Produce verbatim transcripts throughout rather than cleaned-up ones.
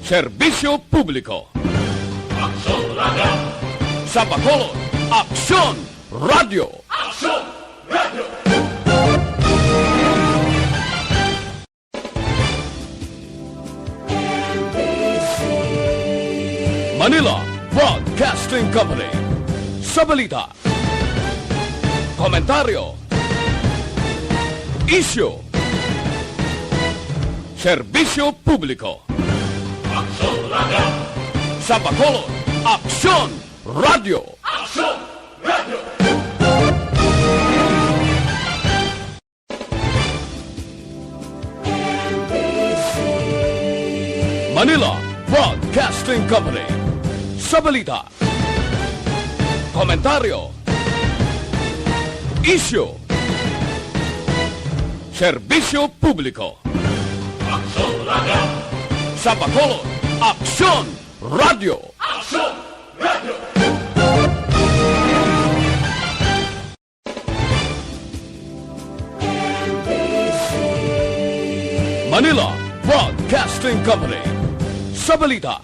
Serbisyo publiko. Aksyon Radio. Sa Bacolod, Aksyon Radio. Aksyon Radio. Manila Broadcasting Company. Sa balita, komentaryo, isyu, serbisyo publiko. Aksyon Radio. Sa Bacolod, Aksyon Radio. Aksyon Radio. Manila Broadcasting Company. Sa balita, komentaryo, isyu, serbisyo publiko. Aksyon Radio. Sa Bacolod, Aksyon Radio. Aksyon Radio. Manila Broadcasting Company. Sa balita,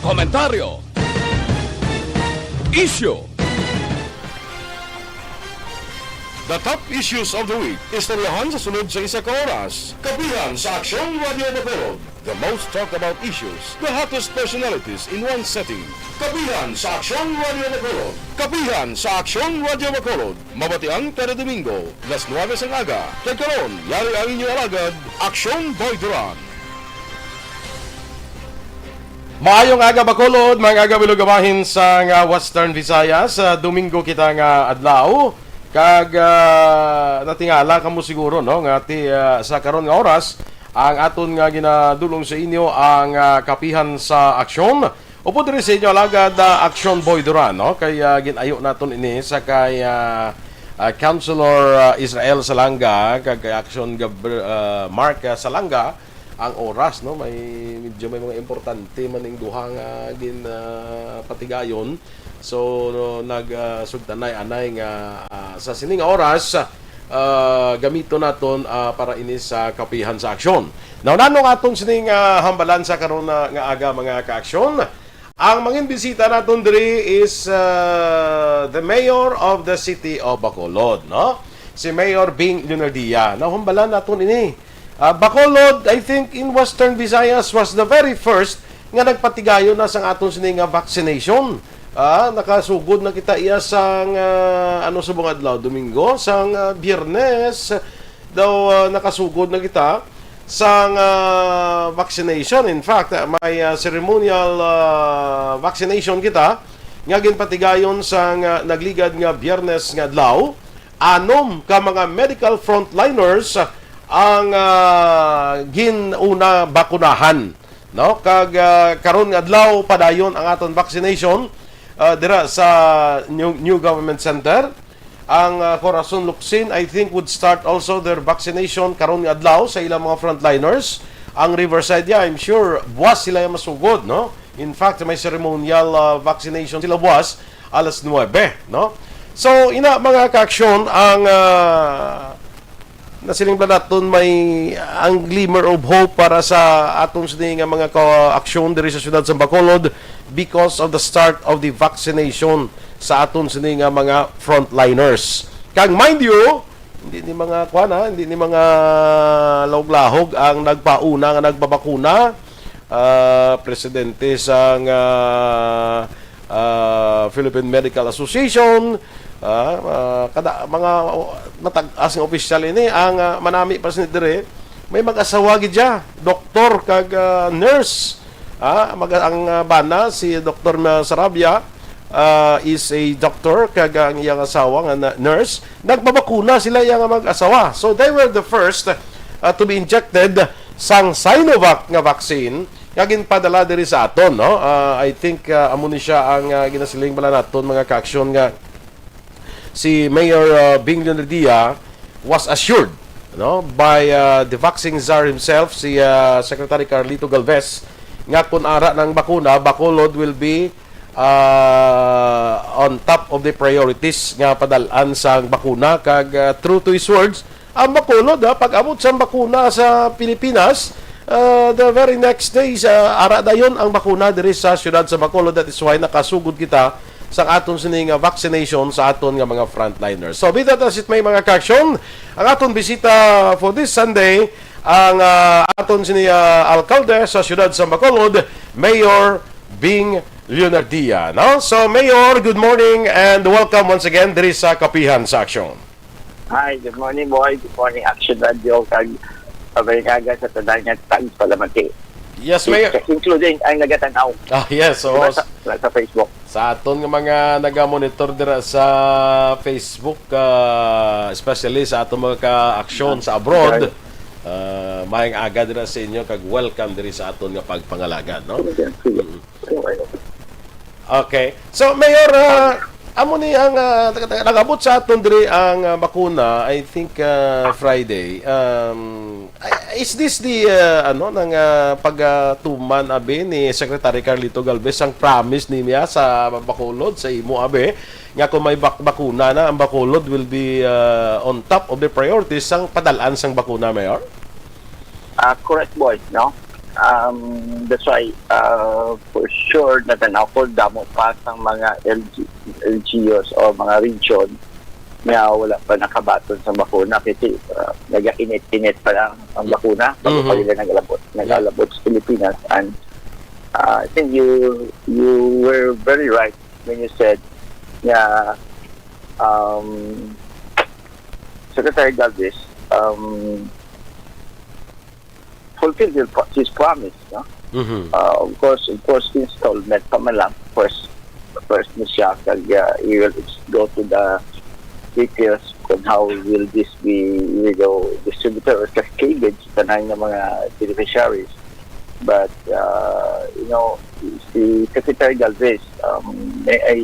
komentaryo, isyu. The top issues of the week. Istoryahan sa sunod sa isa ka oras. Kapihan sa Aksyon Radio Bacolod. The most talked about issues, the hottest personalities in one setting. Kapihan sa Aksyon Radio Bacolod. Kapihan sa Aksyon Radio Bacolod. Mabatian kada Domingo, las nuwebe sang aga. Kag karon, yari ang inyo alagad, Aksyon Boy Duran. Maayong aga, Bacolod, mga aga, bilog bahin sa nga Western Visayas. Ah, Domingo kita nga adlaw. Kag, ah, natingala kamo siguro, no, nga ti, ah, sa karon nga oras, ang aton nga ginadulong sa inyo ang, ah, kapihan sa aksyon. Upod diri sa inyo alagad, ah, Aksyon Boy Duran, no? Kay, ah, gin-ayo naton ini sa kay, ah, ah, Councilor, ah, Israel Salanga kag kay Aksyon Gab-, ah, Mark, ah, Salanga ang oras, no? May, medyo may mga importante man ning duha nga gin, ah, patigayon. So, no, nag, ah, sugtanay anay nga, ah, sa sini nga oras, ah, gamiton naton, ah, para ini sa kapihan sa aksyon. Now, nano nga aton sining, ah, hambalan sa karon na nga aga, mga kaaksyon? Ang mangin bisita naton diri is, ah, the mayor of the city of Bacolod, no? Si Mayor Bing Leonardia. Now, hambalan naton ini. Ah, Bacolod, I think, in Western Visayas was the very first nga nagpatigayon na sang aton sini nga vaccination. Ah, nakasugod na kita iya sang, ah, ano, sa mga adlaw, Domingo, sang, ah, Biyernes daw, ah, nakasugod na kita sang, ah, vaccination. In fact, ah, may, ah, ceremonial, ah, vaccination kita nga ginpatigayon sang, ah, nagligad nga Biyernes nga adlaw. Anom ka mga medical frontliners ang, ah, gin-una bakunahan, no? Kag, ah, karon nga adlaw padayon ang aton vaccination, ah, dira sa New, New Government Center. Ang, ah, Corazon Locsin, I think, would start also their vaccination karon nga adlaw sa ilang mga frontliners. Ang Riverside, yeah, I'm sure buwas sila yung masugod, no? In fact, may ceremonial, ah, vaccination sila buwas alas nuwebe, no? So, ina, mga kaaksyon, ang, ah, nasiling ba naton may ang glimmer of hope para sa aton sini nga mga kaaksyon diri sa siyudad sa Bacolod because of the start of the vaccination sa aton sini nga mga frontliners. Kag mind you, hindi ni mga kuan, ha, hindi ni mga lahog-lahog ang nagpauna nga nagpabakuna. Ah, presidente sang, ah, ah, Philippine Medical Association, ah, ah, kada mga, oh, matag-as nga opisyal ini ang, ah, manami pa sini dire. May mag-asawa gid siya, doktor kag, ah, nurse. Ah, mag-, ang, ah, bana si Doktor Ma-, Sarabia, ah, is a doctor kag ang iyang asawa nga na-, nurse. Nagpabakuna sila iya nga mag-asawa. So they were the first, ah, to be injected sang Sinovac nga vaccine nga ginpadala diri sa aton, no? Ah, I think, ah, amo ni siya ang, ah, ginasiling bala naton, mga kaaksyon, nga si Mayor, ah, Bing Leonardia was assured, no, by, ah, the vaccine czar himself, si, ah, Secretary Carlito Galvez, nga kun ara nang bakuna, Bacolod will be, ah, on top of the priorities nga padal-an sang bakuna. Kag, ah, true to his words, ang Bacolod, ha, pag-abot sang bakuna sa Pilipinas, Uh, the very next day, sa ara dayon ang bakuna diri sa siyudad sa Bacolod. That is why nakasugod kita sa aton sini nga vaccination sa aton nga mga frontliners. So, be that as it may, mga ka-aksyon, ang aton bisita for this Sunday, ang, ah, aton sini, ah, alkalde sa siyudad sa Bacolod, Mayor Bing Leonardia, no? So, Mayor, good morning and welcome once again diri sa Kapihan sa Aksyon. Hi, good morning, Boy. Good morning, Action Radio. Kag maayong aga sa tanan nga tagpalamati. Yes, Mayor. Including ang nagatan-aw. Ah, yes, oo. Diba sa, sa Facebook? Sa aton nga mga naga-monitor dira sa Facebook, ah, especially sa aton mga ka-aksyon sa abroad, ah, maayong aga dira sa inyo, kag welcome diri sa aton nga pagpangalagan, no? Sige, sige. Mm. Okay. Okay. So, Mayor, ah, amo ni ang, ah, taga-, taga-, nag-abot sa aton diri ang, ah, bakuna, I think, ah, Friday. Um, I- is this the, ah, ano, nang, ah, pagatuman, abi, ni Secretary Carlito Galvez ang promise niya sa Bacolod, sa imo, abi, nga kung may bak- bakuna na, ang Bacolod will be, ah, on top of the priorities sang padalan sang bakuna, Mayor? Ah, correct, Boy, no? Um, that's why, uh, for sure, natanaw ko, damo pa sang mga L G, L G Us o mga region nga wala pa nakabaton sa bakuna kasi, uh, nagainit-init pa lang ang bakuna bago pa Mhm. nila nagalabot, Yep. nagalabot sa Pilipinas. And, uh, I think you, you were very right when you said nga, um, Secretary Galvez, um, fulfill his pro-, his promise, no? Mhm. Uh, of course, of course, installment pa man lang. First, first ni siya, kag, uh, he will ex-, go to the details on how will this be, you know, distributed or cascaded sa tanan nga mga beneficiaries. But, uh, you know, si Secretary Galvez, um, may I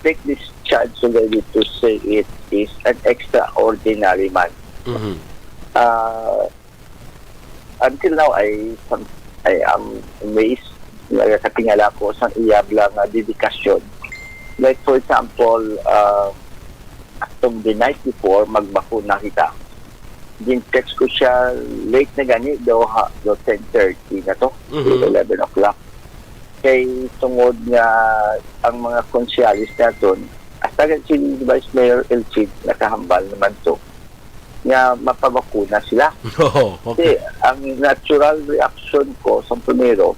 take this chance already to say it is an extraordinary man. Mhm. Uh, until now, I, I am amazed. Nagakatingala ko sa iya bala nga dedikasyon. Like, for example, uh, atong the night before, magbakuna kita. Gin-text ko siya, late na gani daw ha, daw ten thirty na to, Mhm. eleven o'clock. Kay tungod nga ang mga konsehales naton, hasta si Vice Mayor El Cid nakahambal naman to, nga mapabakuna sila. Oh, okay. Kasi ang natural reaction ko sa primero,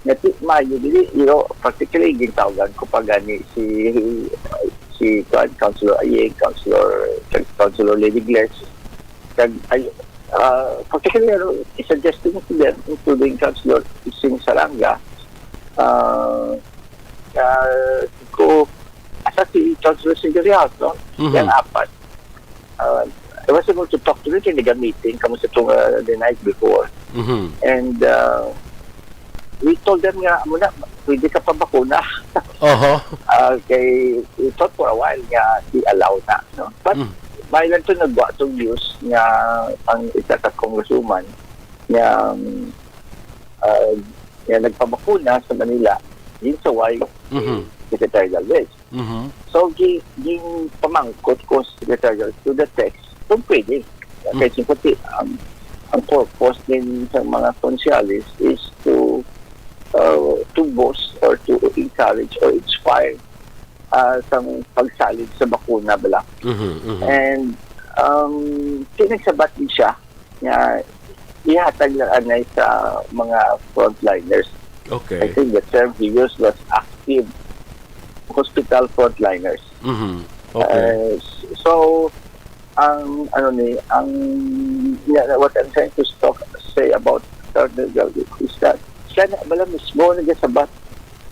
nga ti-, maayo dili, you know, practically, gintawgan ko pa gani si, si, kuwan, Councilor Ayeng, Councilor, Councilor Lady Gles, kag, ay, ah, practically, ano, i-suggest ko to them, including Councilor Sing Salanga, ah, ah, ko, asa si Councilor Sing Gariaos, no? Mhm. Yang apat. Uh, I was able to talk to them, kay naga-meeting kamo sa itong, uh, the night before. Mhm. And, uh, we told them nga, "Amo na, pwede ka pa bakuna." Oho. Uh, kay, we thought for a while nga i-allow na, no? But, Mm. may lang to nagwa tong news nga ang isa ka congresswoman nga, um, uh, nga nagpabakuna sa Manila, ginsaway Mhm. si Secretary Galvez. Mhm. So, gi-, ginpamangkot ko si Secretary Galvez to the text kung pwede. Kay Mm. siyempre, ang, ang purpose din sa mga konsehales is to, uh, to boost or to encourage or inspire, uh, sa pagsalig sa bakuna bala. Mhm, mhm. And, um, kinagsabat din siya nga ihatag lang anay sa mga frontliners. Okay. I think the term he used was active hospital frontliners. Mhm. Okay. Uh, s-, so, ang, ano ni, ang, yeah, what I'm trying to talk, say about Cardinal Galvez is that siya na bala mismo nagasabat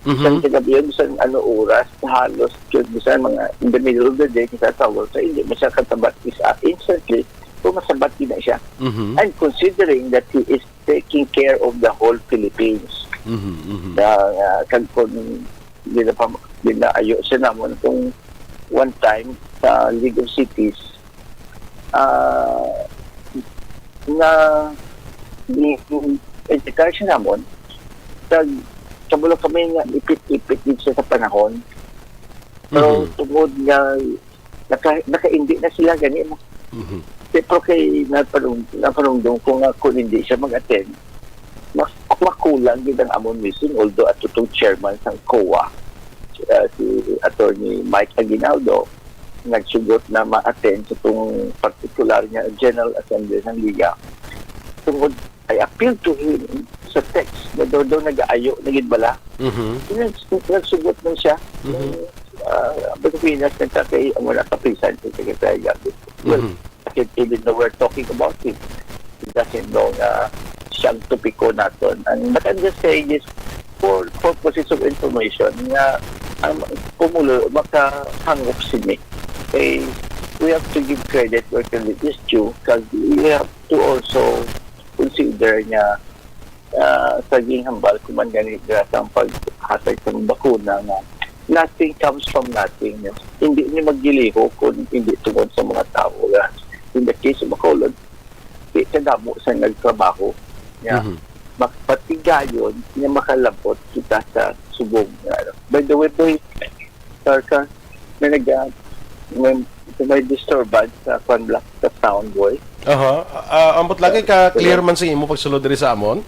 Mhm. sa kagabi, bisan ano oras, halos, bisan mga in the middle of the day, kita tawag sa hindi, basta katabat is, ah, instantly, kung masabat yun na siya. Mhm. And considering that he is taking care of the whole Philippines, Mhm, mhm. na, ah, kag kung gina-, ginaayo siya namon kung one time sa League of Cities, ah, nga ni-, ni-, edukar siya namon, kag kabalo kami nga ipit-ipit din siya sa panahon. Pero Mhm. tungod nga naka-, nakaindi na sila gani mo. Mhm. Pero kay napanung-, napanungdong ko nga kung hindi siya mag-attend, kulang gid ang amon missing, although ato tong chairman sang COA, ah, si Attorney Mike Aguinaldo, nagsugot na ma-attend sa tong particular nga General Assembly sang Liga. Tungod, I appeal to him sa text, nga daw, daw nag-aayo na gid bala. Mhm. Nag-, nagsugot man siya. Mhm. Ah, ang Pilipinas, nagkakay, ang wala ka present sa Secretary Gabby. Well, Mhm. I can't even know we're talking about him. He doesn't know nga siyang topiko naton. And, but I'm just saying this for purposes of information nga ang pumulo makahangop sini. Eh, we have to give credit where credit is due because we have to also consider nga, ah, sa ginhambal ko man gani dira sa paghatag sa bakuna nga nothing comes from nothing. Hindi ni maggiliho kung hindi tungod sa mga tao. Nga, in the case of Bacolod, di kadamo sa nagtrabaho. Nga, Mhm. magpatigayon nga makalabot kita sa subong. Nga, ano. By the way, boy, Sarka, may nag-, may, may disturbance sa kwan block sa sound, boy. Aha. Ah, ambot lagi ka clear man sa imo pagsulod diri sa amon?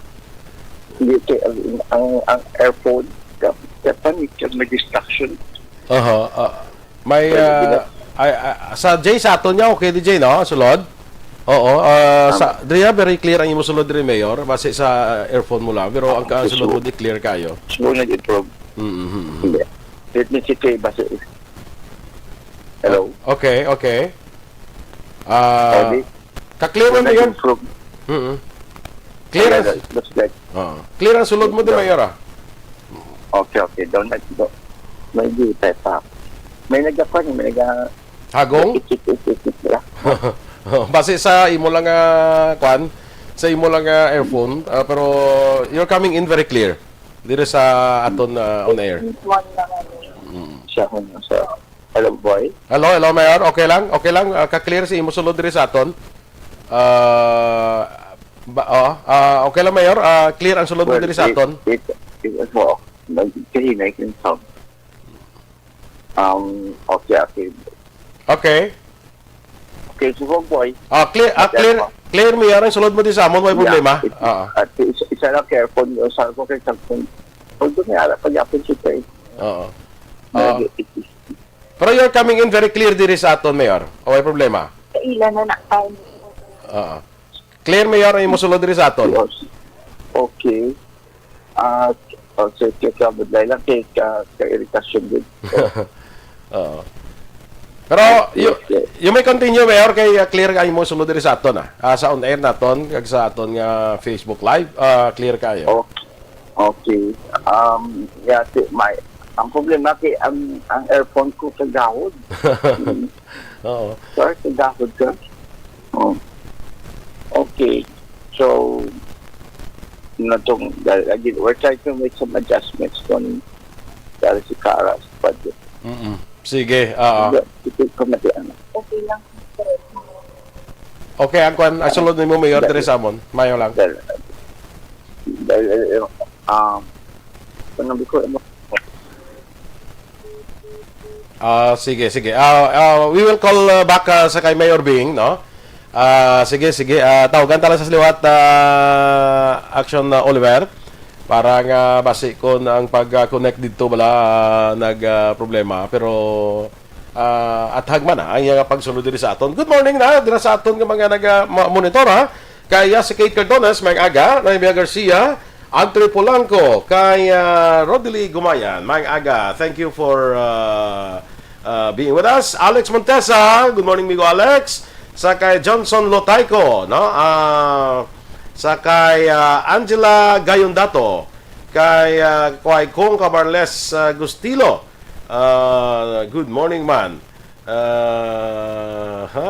Hindi, kay ang, ang, ang earphone, ka, ka, may distraction. Aha. Ah, may, Pwede ah, gina- ay, ah, sa Jay, sa aton niya, okay, D J, no? Sulod? Oo. Ah, Um, sa, diri, ah, very clear ang imo sulod diri, Mayor. Base sa, ah, earphone mo lang. Pero ang ka-, okay, sulod so, mo di clear kayo. So, nag-improve. Mm-hmm. Hindi. Let me see kay base. Hello? Okay, okay. Ah, Pwede? Ka-clear So, man yan. nag-improve. Mm-hmm. Clear Hello, ang, that's, that's good. Oo. Clear ang sulod mo din, Hello. Mayor, ah. Okay, okay. Don't, don't, may di pa pa. May nagkakuan, may nagka- Hagong? Ikit, ikit, ikit, ikit, yeah. Base sa imo lang, ah, kwan, sa imo lang, ah, earphone, ah, pero you're coming in very clear. Dire sa aton, ah, on air. One lang, ano. Mm. Siya, ano, sa, hello, boy? Hello, hello, Mayor. Okay lang? Okay lang? Ah, ka-clear si imo sulod dire sa aton? Ah, ba, oh, ah, okay lang, Mayor. Ah, clear ang sulod mo Well, dire sa it, aton? it, it, it, oh, nagkahinay yung sound. Um, okay, okay. Okay. Okay, so, boy. Ah, clear, ah, Okay, clear, ako. Clear, Mayor, ang sulod mo din sa amon, may Yeah, problema. it, Ah, ah. at isa, isa lang careful yung sa ako kay Samson. Although may ara pa yapon siya, eh. Oo. Medyo Oo. it is Pero you're coming in very clear diri sa aton, Mayor. O, may problema. Sa ila na na tayo. Oo. Clear, Mayor, ang imo sulod diri sa aton. Yes. Okay. Ah, oh, so, kaya ka budlay lang kay ka, ka iritasyon din. Oo. Pero you, Yes, yes. you may continue, Mayor, kay, ah, clear kayo mo sulod diri sa aton, ah. Ah, sa on air naton kag sa aton nga Facebook Live, ah, clear kayo. Oh, okay. Um, yeah, si, my, ang problema kay ang, ang earphone ko kagahod. Oo. Sorry, kagahod ka. Oh. Okay. So, natong, dahil again, we're trying to make some adjustments kung dahil si Kara sa budget. Mm-mm. Sige, oo. Hindi, ito ko mati-, ano. Okay lang. Okay, ang kwan, ang sulod nimo, Mayor, Dahil diri sa amon. Mayo lang. Dahil, dahil, ah, ano, biko, ano, Ah, sige, sige. Ah, ah, we will call, ah, back, ah, sa kay Mayor Bing, no? Ah, sige, sige. Ah, tawagan ta lang sa liwat, ah, Action, ah, Oliver, para nga basi kon ang pag-connect dito wala, ah, nag, ah, problema. Pero, ah, athag man, ah, ang iyang pagsulod diri sa aton. Good morning na dira sa aton nga mga nag, ah, ma-, monitor, ha. Kay, ah, si Kate Cardones, may aga, Naimia Garcia, Andre Polanco, kay, ah, Rodely Gumayan, may aga. Thank you for, ah, ah, being with us. Alex Montesa, good morning, migo Alex. Sa kay Johnson Lotayco, no? Ah, sa kay, ah, Angela Gayondato, kay, ah, kay Kong Camarles, ah, Gustilo. Ah, good morning, man. Ah, ha?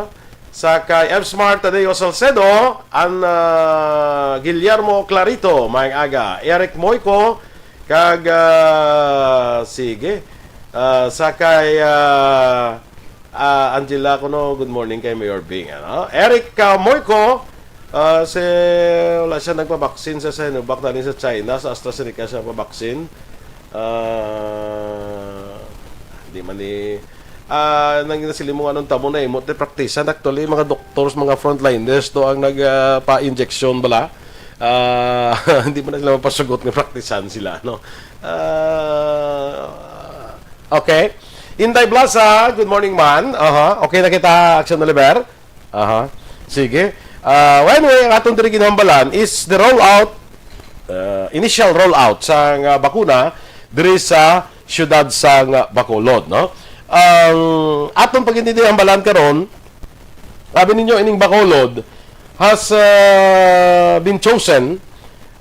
Sa kay F Smart Tadeo Salcedo, ang, ah, Guillermo Clarito, may aga. Eric Moico, kag, ah, sige. Ah, sa kay, ah, ah, Angela Kuno, good morning kay Mayor Bing, ano? Eric, ah, Moico, ah, si, wala siya nagpabaksin sa Sinovac, dali sa China, sa AstraZeneca siya pabaksin. Ah, di man ni, ah, nang nasiling mo nga anong tamo na imo, te praktisan. Actually, mga doctors, mga frontliners, to ang nag, ah, pa-injection bala. Ah, hindi mo na sila mapasugot nga praktisan sila, no? Ah, okay. Inday Blasa, good morning, man. Aha. Okay na kita, Action Oliver? Aha. Sige. Ah, well, anyway, ang aton diri ginhambalan is the rollout, ah, initial rollout sa nga bakuna diri sa siyudad sa nga Bacolod, no? Ang aton pagintindi hambalan karon, sabi ninyo, ining Bacolod has, ah, been chosen,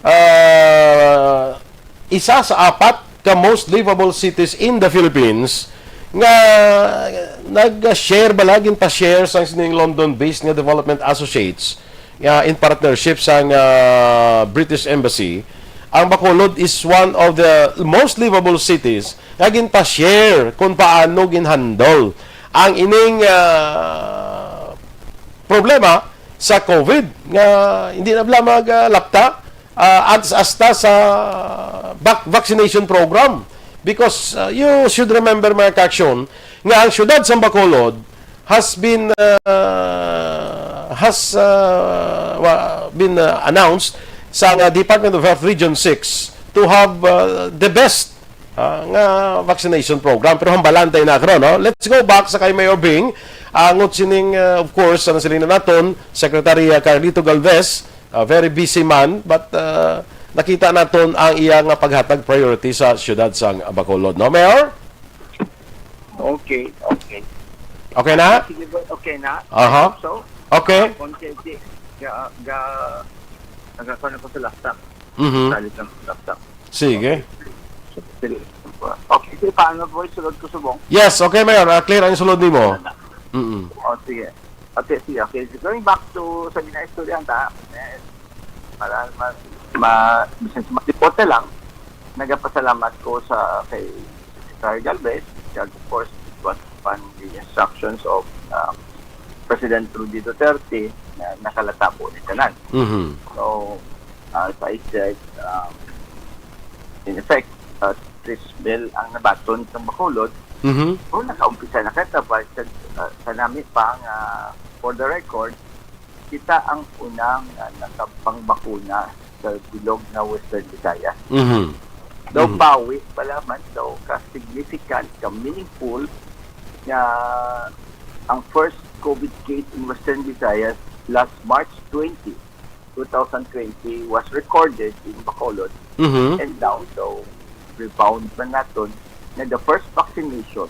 ah, isa sa apat ka most livable cities in the Philippines nga nag-share bala, ginpa-share sang sining London-based nga Development Associates, ah, in partnership sang, ah, British Embassy. Ang Bacolod is one of the most livable cities nga ginpa-share kung paano ginhandle ang ining, ah, problema sa COVID nga hindi na bala maglapta, ah, at hasta sa vac-, vaccination program. Because, ah, you should remember, mga kaaksyon, nga ang siyudad sa Bacolod has been, ah, has, ah, wa-, been, ah, announced sa, ah, Department of Health Region six to have, ah, the best, ah, nga vaccination program. Pero hambalan tayo na karon, no? Let's go back sa kay Mayor Bing. Angot sining, ah, of course, ang siling na naton, Secretary, ah, Carlito Galvez, ah, very busy man, but, ah, nakita naton ang iya nga paghatag priority sa siyudad sang Bacolod, no, Mayor? Okay, okay. Okay na? Sige, boy, okay na? Aha. So, okay. Kung kay, ga, ga, nagkakaroon ako sa laptop. Mhm. Salit lang sa laptop. Sige. Okay. Sige. Okay, sige, paano, boy? Sulod ko subong? Yes, okay, Mayor. Ah, clear ang sulod nimo. Wala na. Mm-mm. Oh, sige. Okay, sige, okay. So, going back to sa ginaistoryahan ta, eh, para ma-, ma-, bisan sa mga report na lang, nagapasalamat ko sa kay Secretary Galvez, and of course, it was upon the instructions of, um, President Rudy Duterte na nakalatabo ni tanan. Mhm. So, uh, as I said, um, in effect, uh, three mil ang nabaton sa Bacolod. Mhm. O, nakaumpisa na kita, but sa, uh, sa nami pa nga, for the record, kita ang una nga nakapangbakuna sa bilog nga Western Visayas. Mhm. Daw Mhm. bawi pala man, daw ka significant, ka meaningful nga ang first COVID case in Western Visayas last March twenty, two thousand twenty was recorded in Bacolod. Mhm. And now, daw rebound man naton nga the first vaccination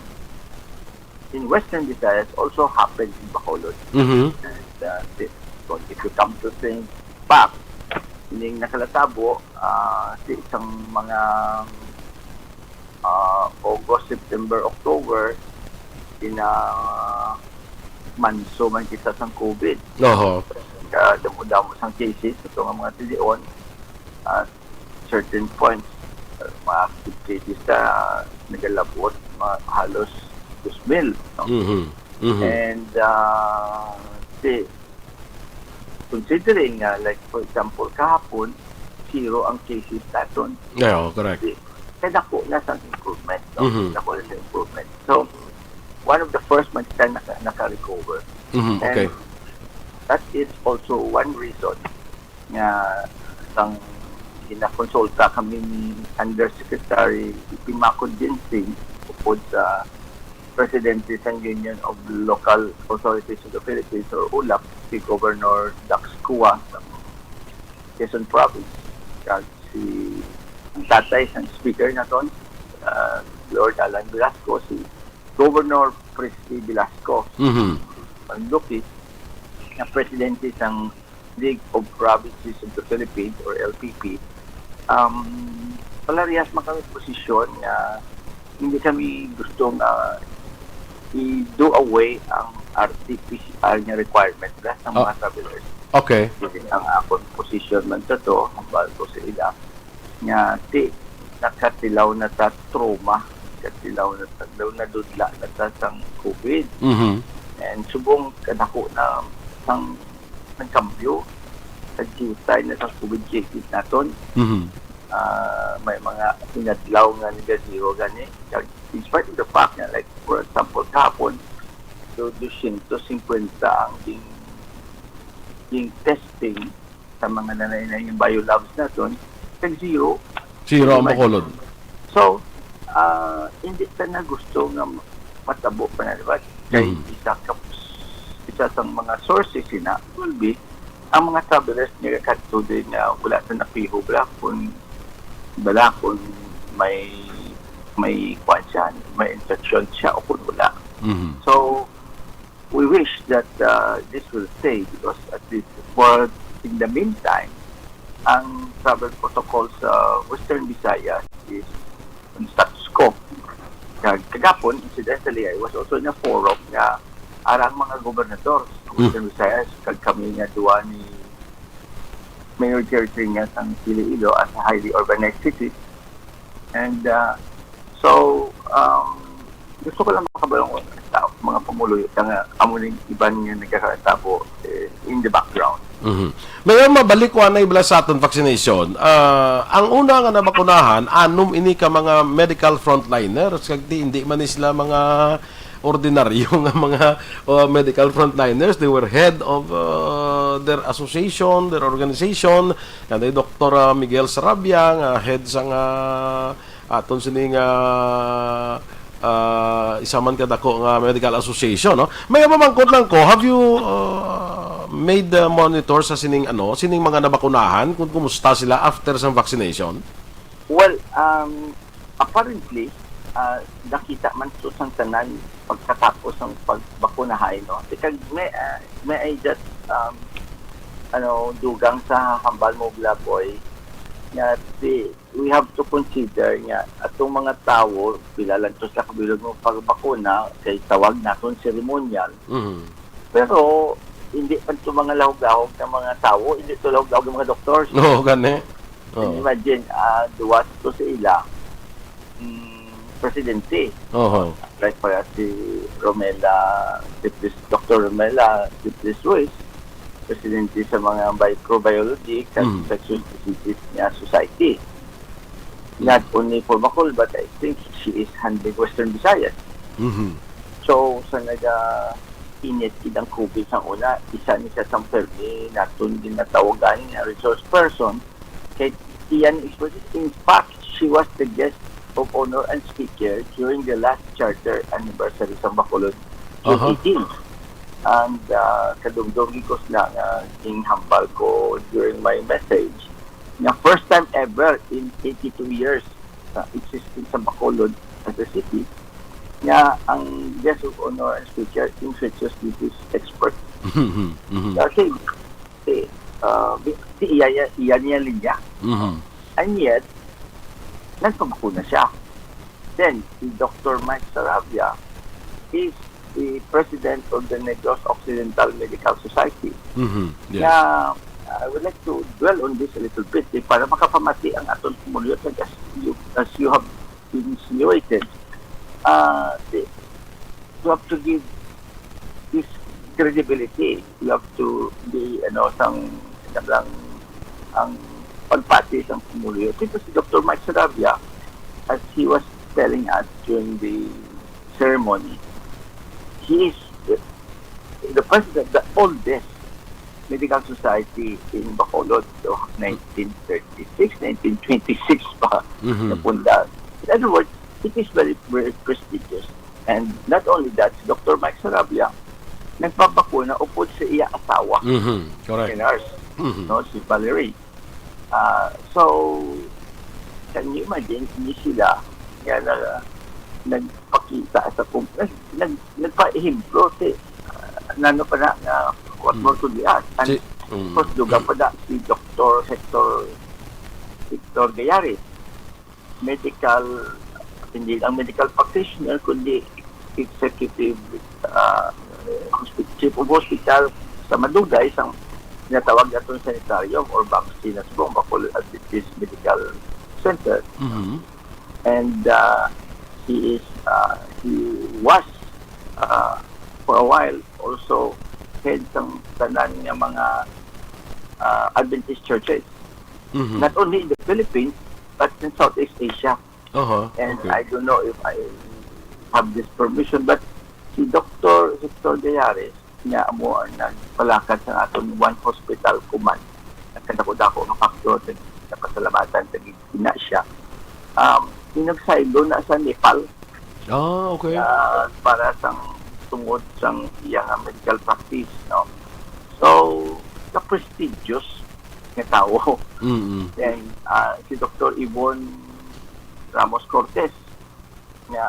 in Western Visayas also happened in Bacolod. Mhm. And, uh, the, so if you come to think back, ining nakalatabo, ah, sa isang mga, ah, August, September, October, ina manso man kita sang COVID. Oho. Kaya damo-damo sang cases ito nga mga tilion. Ah, certain points, uh, mga active cases na nagalabot, mga halos dos mil, no? Mhm. Mhm. And, uh, the, considering nga, like, for example, kahapon, zero ang cases naton. Yeah, oh, correct. Di, kaya dako na sa improvement, no? Mhm. Dako na sa improvement. So, one of the first man kita naka-, naka-recover. Mhm, okay. And that is also one reason nga sang ginakonsulta kami ni Undersecretary Pimaco Dinsing upod sa presidente sang Union of Local Authorities of the Philippines or ULAP, si Governor Dax Cua sa Quezon Province, kag si ang tatay sang speaker naton, ah, Lord Alan Velasco, si Governor Presley Velasco, mhm, ang Lucky, na presidente sang League of Provinces of the Philippines or L P P, um, parehas man kami posisyon nga hindi kami gusto nga i-do away ang R T P C R nga requirement sa mga travelers. Okay. Ang akon posisyon man sa to, hambal ko sa ila, nga ti nakatilaw na ta trauma, katilaw na ta, daw nadudla na ta sang COVID. Mhm. And subong kadako na sang nagkambyo, nagdiutay na sang COVID cases naton. Mhm. Ah, may mga inadlaw nga nagazero gani. Kag in spite of the fact nga, like, for example, kahapon, so, dosyentos singkwenta ang ging, ging testing, sa mga nanay-nay nga biolabs naton, kag zero. Zero ang Imagine. Bacolod. So, ah, hindi ta na gusto nga matabo pa na, di ba? Kay Mm. isa ka, isa sa mga sources sina will be ang mga travelers nga kadto din nga wala na napiho bala kung, bala kung may, may kwan siya, may infection siya o kung wala. Mhm. So, we wish that, uh, this will stay because at least for in the meantime, ang travel protocol sa Western Visayas is on status quo. Kag-, kagapon, incidentally, I was also in a forum nga arang mga gobernador sa Hmm. Western Visayas, kag kami nga duwa ni Mayor Jerry Triñas ang Iloilo as a highly urbanized city. And, uh, so, um, gusto ko lang makabalo sa mga pumuluyo nga amo ning iban nga nagakatabo, eh, in the background. Mhm. Mayor, mabalik ko anay bala sa aton vaccination. Ah, ang una nga nabakunahan, anom ini ka mga medical frontliners, kag di, hindi man ni sila mga ordinaryo nga mga, uh, medical frontliners. They were head of, uh, their association, their organization. Kanday Doktor, uh, Miguel Sarabia, nga head sang, uh, aton sini nga, ah, isa man ka dako nga medical association, no? May mamangkot lang ko, have you, uh, made, uh, monitor sa sining, ano, sining mga nabakunahan, kung kumusta sila after sang vaccination? Well, um, apparently, ah, nakita man to sang tanan pagkatapos sang pagbakunahay, no? Kag may, ah, may I just, um, ano, dugang sa hambal mo, Blaboy, nga si we have to consider nga atong mga tawo, pila lang to sa kabilog mo pagbakuna, kay tawag naton seremonyal. Mhm. Pero hindi pa to mga lahog-lahog nga mga tawo, hindi to lahog-lahog nga mga doctors. Oo, gani. Can you Oo. imagine, ah, duwa to sa ila, mm, presidente. Oho. Like para si Romela Diplis-, Doktor Romela Diplis Ruiz, presidente sa mga microbiology kag Mm. infectious diseases nga society. Not Mm. only for Bacolod, but I think she is handling Western Visayas. Mhm. So, sa naga-init gid ang COVID sa una, isa ni siya sa permi naton ginatawagan nga resource person. Kay iya ni expertise. In fact, she was the guest of honor and speaker during the last charter anniversary sa Bacolod, Aha. twenty eighteen. And, ah, kadumdom gid ko sila nga ginhambal ko during my message nga first time ever in eighty-two years sa existence sa Bacolod as a city nga ang guest of honor and speaker infectious disease expert. Mhm, mhm. Okay, eh, ah, di, di iya, iya, iya niya linya. Mhm. And yet, nagpabakuna siya. Then, si Doctor Mike Sarabia is the president of the Negros Occidental Medical Society. Mhm. Yes. Nga, I would like to dwell on this a little bit, eh, para makapamati ang aton pumuluyo, as you, as you have insinuated. Ah, the, you have to give this credibility. You have to be, ano, sang, lang ang pagpati sang pumuluyo. Ito si Doctor Mike Sarabia, as he was telling us during the ceremony, he is the, the president, the oldest medical society in Bacolod, so nineteen thirty-six, nineteen twenty-six pa Mhm. napundar. In other words, it is very, very prestigious. And not only that, si Doctor Mike Sarabia, nagpabakuna upod sa iya asawa, Mhm. Correct. si nurse, Mhm. no, si Valerie. Ah, so, can you imagine, hindi sila nga na, nagpakita sa pum-, nag, nag, nagpaehemplo si, ah, nano pa na, nga what Mm. more to be asked? And Si, mm. of course, dugang pa na si Doctor Hector, Hector Gayares, medical, hindi lang medical practitioner, kundi executive, ah, hospi-, chief of hospital sa madugay sang ginatawag naton sanitarium or BAMC na subong, Bacolod Adventist Medical Center. Mhm. And, ah, he is, ah, he was, ah, for a while also head sang tanan nga mga, ah, Adventist churches. Mhm. Not only in the Philippines, but in Southeast Asia. Aha, And okay. I don't know if I have this permission, but si Doctor Hector Gayares, nga amo ang nagpalakat sa aton One Hospital Command. nagkadako-dako nga factor, nag-, napasalamatan, nag-, ina siya. Um, yung nag-silo na sa Nepal, Ah, okay. ah, para sang tungod sang iya nga medical practice, no? So, ka-prestigious nga tawo. Mm-mm. Then, ah, si Doktor Yvonne Ramos Cortez, nga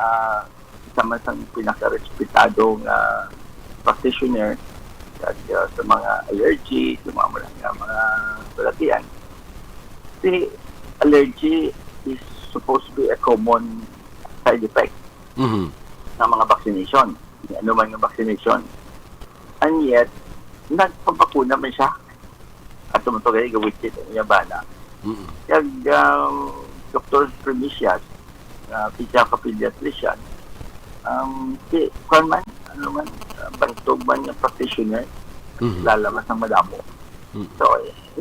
isa man sang pinaka-respetado nga practitioner kag, ah, sa mga allergy, sa mga, mga, nga mga balatian. Si allergy is supposed to be a common side effect Mhm. ng mga vaccination. Ano man nga vaccination. And yet, nagpabakuna man siya. Ato man to gani gawid ang iya bana. Mm. Kag, um, Doktor Primicias, uh, isa ka pediatrician, um, si, kuwan man, ano man, uh, bantog man nga practitioner, Mhm. lalawas ang madamo. Mm. So,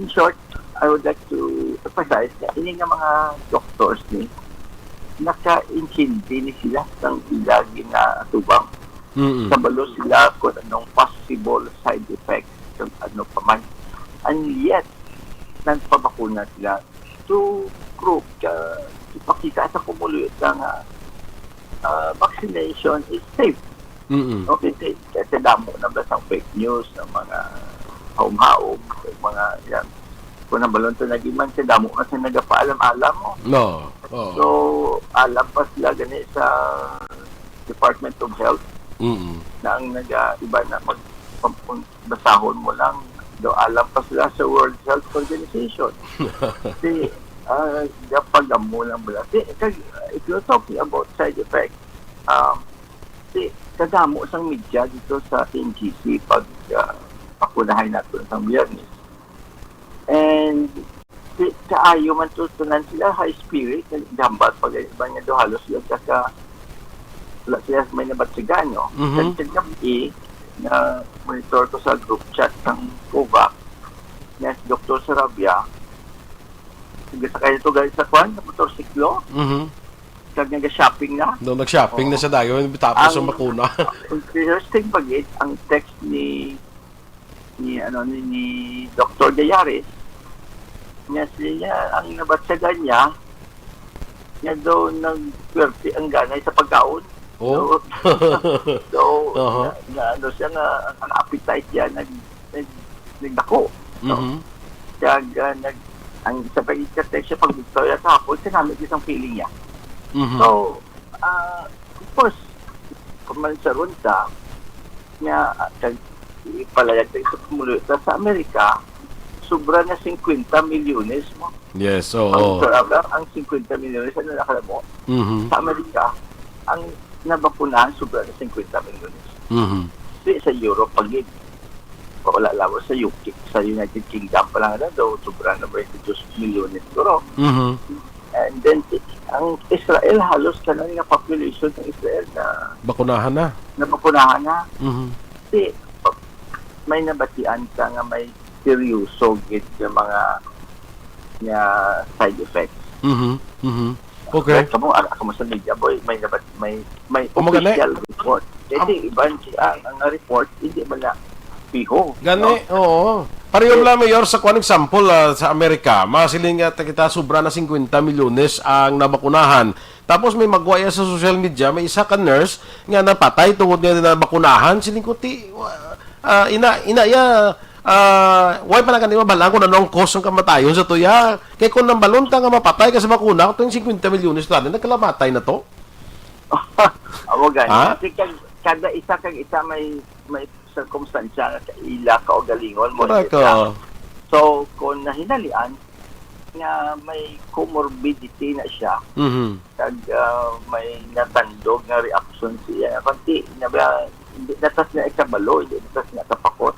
in short, I would like to emphasize na ini nga mga doctors ni, nakaintindi ni sila sang ila ginaatubang. Mm-mm. Kabalo sila kung anong possible side effects kung ano pa man. And yet, nagpabakuna sila to prove, uh, ipakita sa kumuluyo nga, uh, vaccination is safe. Mm-mm. Okay, kay, kay kadamo na ba sang fake news, ang mga haom-haom, ang mga yan. Kung nabalon to, naging man kadamo man sa nagapaalam-alam mo. No. Oo. So, alam pa sila gani sa Department of Health Mm-mm. na ang naga-, iba na mag-, pag-, kung basahon mo lang, do alam pa sila sa World Health Organization. Di, ah, gapagamo lang bala. Di, kag, if you're talking about side effect, um, di, kadamo sang media dito sa N G C pag, ah, pakunahay nato sang Biyernes. And di, kaayo man to, tanan sila high spirit, naghambal pa gani iban nga do halos sila ka, wala sila may nabatyagan, no? Mhm. Kag sa gabi, na monitor ko sa group chat sang COVAX, nga si Doktor Sarabia, nagasakay to, guys, sa kwan, sa motorsiklo, Mhm. kag naga-shopping na. No, nag-shopping na Oo. siya dayon, tapos Ang, ang bakuna. ang interesting pa gid, ang text ni, ni, ano, ni, ni Doktor Dayaris, niya siya, ang nabatyagan niya, niya daw nagpwerte ang ganay sa pagkaon. Oh. So, so, Aha. na, na, ano siya nga, ang appetite niya, nag-, nag-, nagdako. No? Mhm. Kag, ah, nag-, ang sa pagkikatay siya, pag bugtaw niya sa hapon, kanami isang feeling niya. Mhm. So, ah, of course, kung man sa runta, nga, ah, kag ipalayag tayo sa pumuluyo ta sa Amerika, sobra na singkwenta milyones mo. Yes, oo. Ang, ang singkwenta milyones, ano na kala mo? Mhm. Sa Amerika, ang nabakunahan sobra na singkwenta milyones. Mhm. Di sa Europe pa gid. Wala lamang sa U K, sa United Kingdom pa lang na daw, sobra na twenty-two milyones siguro. Mhm. And then, si, ang Israel, halos tanan nga population ng Israel na Bakunahan na. nabakunahan na. Mhm. Di, may nabatian ka nga may seryoso gid nga mga, nga side effects. Mhm, mhm. Okay. Kamo, ah, kamo sa media, boy, may nabat-, may, may Amo gani. official report. Kasi Am- iban, ah, ang report, hindi man na piho, Gani, no? oo. Pareho Eh, lang, Mayor, sa kuan example, ah, sa Amerika, masiling nga ta-, kita sobra na singkwenta milyones ang nabakunahan. Tapos may magwa iya sa social media, may isa ka nurse nga napatay tungod nga nabakunahan. Siling ko, ti, wa-, ah, ina, ina iya, ah, why pa na kanila balaan kung ano ang cause ng kamatayon sa tuya? Kay kung nambalon ta nga mapatay ka sa bakuna, kung singkwenta milyones na rin, nagkalamatay na to? Amo gani. Ha? Kasi kag-, kada isa kag isa may, may sirkumstansya nga kaila, kaugalingon mo, Correct, et cetera. oo. So, kung nahinalian nga may comorbidity na siya, Mhm. kag, ah, may natandog nga reaksyon siya, pati na ba, hindi natas na ikabalo, hindi natas na kapakot.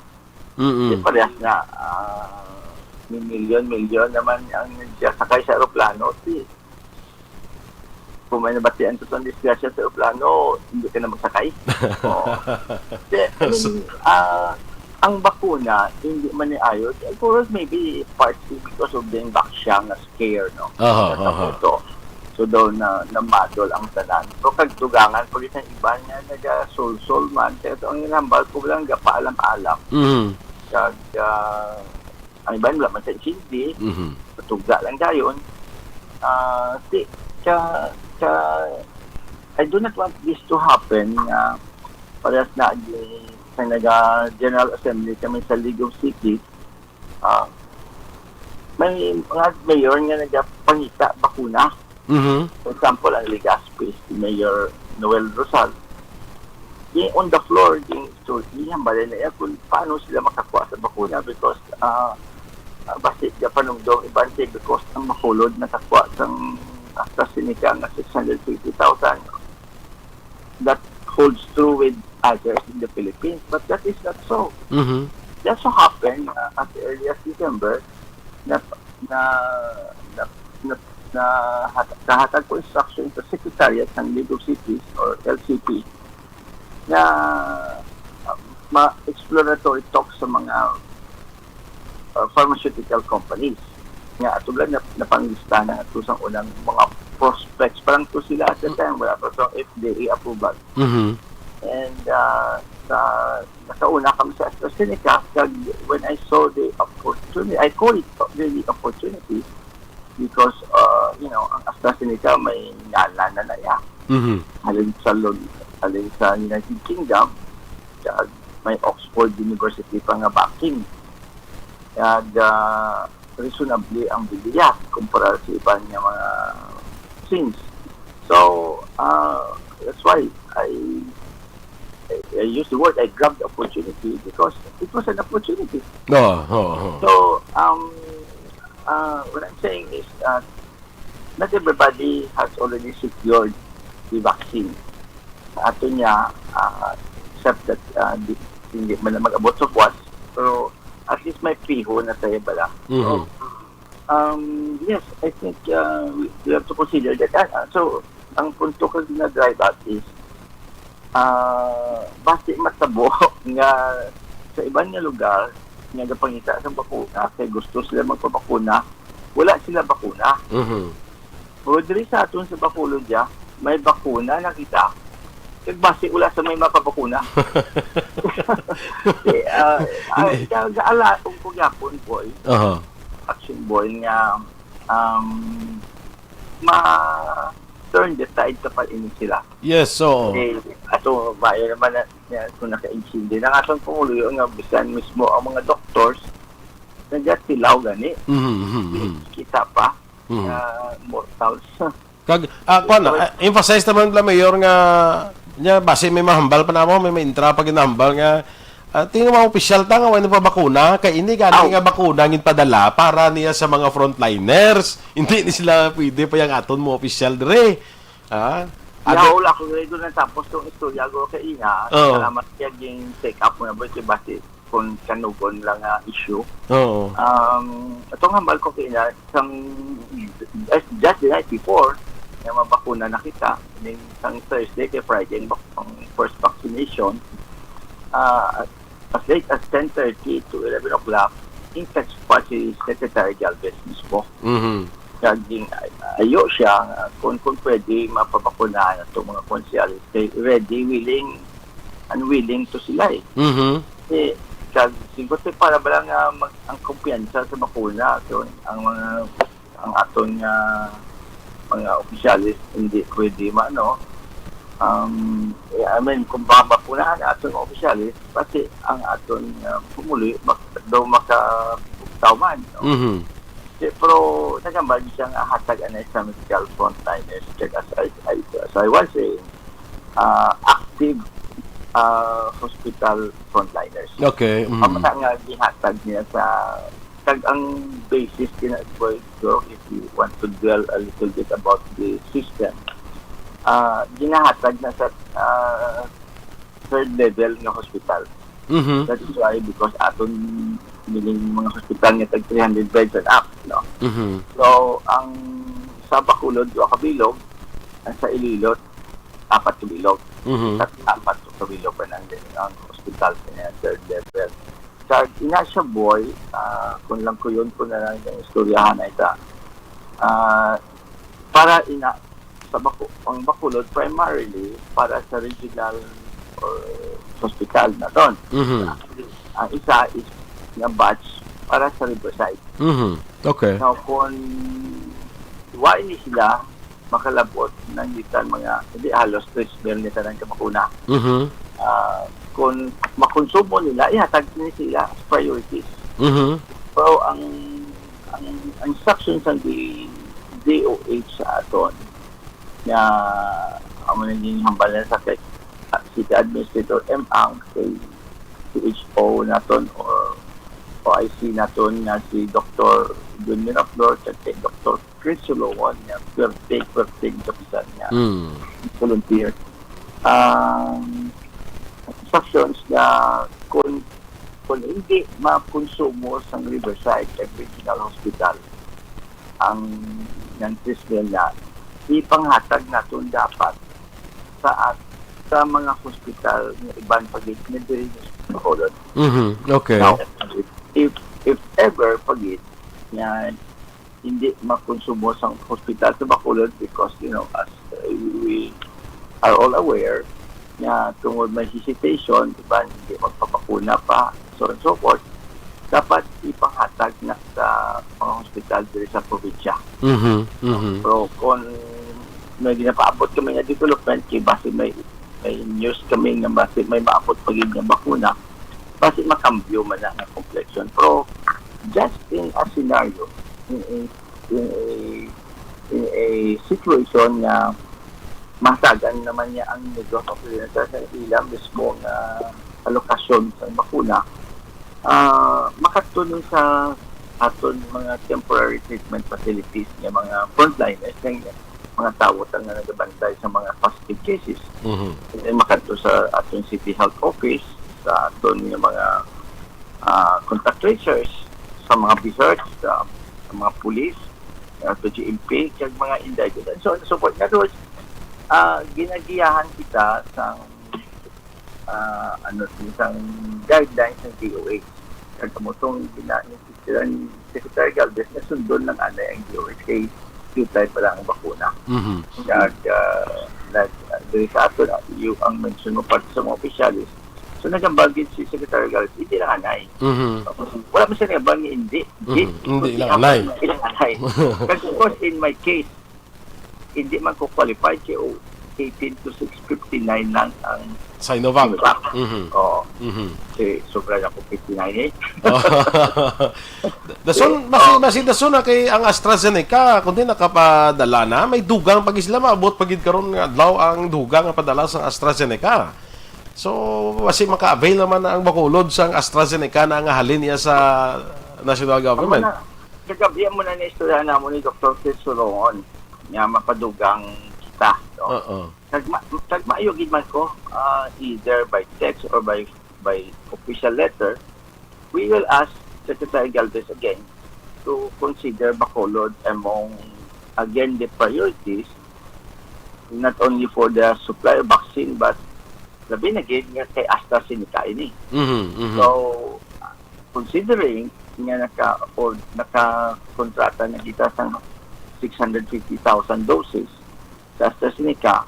Mm-mm. Di parehas nga, ah, may milyon-milyon naman ang nagsasakay sa aeroplano. Di, kung may nabatian ko sa disgrasya sa aeroplano, hindi ka na magsakay. Oo. Di, I mean, So ah, ang bakuna, hindi man ni ayo. Siguro maybe partly because of the vaccine na scare, no? Aha, Sa aha. Saputo. So, daw na, namadol ang tanan. So, kagdugangan pa rin ang iba nga naga-solsol man. Kaya ito ang ginambal ko lang, gapaalam-alam. Mhm. Kag, ah, Ang iban wala man sa intindi, Mhm. matugga lang dayon. Ah, di, ka, ka, I do not want this to happen nga parehas na di, sa naga General Assembly kami sa League of Cities, ah, may mga mayor nga nagapangita bakuna. Mhm. For example, ang Legazpi, si Mayor Noel Rosal, di on the floor, di, so, di hambalay na iya kung paano sila makakuha sa bakuna because, ah, ah, basi di panumdom iban kay because ang Bacolod nakakuha sang AstraZeneca nga six hundred fifty thousand. That holds true with others in the Philippines, but that is not so. Mhm. Just so happen, uh, as early as December, na, na, na, na, na hat-, nahatag ko instruction sa Secretariat ng League of Cities or L C P na, uh, ma-exploratory talks sa mga, uh, pharmaceutical companies. Nga ato lang nap-, napanglista na ato sa unang mga prospects. Parang to sila at the time, wala pa sa F D A approval. Mhm. And, uh, sa, nakauna kami sa AstraZeneca, kag when I saw the opportunity, I call it really opportunity because, uh, you know, ang AstraZeneca may ngalan na na iya. Mhm. Halin sa Lon-, halin sa United Kingdom, kag may Oxford University pa nga backing. Kag, uh, reasonably ang bilyas kumpara sa iban nga mga vaccines. So, uh, that's why I, I, I use the word I grabbed the opportunity because it was an opportunity. Oo, oo, oo. So, um, uh, what I'm saying is, uh, not everybody has already secured the vaccine. Sa ato niya, uh, except that, uh, di, hindi man na mag-abot sa buwas, pero at least may piho na tayo bala. So, Mhm. um, yes, I think, uh, we, we have to consider that. Ah, ah, so, ang punto ko na drive out is, ah, basi matabo nga sa iban nga lugar nga gapangita sa bakuna, kay gusto sila magpabakuna, wala sila bakuna. Mhm. Pero diri sa aton sa Bacolod, ya, may bakuna na kita. Kag basi wala sa may mapabakuna. Eh, ah, ah, Hindi. Ga-, gaala-, kung kugyapon, boy. Aha. Action, boy, nga, um, ma-turn the tide sa pag-init sila. Yes, so Eh, ato, maayo naman na, na kung nakaintindi na nga atong pumuluyo nga bisan mismo ang mga doctors, nagatilaw gani. Mhm, mhm, mhm. Kita pa Mhm. nga mortals. Kag, ah, kuwan, ah, emphasize naman la, Mayor, nga, nya, basi may mahambal pa namo, may, may intra pa ginahambal nga, ah, tingnan mo, opisyal ta nga wala pa bakuna, kay ini gani Aw. nga bakuna ang ginpadala para niya sa mga frontliners. Hindi ni sila pwede pa yang aton mo opisyal dire. Ah? Yaw, wala ko gani doon natapos tong istorya ko kay ina. Oo. Salamat kay ging take up mo na, boy, kay basi kung kanugon lang nga issue. Oo. Um, atong hambal ko kay ina, sang, eh, just the night before, nga mabakuna na kita, then sang Thursday kay Friday, ang bak-, ang first vaccination, ah, as late as ten thirty to eleven o'clock, in touch pa si Secretary Galvez mismo. Mhm. Kag ging-, ayo siya nga kung, kung pwede, mapabakunahan atong mga konsehales kay ready, willing, and willing to sila eh. Mhm. Eh, kag siguro para ba lang nga mag-, ang kumpiyansa sa bakuna, so, ang mga, ang aton nga mga opisyales hindi pwede maano. Um, eh, I mean, kung mabakunahan ang aton mga opisyales, pati ang aton, uh, pumuluyo, mak-, daw makabugtaw man, no? Mhm. Di, pero nagambal siya nga hatag anay sa medical frontliners, kag as I, I, as I was saying, ah, active, ah, hospital frontliners. Okay, mm. Amo na nga gihatag niya sa, kag ang basis kina, boy, so if you want to dwell a little bit about the system, ah, ginahatag na sa, ah, third level nga hospital. Mhm. That is why, because aton miling mga hospital nga tag three hundred beds and up, no? Mhm. So, ang sa Bacolod, duha ka bilog, ang sa Iloilo, apat ka bilog. Mhm. Sa apat ka bilog pa nang ang hospital sa niya, third level. Sa ina siya, boy, ah, kung lang ko yun, kung na lang yung istoryahan ay sa, ah, para ina, sa Baco-, ang Bacolod primarily para sa regional or hospital na ton. Mhm. Ang isa is nga batch para sa Riverside. Mhm. Okay. Now, kung wa ini sila makalabot, nangitan mga, hindi, halos tres mil ni tanan ka bakuna. Mhm. Ah, kung makonsumo nila, ihatag ni sila as priorities. Mhm. Pero ang, ang instruction sa D-, D O H sa aton, nga amo na yung hambal na sa kay, ah, City Administrator M Ang, kay C H O naton or O I C naton nga si Doktor Edwin Miraflor, kag kay Doktor Chris Solomon, nga pwerte, pwerte ang kapisan niya. Mm. Volunteer. Ang instructions nga kung, kung hindi makonsumo sang Riverside kag Regional Hospital ang, ang treatment na ipanghatag naton dapat sa at-, sa mga hospital nga iban pa gid nga diri sa Bacolod. Mhm. Okay. Now, if, if, if ever pa gid nga hindi makonsumo sang hospital sa Bacolod because, you know, as, uh, we are all aware nga tungod may hesitation, iban hindi magpabakuna pa, so on and so forth, dapat ipanghatag na sa mga hospital diri sa probinsya. Mhm, mhm. Pero kung may ginapaabot kami nga development, kay basi may, may news kami nga basi may maabot pa gid nga bakuna, basi makambyo man na nga complexion. Pero just in a scenario, in a, in a, in a situation nga mahatagan naman niya ang Negros Occidental sa ila mismo nga alokasyon sa bakuna, ah, makadto ni sa aton mga temporary treatment facilities nga mga frontliners, nga mga tawo ta nga nagabantay sa mga positive cases. Mhm. Kay makadto sa aton City Health Office, sa aton nga mga, ah, contact tracers, sa mga BSERT, sa, sa mga pulis, ato G M P, kag mga indicted, and so on and so forth. In other words, ah, ginagiyahan kita sa, ah, ano, isang guidelines ng D O H. Kag amo tong gina-, ni Secretary Galvez nga sundon lang anay ang D O H kay dutay pa lang ang bakuna. Mhm. Kag, ah, nag-, diri sa ato, ah, yung ang mention mo parte sa mga opisyalis. So, nagambal gid si Secretary Galvez, hindi lang anay. Mhm. Wala man siya nagambal nga hindi. Mhm. Hindi lang anay. Hindi lang anay. Kasi of course, in my case, hindi man ko qualified kay o eighteen to six fifty-nine lang ang Sinovac. Sinovac. Mhm. Oo. Mhm. Kasi sobra na ko fifty-nine eh. Dason, Eh, masi, oh. Masi dason na kay ang AstraZeneca, kundi nakapadala na, may dugang pa gid sila, maabot pa gid karon nga adlaw ang dugang nga padala sa AstraZeneca. So, masi maka-avail naman na ang Bacolod sa AstraZeneca na nga halin niya sa national government. Amo na, kagabi mo na ni istorya namo ni Doktor Chris Solomon nga mapadugang kita, no? Oo. Kag ma-, kag maayo gid man ko, ah, either by text or by, by official letter, we will ask Secretary Galvez again to consider Bacolod among, again, the priorities, not only for the supply of vaccine, but labi na gid nga kay AstraZeneca ini. Mhm, mhm. So, considering nga naka-, or nakakontrata na kita sa six hundred fifty thousand doses sa AstraZeneca,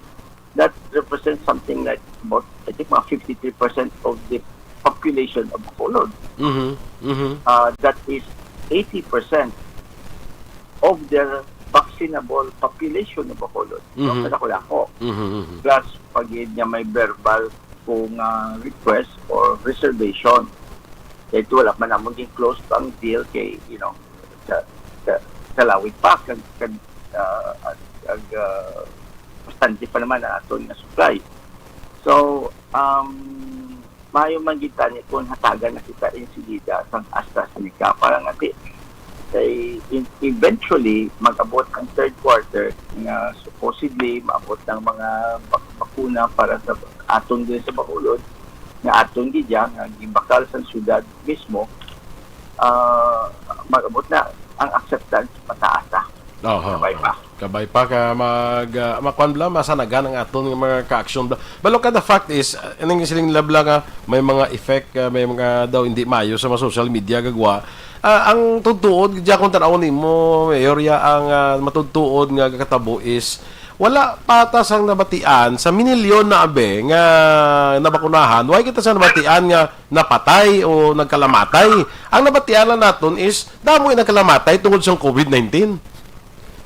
that represents something like about, I think, mga fifty-three percent of the population of Bacolod. Mhm, mhm. Uh, that is eighty percent of the vaccinable population of Bacolod. So, mhm, kadako-dako. Mhm, mhm. Plus, pag yun nga may verbal kung, ah, request or reservation. Kaya ito, wala man namon gin-close pa ang deal kay, you know, sa, sa, sa lawig pa, kag, kag, ah, ag, ag, ah, bastante pa naman ang aton nga supply. So, um, maayo man gid tani kung hatagan na kita insigida sang AstraZeneca para nga di kay in-, eventually mag-abot ang third quarter nga supposedly maabot ang mga bak-, bakuna para sa aton din sa Bacolod nga aton gid ya nga gibakal sa syudad mismo, ah, mag-abot na ang acceptance mataas na. Oho. Kabay pa. Kabay pa ka mag, ah, makuan bala, masanagan ang aton nga mga ka-action bala. Balo ka, the fact is, ah, ining siling nila bala nga may mga effect, ah, may mga daw hindi maayo sa mga social media gagwa. Ah, ang tutuod, di akong tanaw nimo, Mayor, ya, ang, ah, matutuod nga katabo is Wala pa ta sang nabatian sa minilyon na abi nga nabakunahan. Wala kita sang nabatian nga napatay o nagkalamatay. Ang nabatian lang naton is damo yung nagkalamatay tungod sa covid nineteen.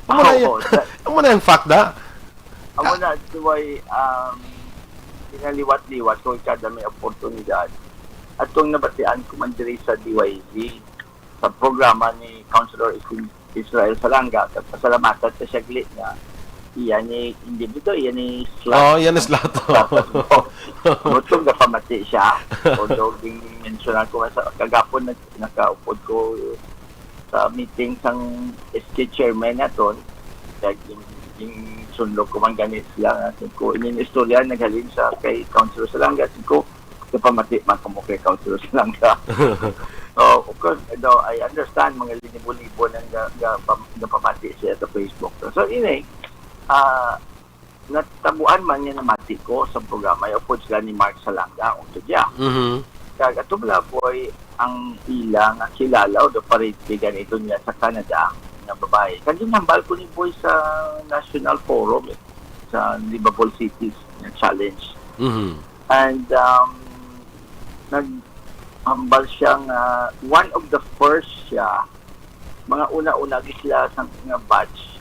Amo na Oo, yan. Amo na yung fact da. Amo na, Duway, um, pinaliwat-liwat ko kada may oportunidad. At kung nabatian ko man diri sa D Y Z, sa programa ni Councilor Is-, Israel Salanga, kag pasalamatan ta siya gali nga iya ni, hindi dito, iya ni Slat. Oh, iya ni Slat. Slat. Butong napamati siya. Although, ging-mentionan ko man sa kagapon, nag-, nakaupod ko sa meeting sang S K chairman naton, kag ging-, ging-, sunlog ko man gani sila nga, ko, ining istorya naghalin sa kay Councilor Salanga, ko, napamati man ko mo kay Councilor Salanga. So, of course, though I understand, mga libo-libo nang ga-, ga-, pam-, gapamati siya sa Facebook. So, ini, ah, natabuan man nga namati ko sa programa, upod sila ni Mark Salanga, ang tudya. Mhm. Kag ato bala, Boy, ang ila nga kilala o do parente ganito niya sa Canada, nga babae. Kag ginhambal ko ni Boy sa National Forum, eh, sa Livable Cities nga Challenge. Mhm. And, um, naghambal siya nga one of the first siya, mga una-una gid sila sa nga batch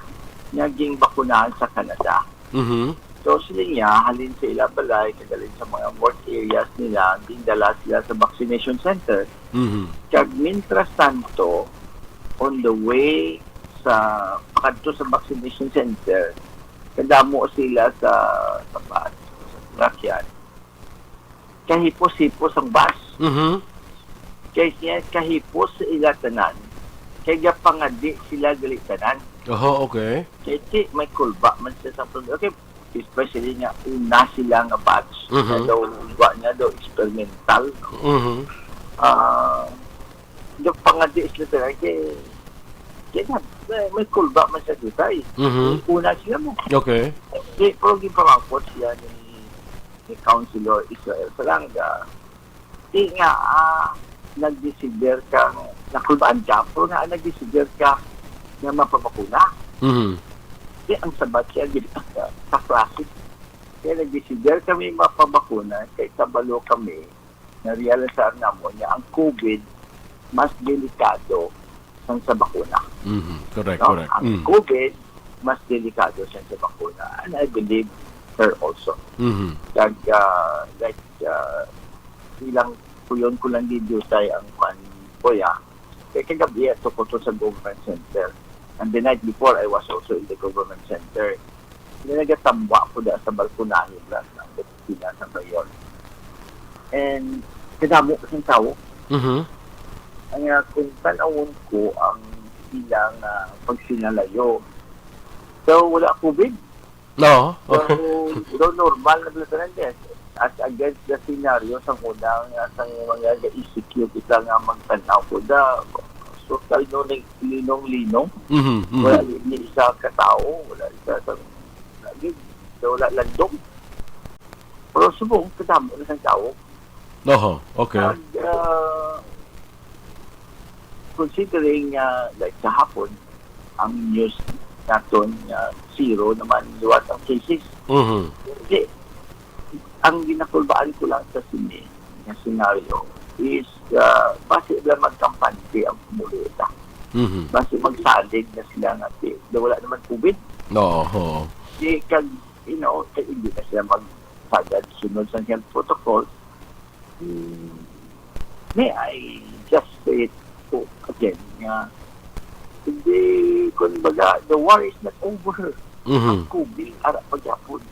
nga ginbakunahan sa Canada. Mhm. So, sila niya, halin sa ila balay, kag halin sa mga work areas nila, gindala sila sa vaccination center. Mhm. Kag mintras tanto, on the way sa, pakadto sa vaccination center, kadamo sila sa, sa bus, sa sasakyan. Kahipos-hipos ang bus. Mhm. Kay siya kahipos sa ila tanan, kay gapangadi sila gali tanan. Oho, okay. Kay ti may kulba man sila sa pag-, okay, especially nga una sila nga batch, Mhm. nga daw, wa niya daw experimental. Mhm. Ah, gapangadi sila tanan kay, kay na, may, may kulba man sa dutay. Mhm. Una sila mo. Okay. Di, pero ginpamangkot siya ni, ni Councilor Israel Salanga, di nga, ah, nagdesider ka, nakulbaan ka, pero nga nagdesider ka nga mapabakuna. Mhm. Di ang sabat siya, di ba, sa, sa klase. Kaya nagdesider kami mapabakuna, kay kabalo kami, na-realisar namon nga ang covid mas delikado sang sa bakuna. Mhm. Correct, No? correct. Ang Mm. covid mas delikado sang sa bakuna. And I believe her also. Mhm. Kag, ah, like, ah, ilang kuyon ko lang gid jutay ang kwan, kuya. Kay kagabi ato ko to sa government center. And the night before, I was also in the government center. Nga nagatambwa ko da sa balkonahe lang ng opisina sa mayor. And kadamo kasing tao. Mhm. Ang, ah, kung tanawon ko ang ilang, ah, pagsinalayo. So, wala covid. No. So, daw normal na bala tanan, yes. As against the scenario sa una nga sa mga ga-E C Q kita nga magtanaw ko da, social no ni linong-linong. Mhm, mhm. Wala ni isa ka tawo, wala isa sa lagi, wala landong. Pero subong, kadamo na sang tawo. Oho, okay. Kag, ah, considering nga, like, kahapon, ang news naton nga zero naman liwat ang cases. Mhm. Di, ang ginakulbaan ko lang sa sini nga senaryo is, ah, basi lang magkampante ang pumuluyo ta. Mhm. Basi magsalig na sila nga, di, di wala naman covid. Oo, oo. Di, kag, you know, kay hindi na sila magsagad sunod sa health protocol. Hmm, may I just say it po again nga, hindi, kumbaga, the war is not over. Mhm. Ang covid, ara pa gyapon.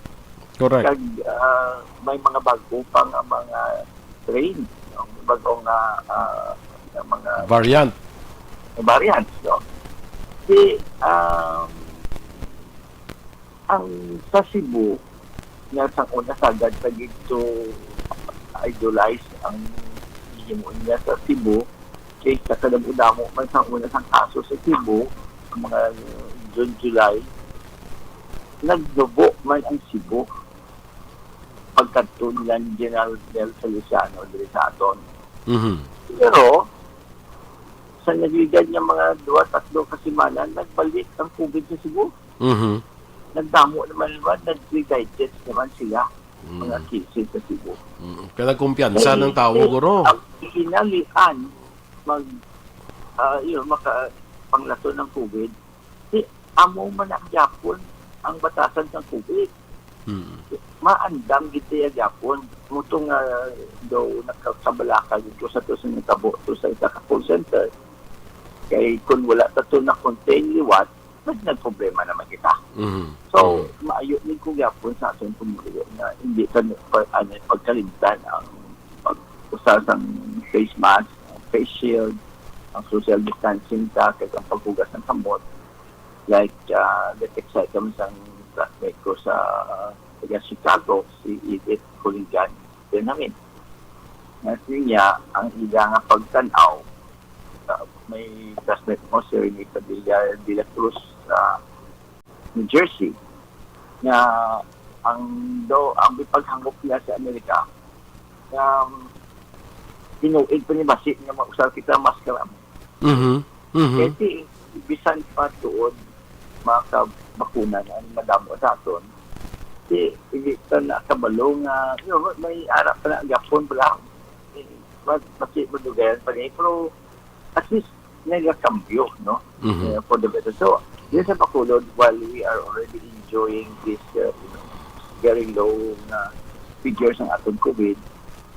Correct. Kag, ah, may mga bago pa nga mga strain, no? Bago nga, ah, nga mga Variant. variants, no? Di, um, ang sa Cebu, nga sang una sagad sa gid to idolize ang gihimo niya sa Cebu, kay sa kadamo-damo man sang una sang kaso sa Cebu, ang mga June, July, nagnubo man ang Cebu pagkadto nila ni General Nel Feliciano diri sa aton. Mhm. Pero, sa nagligad nga mga duwa, tatlo ka semana, nagbalik ang covid sa Cebu. Mhm. nagdamo naman, naman, nagdi-digest naman sila, mga Mm. cases sa Cebu. Mm. Kaya nagkumpiyansa Kay, ng tao, eh, guro. Ang kinalian, mag, ah, yun, maka, panglason ng COVID, di, amo man ang gyapon ang batasan sang COVID. Mm. Maandam gid siya gyapon. Muto nga daw nakakabalaka gid ko sa to sa nitabo to sa isa ka call center. Kay kung wala ta to na-contain liwat, nag-, nagproblema naman kita. Mhm. So, Mhm. maayo ni ko gyapon sa aton pumuluyo nga hindi ta ni-, pa-, ano, pagkalimtan ang pag-usa sang face mask, ang face shield, ang social distancing ta, kag ang paghugas ng kamot. Like, ah, get excited kami sang classmate ko sa, taga Chicago, si Edith Coligan Benjamin. Nga siya, ang ila nga pagtan-aw, ah, may classmate mo, si Rene Padilla de la Cruz, sa New Jersey, nga ang do, ang paghangop niya sa Amerika, um, tinuig pa ni basi nga mausal kita maskara. Mhm. Mhm. Kay si, bisan pa tuod makabakuna na ang madamo sa aton, si, hindi pa nakabalo nga, you know, may ara pa na gapon pala. Eh, mas, mas madugayan pa niya. Pero at least, nagakambyo, no? Mhm. Eh, for the better. So, yes, sa Bacolod, while we are already enjoying this, uh, you know, very low na figures ng atong COVID,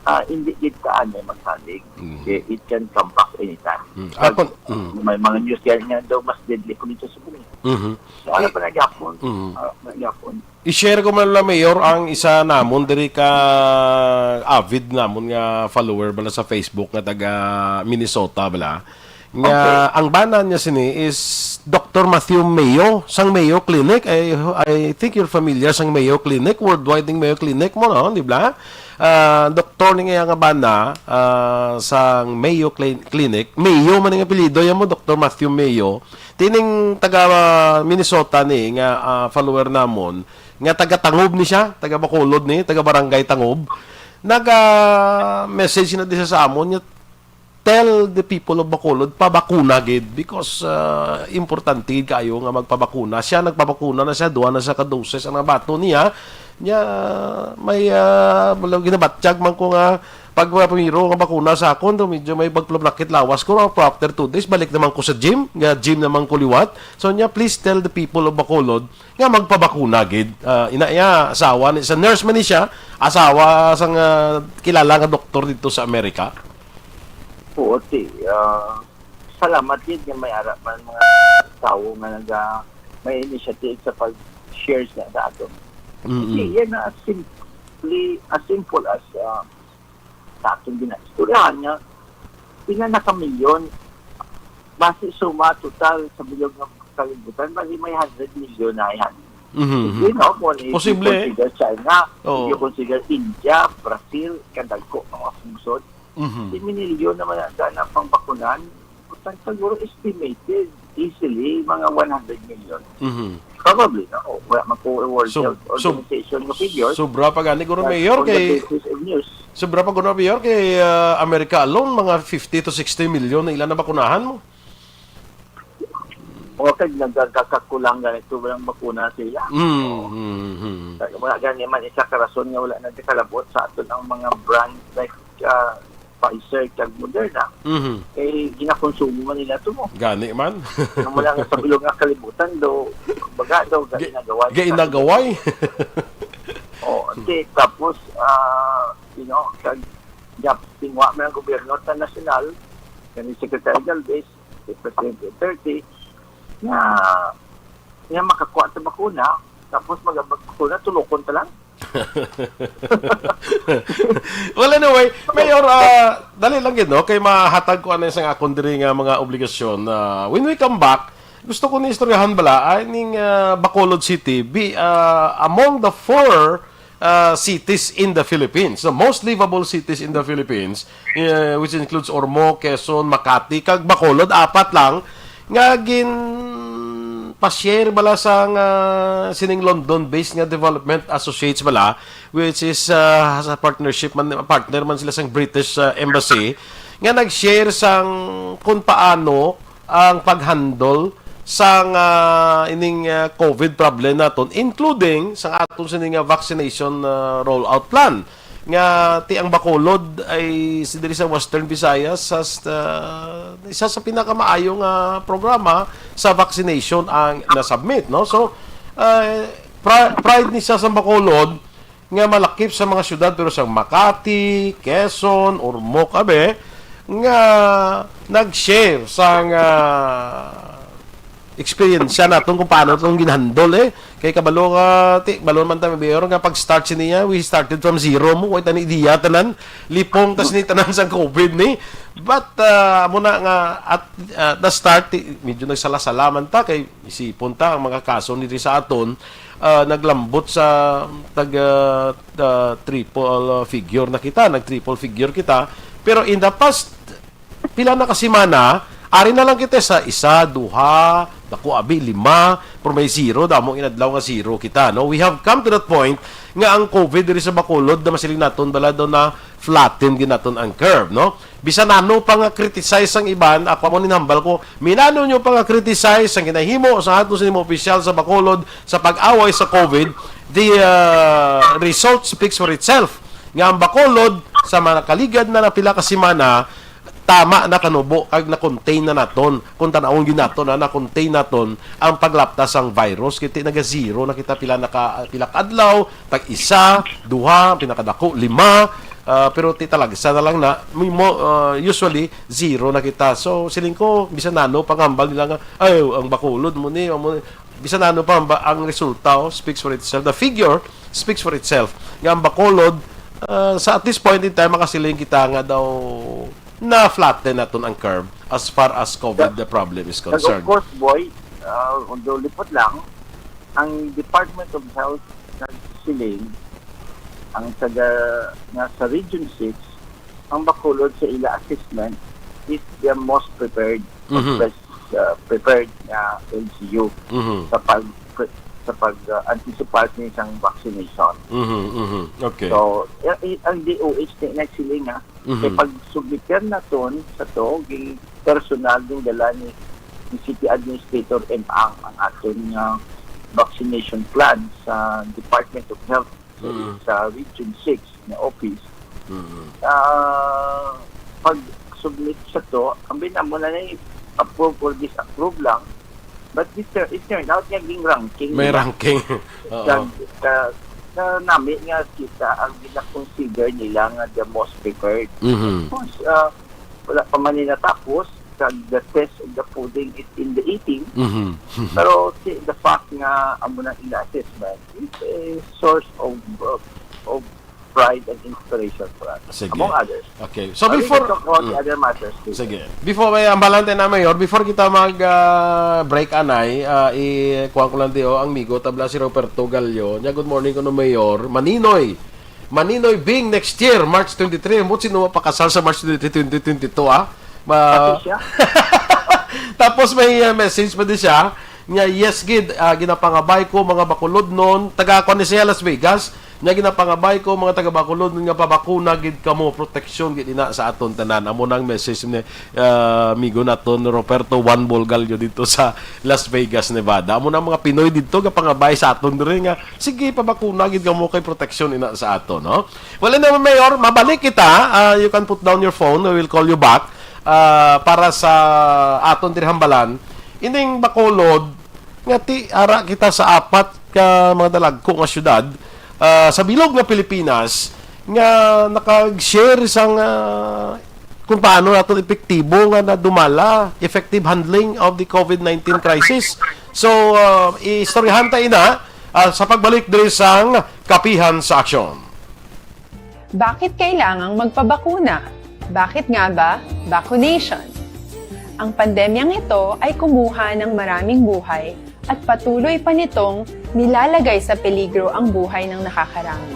ah, hindi gid ka anay magsalig. Mhm. Eh, it can come back anytime. Mm. Pag, Ako, mm. may mga news yan nga daw mas deadly kung ito sa Cebu. Mhm. So, ano I-, pa na gyapon? Mhm. Ah, na gyapon. I-share ko man lang, Mayor, ang isa namon diri ka avid namon nga follower bala sa Facebook nga taga Minnesota bala. Nga Okay. ang bana niya sini is Doctor Matthew Mayo sang Mayo Clinic. I, I think you're familiar sang Mayo Clinic, worldwide ning Mayo Clinic mo, no? Di ba? Ah, doktor ni nga bana, ah, sang Mayo Cli-, Clinic. Mayo man ang apelyido yan mo, Doctor Matthew Mayo. Tining taga, ah, Minnesota ni nga, ah, follower namon, nga taga Tangob ni siya, taga Bacolod ni, taga Barangay Tangob. Naga-message na di siya sa amon nga, "Tell the people of Bacolod, pabakuna gid, because, ah, importante gid kayo nga magpabakuna." Siya nagpabakuna na siya, duha na siya ka doses ang nabaton niya. Nya, may, ah, wala, ginabatyag man ko nga pag, ah, primero nga bakuna sa akon, daw medyo may pagpalabnakit lawas ko, pero after two days, balik naman ko sa gym, nga gym naman ko liwat. So, nya, please tell the people of Bacolod nga magpabakuna gid. Ah, ina iya, asawa ni, sa nurse man ni siya, asawa sang, ah, kilala nga doktor dito sa Amerika. Oo, ti, ah, salamat gid nga may ara man mga tawo nga naga-, may initiative sa pag-share sa, sa aton. Mm-mm. Kasi yan na as simply, as simple as, ah, sa aton ginaistoryahan nga, pila na ka milyon, basi suma total sa bilog nga kalibutan, basi may hundred million na yan. Mhm, mhm. You know, kung i-, Posible. i-consider China, Oo. you consider India, Brazil, kadagko nga mga pungsod, Mhm. Di minilyon naman ang dana pang bakunan. Butang siguro estimated easily mga one hundred million. Mhm. Probably, no? O, wala man ko World So, Health so, Organization nga figures. sobra pa gani, guro, But Mayor, on the kay, basis of news. sobra pa, guro, Mayor, kay, ah, America alone, mga fifty to sixty million na ila na bakunahan mo. O, kag nagkakakulang ganito, walang bakuna sila. Mm, mm, mm. Kag wala gani man isa ka rason nga wala nagkakalabot sa aton ang mga brand like, ah, Pfizer kag Moderna. Mhm. Kay ginakonsumo man nila to mo. Gani man. Ang wala nga sa bilog nga kalibutan, do, baga, do, Ga-, gainagaway. gainagaway. O, okay, tapos, ah, you know, kag, gap, tingwa man ang gobyerno sa nasyonal, kani Secretary Galvez, si Presidente Duterte, nga, nga makakuha sa bakuna, tapos mag-, magbakuna, tulokon ta lang. Well, anyway, Mayor, ah, dali lang gid, no? Kay mahatag ko anay sang akon diri nga mga obligasyon. Ah, when we come back, gusto ko ni istoryahan bala, ah, ning, ah, Bacolod City, be, ah, among the four, ah, cities in the Philippines, the most livable cities in the Philippines, eh, which includes Ormoc, Quezon, Makati, kag Bacolod, apat lang, nga gin pa-share bala sang, ah, sining London-based nga Development Associates bala, which is, ah, sa partnership man, partner man sila sang British, ah, Embassy, nga nag-share sang kung paano ang pag-handle sang, ah, ining, ah, COVID problem naton, including sang aton sini nga vaccination, ah, rollout plan. Nga ti ang Bacolod ay si diri sa Western Visayas sa, sa isa sa pinakamaayo nga programa sa vaccination ang na-submit, no? So, ah, pri-, pride ni sa, sa Bacolod nga malakip sa mga syudad, pero sa Makati, Quezon, Ormoc, abi, nga nag-share sang, ah, eksperyensya naton kung paano itong ginhandle, eh. Kay kabalo nga, ti, balo man tayo, Mayor, nga pag-start sini niya, we started from zero mo, wala tani idea tanan, lipong tas ni tanan sang COVID ni. But, ah, amo na nga, at, ah, the start, ti, medyo nagsala-sala man ta, kay isipon ta, ang mga kaso ni sa aton, ah, naglambot sa tag, ah, ah, triple, ah, figure na kita, nag-triple figure kita. Pero in the past, pila na ka semana, ari na lang kita sa isa, duha, naku, abi, lima, pero may zero, damo inadlaw nga zero kita, no? We have come to that point nga ang COVID diri sa Bacolod na masiling naton bala daw na flatten gid naton ang curve, no? Bisan ano pa nga criticize ang iban, ako mo ninambal ko, minano nyo pa nga criticize ang ginahimo sa ato sa mga opisyal sa Bacolod sa pag-away sa COVID, the, ah, result speaks for itself. Nga ang Bacolod, sa mga kaligad na napila ka semana, tama na kanubo, kag na-contain na naton. Kung tanawon gyud naton, na na-contain naton ang paglapta sang virus. Kay ti naga-zero na kita pila naka, pila ka adlaw, tag isa, duha, pinakadako, lima, ah, pero ti talagsa na lang na, mi-, mo, ah, usually, zero na kita. So, siling ko, bisan nano pangambal nila nga, "Ay, ang Bacolod mo ni, mo ni." Bisan nano pa, ang ba-, ang resulta, oh, speaks for itself. The figure speaks for itself. Nga ang Bacolod, ah, sa at this point in time, makasiling kita nga daw na-flatten naton ang curve as far as COVID the problem is concerned. Kag of course, boy, ah, although lipot lang, ang Department of Health nagsiling ang taga, nga sa Region six, ang Bacolod sa ila assessment is the most prepared, Mhm. best, ah, prepared nga L G U Mhm. sa pag, sa pag, ah, anticipate ni isang vaccination. Mhm, mhm. Okay. So, i-, i-, ang D O H ni nagsiling nga, Mhm. kay pag submiter naton sa to, gi personal din dala ni, ni City Administrator M. Ang ang aton nga vaccination plan sa Department of Health sa, Mm. sa Region six nga office. Mm. Ah, pag submit sa to, ang binamo na ni approve or disapprove lang. But it, tur-, it turned out nga ging ranking May nila. Ranking. Oo. Sa, sa, sa nami nga kita ang gina-consider nila nga the most prepared. Mhm. Tapos, ah, wala pa man ni natapos, kag the test of the pudding is in the eating. Mhm. Pero si, the fact nga amo nang ila assessment is a source of, of, of pride and inspiration for us, Sige. among others. Okay. So, Are we before, gonna talk about the mm. other matters, please? Sige. Before, may ambalan tayo na, Mayor. Before kita mag, ah, break, anay, ah, i-, kuha ko lang di, oh, ang migo, tabla si Roberto Gallo. Nya, good morning, kuno, Mayor. Maninoy. Maninoy Bing next year, March twenty-three. Ambot sino mapakasal sa March twenty-three, twenty twenty-two, ah? Ma- Pati siya. Tapos may, ah, message pa din siya. Nga, "Yes, gid, ah, ginapangabay ko, mga Bacolodnon." Taga, kuwan ni siya, Las Vegas. Nga, "Ginapangabay ko, mga taga Bacolodnon, nga pabakuna gid kamo, proteksyon gid ina sa aton tanan." Amo na ang message ni, ah, amigo naton Roberto Juan Bolgallo dito sa Las Vegas, Nevada. Amo na ang mga Pinoy dito, gapangabay sa aton diri nga, "Sige, pabakuna gid kamo kay proteksyon ina sa aton," no? Well, anyway, Mayor, mabalik kita. Ah, you can put down your phone. We will call you back, ah, para sa aton diri hambalan. Ining Bacolod, nga ti ara kita sa apat ka mga dalagko nga syudad, ah, sa bilog nga Pilipinas nga nakag-share sang, ah, kung paano naton epektibo nga nadumala, effective handling of the COVID nineteen crisis. So, ah, istoryahan ta ina, ah, sa pagbalik diri sang Kapihan sa Aksyon. Bakit kailangang magpabakuna? Bakit nga ba vaccination? Ang pandemyang ito ay kumuha ng maraming buhay at patuloy pa nitong nilalagay sa peligro ang buhay ng nakakarami.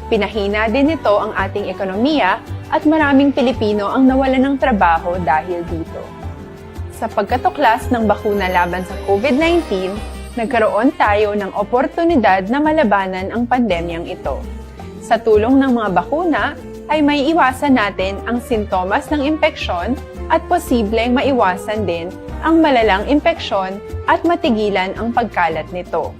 Pinahina din nito ang ating ekonomiya at maraming Pilipino ang nawalan ng trabaho dahil dito. Sa pagkatuklas ng bakuna laban sa COVID nineteen, nagkaroon tayo ng oportunidad na malabanan ang pandemyang ito. Sa tulong ng mga bakuna, ay maiiwasan natin ang sintomas ng impeksyon at posibleng maiwasan din ang malalang impeksyon at matigilan ang pagkalat nito.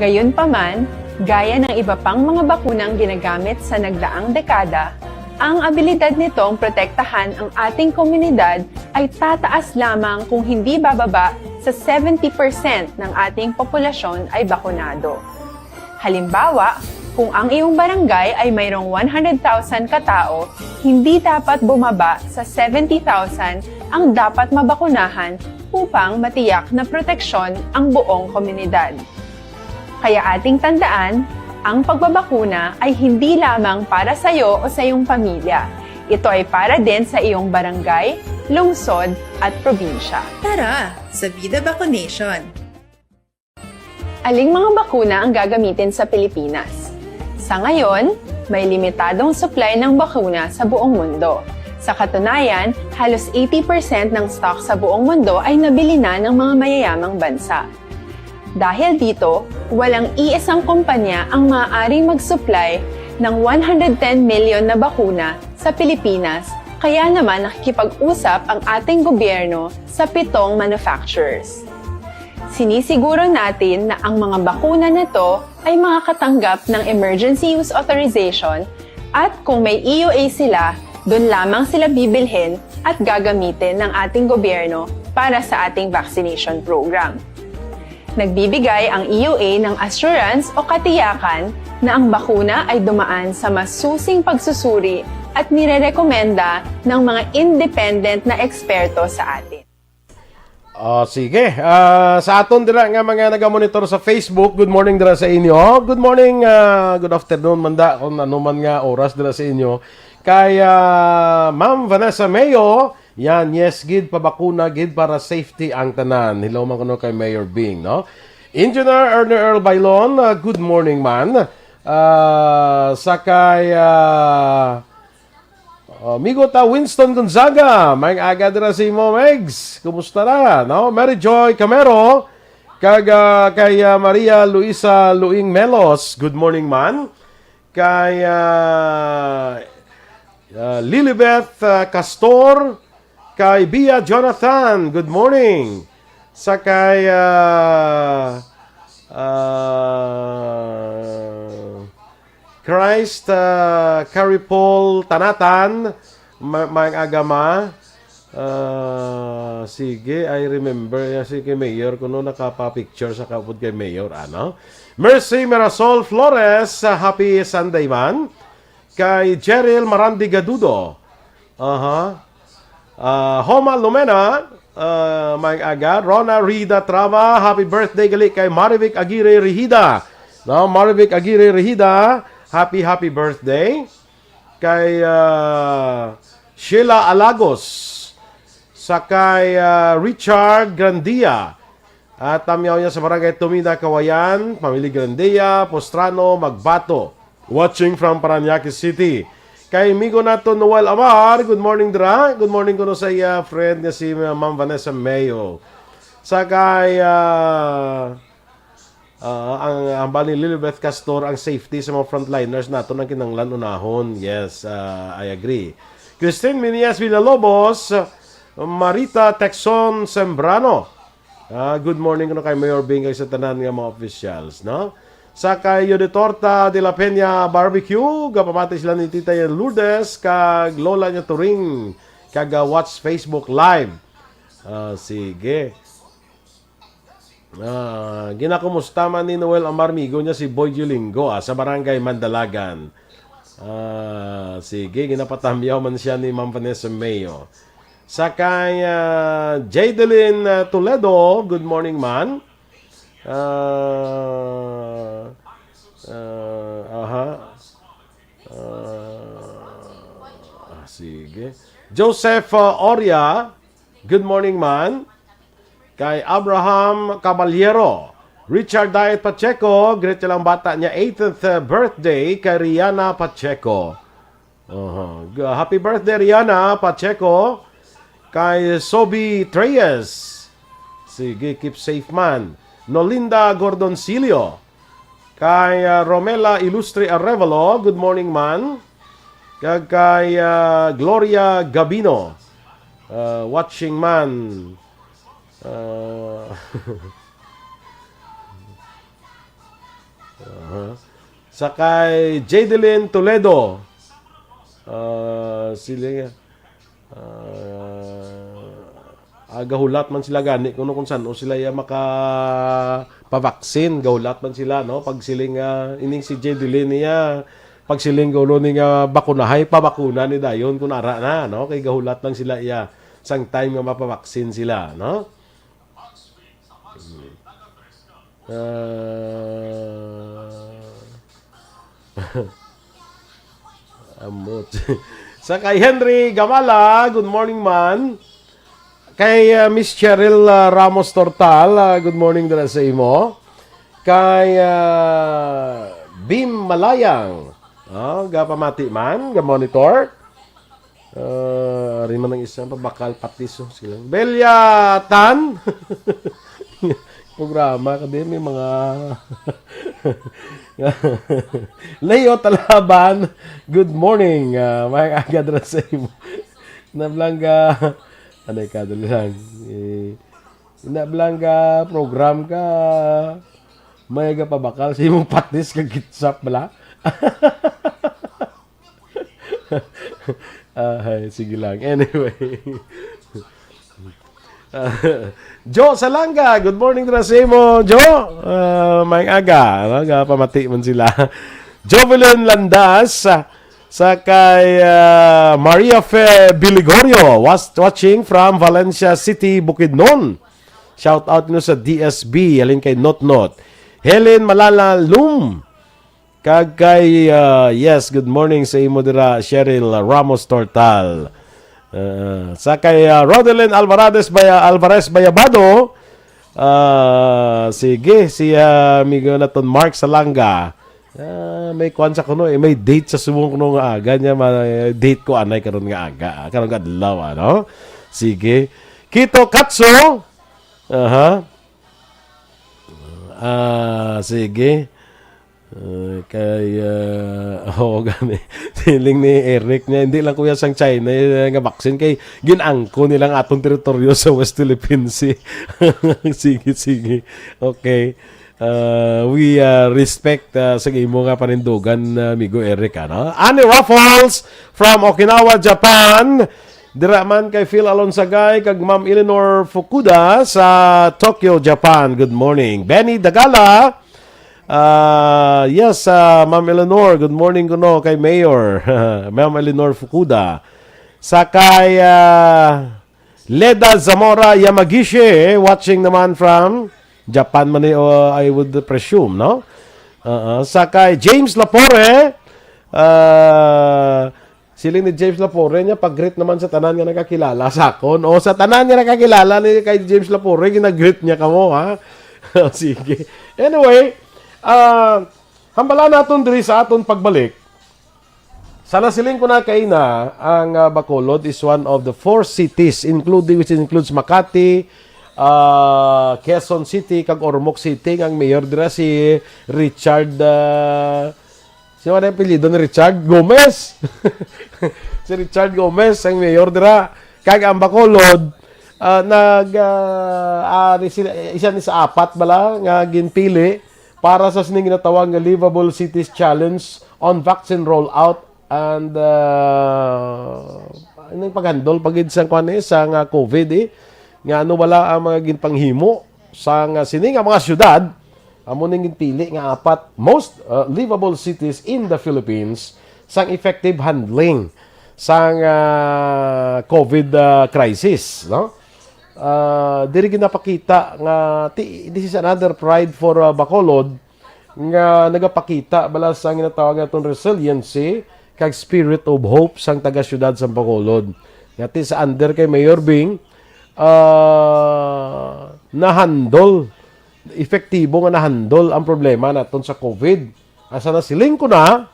Gayunpaman, gaya ng iba pang mga bakunang ginagamit sa nagdaang dekada, ang abilidad nitong protektahan ang ating komunidad ay tataas lamang kung hindi bababa sa seventy percent ng ating populasyon ay bakunado. Halimbawa, kung ang iyong barangay ay mayroong one hundred thousand katao, hindi dapat bumaba sa seventy thousand ang dapat mabakunahan upang matiyak na proteksyon ang buong komunidad. Kaya ating tandaan, ang pagbabakuna ay hindi lamang para sa iyo o sa iyong pamilya. Ito ay para din sa iyong barangay, lungsod, at probinsya. Tara, sa Vida Vaccination! Aling mga bakuna ang gagamitin sa Pilipinas? Sa ngayon, may limitadong supply ng bakuna sa buong mundo. Sa katunayan, halos eighty percent ng stock sa buong mundo ay nabili na ng mga mayayamang bansa. Dahil dito, walang iisang kumpanya ang maaaring mag-supply ng one hundred ten million na bakuna sa Pilipinas, kaya naman nakikipag-usap ang ating gobyerno sa pitong manufacturers. Sinisiguro natin na ang mga bakuna na to ay makakatanggap ng emergency use authorization, at kung may E U A sila, doon lamang sila bibilhin at gagamitin ng ating gobyerno para sa ating vaccination program. Nagbibigay ang E U A ng assurance o katiyakan na ang bakuna ay dumaan sa masusing pagsusuri at nirerekomenda ng mga independent na eksperto sa atin. Oh, sige. Ah, sa aton dira nga mga nagamonitor sa Facebook, good morning dira sa inyo. Good morning, ah, good afternoon man da kung ano man nga oras dira sa inyo. Kay ah, Ma'am Vanessa Mayo, yan, yes gid, pabakuna gid para safety ang tanan. Hello man kuno kay Mayor Bing, no? Engineer Ernie Earl Bailon, ah, good morning man. Ah, sa kay ah, Oh, amigo ta Winston Gonzaga, may aga dira sa imo, Megs. Kumusta na? No? Mary Joy Camero, kag ah, kay ah, Maria Luisa Luing Melos, good morning man. Kay ah, ah, Lilibeth ah, Castor, kay Bia Jonathan, good morning. Sa kay ah, ah, Christ ah, Caripol Tanatan, ma- maayong aga ma. Ah, sige, I remember. Yan, sige, Mayor, kuno nakapa-picture sa kaupod kay Mayor, ano? Mercy Mirasol Flores, ah, happy Sunday man. Kay Jeril Marandi Gadudo. Aha. Ah, Homa Lumena, ah, maayong aga. Rona Rida Trava, happy birthday gali kay Marivic Aguirre Rihida. No, Marivic Aguirre Rihida, happy, happy birthday. Kay ah, Sheila Alagos, sa kay ah, Richard Grandia, at tamyaw niya sa Barangay Tumida, Kawayan, Pamili Grandia, Postrano, Magbato. Watching from Parañaque City. Kay amigo nato Noel Amar, good morning dira. Good morning kuno sa iya friend nga si Ma'am Vanessa Mayo. Sa kay ah, ah, ang hambal ni Lilibeth Castor, ang safety sa mga frontliners nato ang kinahanglan unahon. Yes, ah, I agree. Christine Minias Villalobos, Marita Texon Sembrano. Ah, good morning kuno kay Mayor Bing kag sa tanan nga mga officials, no? Sa kay Yoditorta de la Peña Barbecue, gapamati sila ni Tita Lourdes kag Lola niya Turing, kag ah, watch Facebook Live. Ah, sige. Ah, ginakumusta man ni Noel ang marmigo niya si Boy Julingo, ah, sa Barangay Mandalagan. Ah, sige, ginapatamyaw man siya ni Ma'am Vanessa Mayo. Sa kay ah, Jadelyn ah, Toledo, good morning man. Ah, ah, aha. Ah, ah, sige. Joseph ah, Oria, good morning man. Kay Abraham Caballero, Richard Diet Pacheco, greet niya lang bata niya eighteenth birthday kay Rihanna Pacheco. Oho. G- Happy birthday, Rihanna Pacheco. Kay Sobi Treyes. Sige, keep safe man. Nolinda Gordonsilio. Kay ah, Romela Ilustre Arevalo, good morning man. Kag kay ah, Gloria Gabino, ah, watching man. Ah, aha. Sa kay Jadeline Toledo, ah, sila, ah, ah, gahulat man sila gani kuno kung san-o sila iya maka pavaksin, gahulat man sila, no? Pagsiling, ah, ining si Jadeline niya, pagsiling kuno ni nga bakunahay, pabakuna ni dayon kun ara na, no? Kay gahulat lang sila iya sang time nga mapavaksin sila, no? Ah. Ambot. Sa kay Henry Gamala, good morning, man. Kay, ah, Miss Cheryl, ah, Ramos Tortal, ah, good morning dira sa imo. Kay, ah, Bim Malayang, ah, gapamati man, ga-monitor. Ah, ari man ang isa, pabakal, patis, oh. Sige lang. Belia Tan. Programa ka din, may mga Leo Talaban. Good morning. Ah, may aga dira sa imo. Nablangga. Ano ka, dali lang. Eh, nablangga program ka. May gapabakal sa imong patis kag ketchup bala. Ah, ay, sige lang. Anyway. Ah, Jo Salanga, good morning dira sa imo, Jo. Ah, maayong aga, ano, gapamati man sila. Jovelyn Landas, ah, sa kay, ah, Maria Fe Biligorio, was watching from Valencia City, Bukidnon. Shout out nyo sa D S B, halin kay Notnot. Helen Malala Lum, kag kay, ah, yes, good morning sa imo dira, Cheryl Ramos Tortal. Ah, sa kay, ah, Rodelyn Alvarez Baya-, Alvarez Bayabado. Ah, sige, si, ah, amigo naton Mark Salanga. Ah, may kwan sa kuno, eh, may date sa subong kuno nga aga niya, ma-, date ko anay karon nga aga, ah, karon nga adlaw, ano? Sige. Kito Katso. Aha. Ah, sige. Ah, kay, ah, oo, gani. Siling ni Eric niya, hindi lang kuya sang China, eh, nga vaccine kay gin-angko nilang aton teritoryo sa West Philippine Sea. Sige, sige. Okay. Ah, we, ah, respect, ah, sa imo nga panindugan, ah, amigo Eric, ano? Annie Raffles from Okinawa, Japan. Dira man kay Phil Alonsagay kag Ma'am Eleanor Fukuda sa Tokyo, Japan. Good morning. Benny Dagala, ah, yes, ah, Ma'am Eleanor, good morning kuno kay Mayor. Ma'am Eleanor Fukuda. Sa kay, ah, Leda Zamora Yamagishi, watching naman from Japan man ni, oh, I would presume, no? Uh, sa kay James Lapore, ah, siling ni James Lapore niya, pag-greet naman sa tanan nga nakakilala sa akon. O sa tanan nga nakakilala ni kay James Lapore, ginag-greet niya kamo, ha? Sige. Anyway, ah, hambala naton diri sa aton pagbalik. Sa nasiling ko na kaina, ang, ah, Bacolod is one of the four cities, including, which includes Makati, ah, Quezon City, kag Ormoc City, nga ang mayor dira si Richard, ah, si ano ang apelyido ni Richard? Gomez. Si Richard Gomez ang mayor dira. Kag ang Bacolod, ah, nag, ah, ari sila, isa ni sa apat bala nga ginpili para sa sining ginatawag nga Livable Cities Challenge on vaccine rollout and, ah, ining paghandle pa gid sa kwan, eh, sa nga COVID, eh, nga ano wala ang mga ginpanghimo sa nga sini nga mga syudad, amo ning ginpili nga apat most, ah, livable cities in the Philippines sang effective handling sang, ah, COVID, ah, crisis, no? Ah, diri ginapakita nga ti-, this is another pride for, ah, Bacolod nga nagapakita bala sa ginatawag naton resiliency kag spirit of hope sang taga-siyudad sa Bacolod. Nga ti sa under kay Mayor Bing, ah, nahandle, epektibo nga nahandle ang problema naton sa COVID. Asa nasiling ko na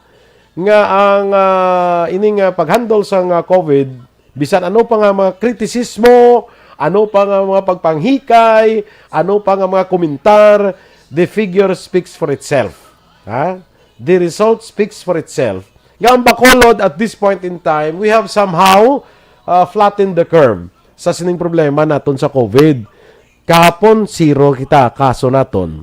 nga ang, ah, ining, ah, paghandle sang, ah, COVID, bisan ano pa nga mga kritisismo, ano pa nga mga pagpanghikay, ano pa nga mga komentar, the figure speaks for itself. Ha? The result speaks for itself. Nga ang Bacolod at this point in time, we have somehow, ah, flattened the curve sa sining problema naton sa COVID. Kahapon, zero kita kaso naton.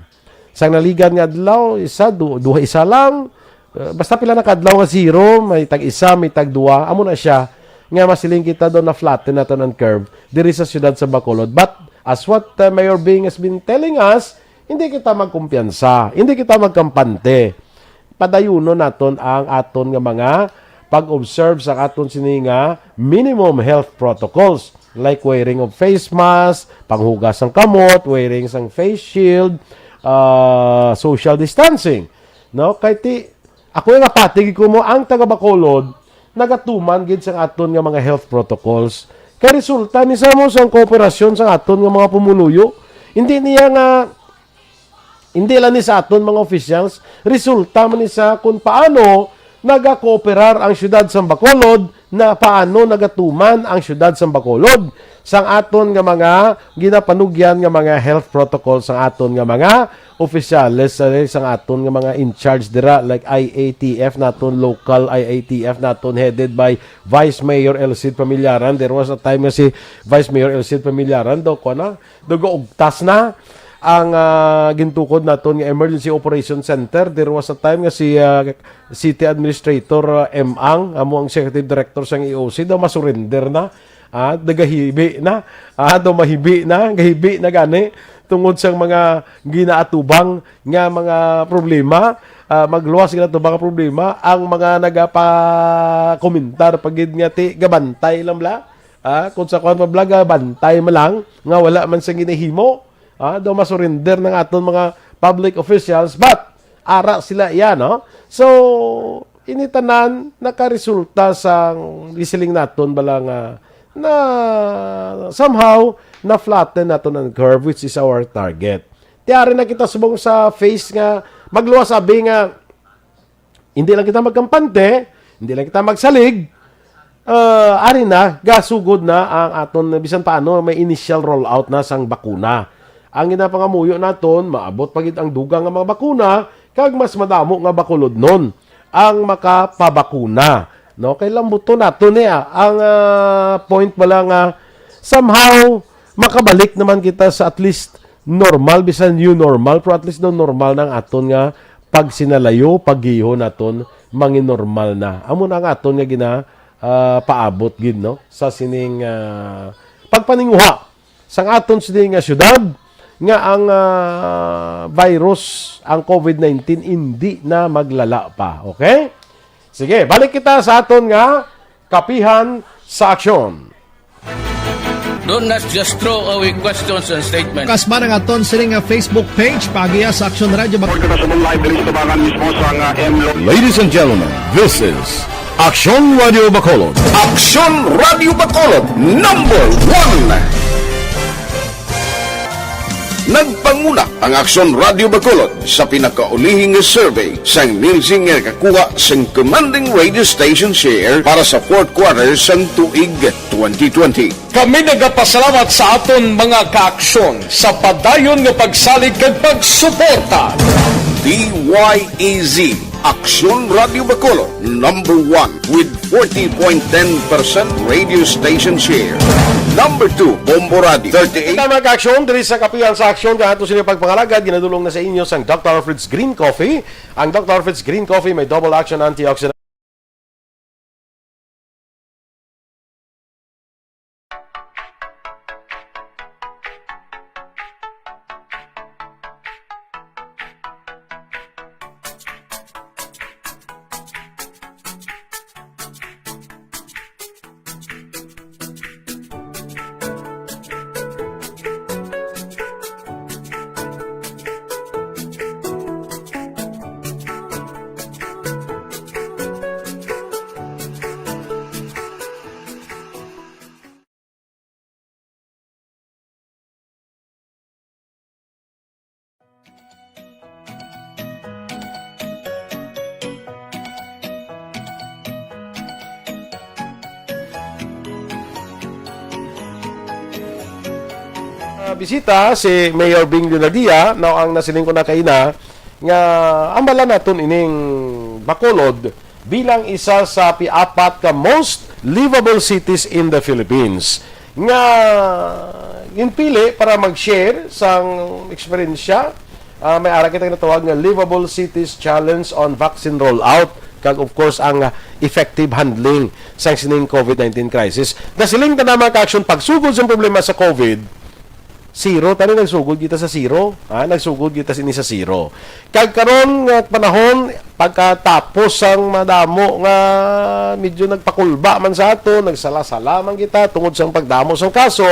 Sang naligan nga adlaw, isa, du-, duha, isa lang. Uh, basta pila na ka adlaw nga zero, may tag isa, may tag dua. Amo na siya nga masiling kita daw na flatten naton ang curve diri sa siyudad sa Bacolod. But as what uh, Mayor Bing has been telling us, hindi kita magkumpiyansa, hindi kita magkampante. Padayunon naton ang aton nga mga pag-observe sa aton sini nga minimum health protocols, like wearing of face mask, panghugas ng kamot, wearing sang face shield, uh, social distancing. No? Kay ti, ako nga patig ko mo, ang taga Bacolod, nagatuman gid sang aton nga mga health protocols. Kay resulta ni sa mo sang kooperasyon sang aton nga mga pumuluyo. Hindi niya nga, hindi lang ni sa aton mga officials, resulta man ni sa kung paano nagakooperar ang siyudad sang Bacolod, na paano nagatuman ang siyudad sang Bacolod sang aton nga mga ginapanugyan nga mga health protocol sang aton nga mga opisyales, eh, sang aton nga mga in charge dira, like I A T F naton, local I A T F naton, headed by Vice Mayor El Cid Pamillaran. There was a time nga si Vice Mayor El Cid Pamillaran daw, kuwan na, daw gaugtas na ang, ah, gintukod naton nga Emergency Operation Center. There was a time nga si, ah, City Administrator, ah, M Ang, amo ang Executive Director sang E O C, daw masurrender na. Ah, nagahibi na. Ah, daw mahibi na, gahibi na gani tungod sang mga ginaatubang nga mga problema, ah, magluwas ginaatubang nga problema ang mga nagapakomentar pa gid nga ti gabantay lang bla. Ah, kung sa kwan pa bla, gabantay man lang nga wala man sang ginahimo. Ah, daw masurrender ng aton mga public officials, but ara sila iya, no? So, ini tanan nakaresulta sa gisiling naton bala nga na somehow na-flatten naton ang curve, which is our target. Ti ari na kita subong sa phase nga magluwas abi nga hindi lang kita magkampante, hindi lang kita magsalig, ah, ari na, gasugod na ang aton bisan paano may initial rollout na sang bakuna. Ang ginapangamuyo naton, maabot pa gid ang dugang nga mga bakuna, kag mas madamo nga Bacolodnon ang makapabakuna, no? Kay lambuton nato niya ang, ah, point bala nga somehow makabalik naman kita sa at least normal, bisan new normal, pero at least daw normal na ang aton nga pagsinalayo, paggiho naton, manginormal na. Amo na ang aton nga gina, ah, paabot gid, no, sa sining, ah, pagpaninguha sang aton sini nga syudad nga ang, ah, virus, ang covid nineteen, hindi na maglala pa. Okay? Sige, balik kita sa aton nga kapihan sa aksyon. Don't not just throw away questions and statements. Kasba ang aton sini nga Facebook page, paagiha sa Aksyon Radio Bacolod. Kita sa live diri sa tubangan mismo sa nga M Lo- Ladies and gentlemen, this is Aksyon Radio Bacolod. Aksyon Radio Bacolod, number one. Nagpanguna ang Aksyon Radio Bacolod sa pinakaulihing survey sang Nielsen nga nakakuha sang commanding radio station share para sa fourth quarter sang tuig twenty twenty. Kami nagapasalamat sa aton mga kaaksyon sa padayon nga pagsalig kag pagsuporta. D Y E Z, Aksyon Radio Bacolod, number one with forty point ten percent radio station share. Number two, Bombo Radio, thirty-eight. Kita, mga kaaksyon, diri sa kapihan sa aksyon, nga ato sila pagpangalagad, ginadulong na sa inyo sang Doctor Alfred's Green Coffee. Ang Doctor Alfred's Green Coffee may double action antioxidant. Ah, bisita si Mayor Bing Leonadia, no, ang nasiling ko na kaina, nga amalan naton ining Bacolod bilang isa sa piapat ka most livable cities in the Philippines, nga ginpili para mag-share sang eksperyensya. Ah, may ara kita ginatawag nga Livable Cities Challenge on Vaccine Rollout, kag, of course, ang, ah, effective handling sang sining COVID nineteen crisis. Nasiling ta na, mga ka-aksyon, pagsugod sa problema sa COVID, zero, tani, nagsugod kita sa zero, ha? Nagsugod kita sini sa zero. Kag karon nga panahon, pagkatapos sang madamo nga medyo nagpakulba man sa ato, nagsala-sala man kita tungod sang pagdamo sang kaso,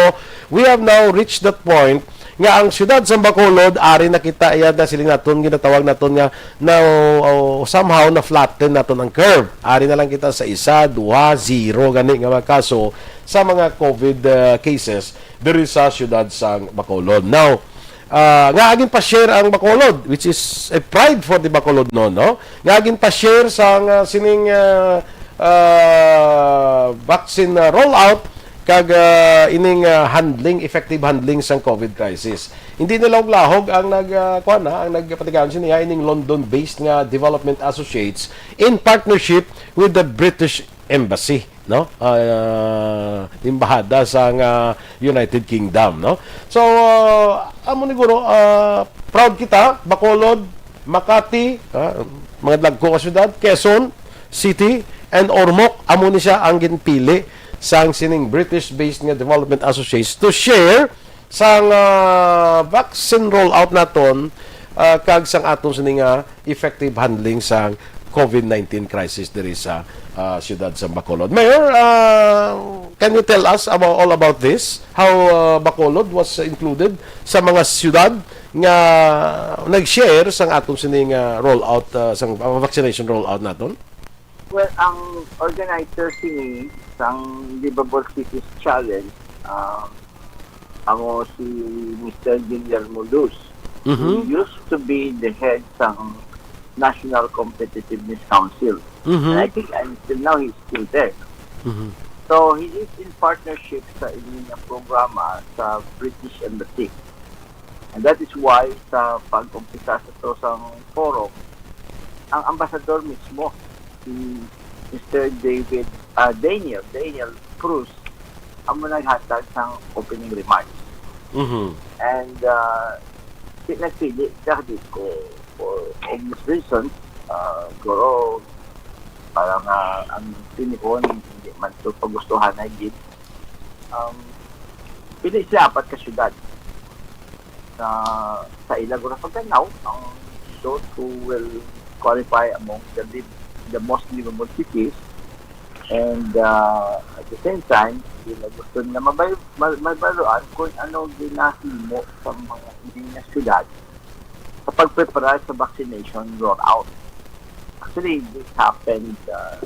we have now reached that point nga ang siyudad sa Bacolod, ari na kita, iya na siling naton, ginatawag naton nga na, oh, somehow na-flatten naton ang curve. Ari na lang kita sa isa, duha, zero gani nga mga kaso sa mga COVID, uh, cases diri sa siyudad sang Bacolod. Now, ah, nga agin pa-share ang Bacolod, which is a pride for the Bacolod, no, no? Nga agin pa-share sang, ah, sining, ah, ah, vaccine, ah, rollout kag, ah, ining, ah, handling, effective handling sang COVID crisis. Hindi nalahog-lahog ang nag, ah, kuwan na, ang nagpatigayon sini, ha, ining London-based nga Development Associates in partnership with the British Embassy, no? Ah, embahada sa nga United Kingdom, no? So, ah, amo ni guro, ah, proud kita, Bacolod, Makati, ah, mga dagko nga syudad, Quezon City, and Ormoc, amo ni siya ang ginpili sang sining British-based nga Development Associates to share sang, ah, vaccine rollout naton, ah, kag sang aton sini nga effective handling sang COVID nineteen crisis diri sa, ah, siyudad sa Bacolod. Mayor, ah, can you tell us about, all about this? How, ah, Bacolod was included sa mga siyudad nga nag-share sang aton sini nga rollout, ah, sang, ah, vaccination rollout naton? Well, ang organizer sini sang Livable Cities Challenge, um, amo si Mister Guillermo Luz, who Mhm. used to be the head sang National Competitiveness Council. Mhm. And I think until now, he's still there. Mhm. So, he is in partnership sa ini nga programa sa British Embassy. And that is why sa pag-umpisa sa to sang forum, ang ambasador mismo, si Mister David, ah, Daniel, Daniel Cruz, amo naghatag sang opening remarks. Mhm. And, ah, di nagpili siya dito for obvious reasons. Ah, siguro, para nga ang tinuod, hindi man to pagustuhan na gid. Um, pili sila apat ka syudad. Sa, sa ila guro pagtanaw, ang those who will qualify among the liv-, the most livable cities, and, uh, at the same time, sila gusto nila mabay-, ma-, mabaluan kung ano ginahimo sa mga ini nga syudad sa pagprepara sa vaccination rollout. Actually, this happened, uh,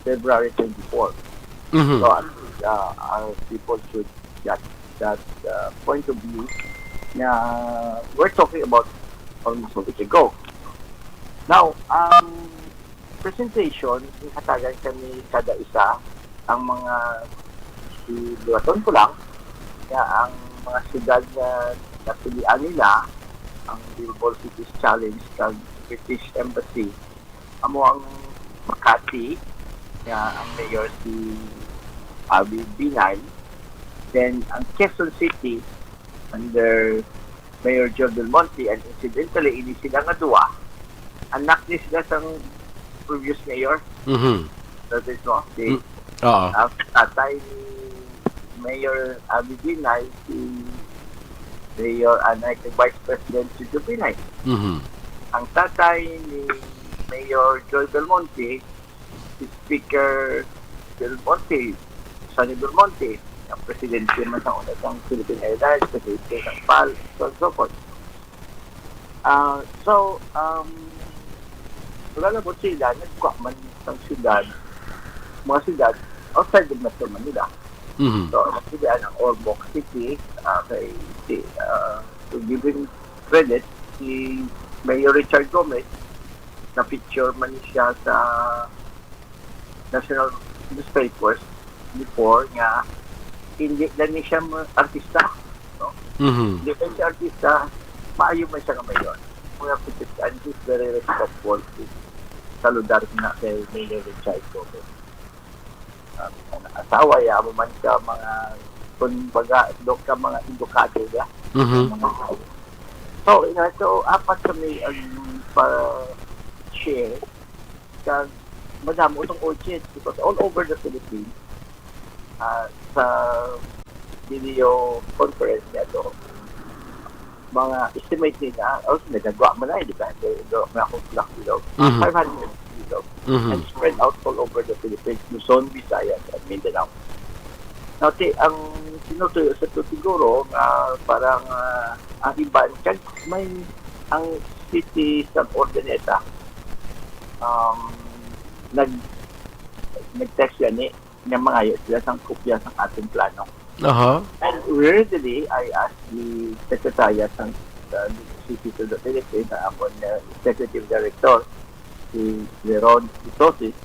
February twenty-four. Mhm. So, I think, uh, our people should get that, uh, point of view na we're talking about almost a week ago. Now, ang presentation, hatagan kami kada isa ang mga, si, buhaton ko lang, nga ang mga siyudad nga napilian nila, ang Livable Cities Challenge kag British Embassy, amo ang Makati, nga ang mayor si Abby Binay, then ang Quezon City under Mayor Joe Del Monte, and incidentally, ini sila nga duwa, anak ni sila sang previous mayor. Mhm. So, this, no, si, Mm. Oo. ang tatay ni Mayor Abby Binay, si Mayor, ah, Anay, kay Vice President Jojo Binay. Mhm. Ang tatay ni Mayor Joy Belmonte, si Speaker Belmonte, Sonny Belmonte, ang presidente man sa una sang Philippine Airlines, presidente sang pal, so on and so forth. Ah, so, um, wala na po sila, nagkuha man sang syudad, mga syudad outside of Metro Manila. Mhm. So, ang sila ang Ormoc City, ah, kay, si, ah, to give him credit, si Mayor Richard Gomez, na-feature man siya sa national newspapers before nga hindi lang ni siya ma-, artista, no? Mhm. Hindi lang siya artista, maayo man siya nga mayor. Mga pitit, and he's very respectful. Saludar ko na kay Mayor Richard Gomez. Um, ang asawa, ya, amo man ka mga Kung baga, do ka mga edukado ya. Mhm. Mga tao. So, ina, so, apat kami ang pa-share. Kag madamo itong audience because all over the Philippines, ah, sa video conference niya to, mga estimate nila, oh, nagagawa mo na, di ba? Do, do, may akong black below. Mhm. five hundred below. Mhm. And spread out all over the Philippines, Luzon, Visayas, and Mindanao. Now, ti, ang sinutuyo sa to siguro nga parang, ah, ang iban, kag may ang city sa Urdaneta, um, nag, nag-text gani nga mangayo sila sang kopya sang aton plano. Aha. And readily, I asked the secretariat sang, uh, C C two Philippines, ang amon nga executive director, si Leron Itosis,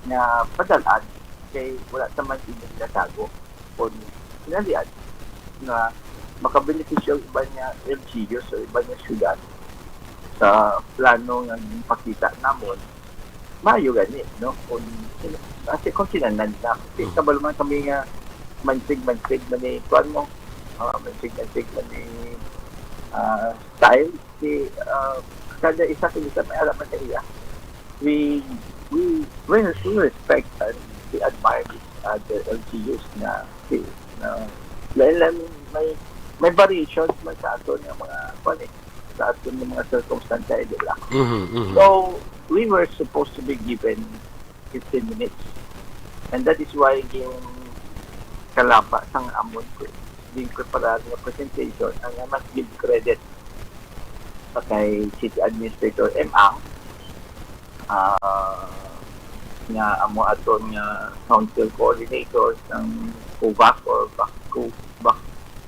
nga padal-an kay wala naman ini ginatago. Kung kinalian nga makabenepisyo ang iban nga L G Us o iban nga syudad sa plano nga ginpakita namon, maayo gani, no? Kung, kasi kung kinahanglan na, kasi Mhm. kabalo man kami nga mansig-mansig man ni, kuwan mo, ah, mansig-mansig man ni, ah, style, si, ah, kada isa, kung isa may alam man sa iya. We, we, we, we respect and we admire this other L G Us na si, na, lain lang may, may variations man sa aton nga mga, kuwan eh, sa aton nga mga circumstance, di ba? Mhm, mhm. So, we were supposed to be given fifteen minutes. And that is why yung kalaba sang amon ko, yung preparar nga presentation, ang mas give credit pa kay City Administrator M. Ang, ah, nga amo aton nga council coordinator sang COVAC or vac-, co-, vac-,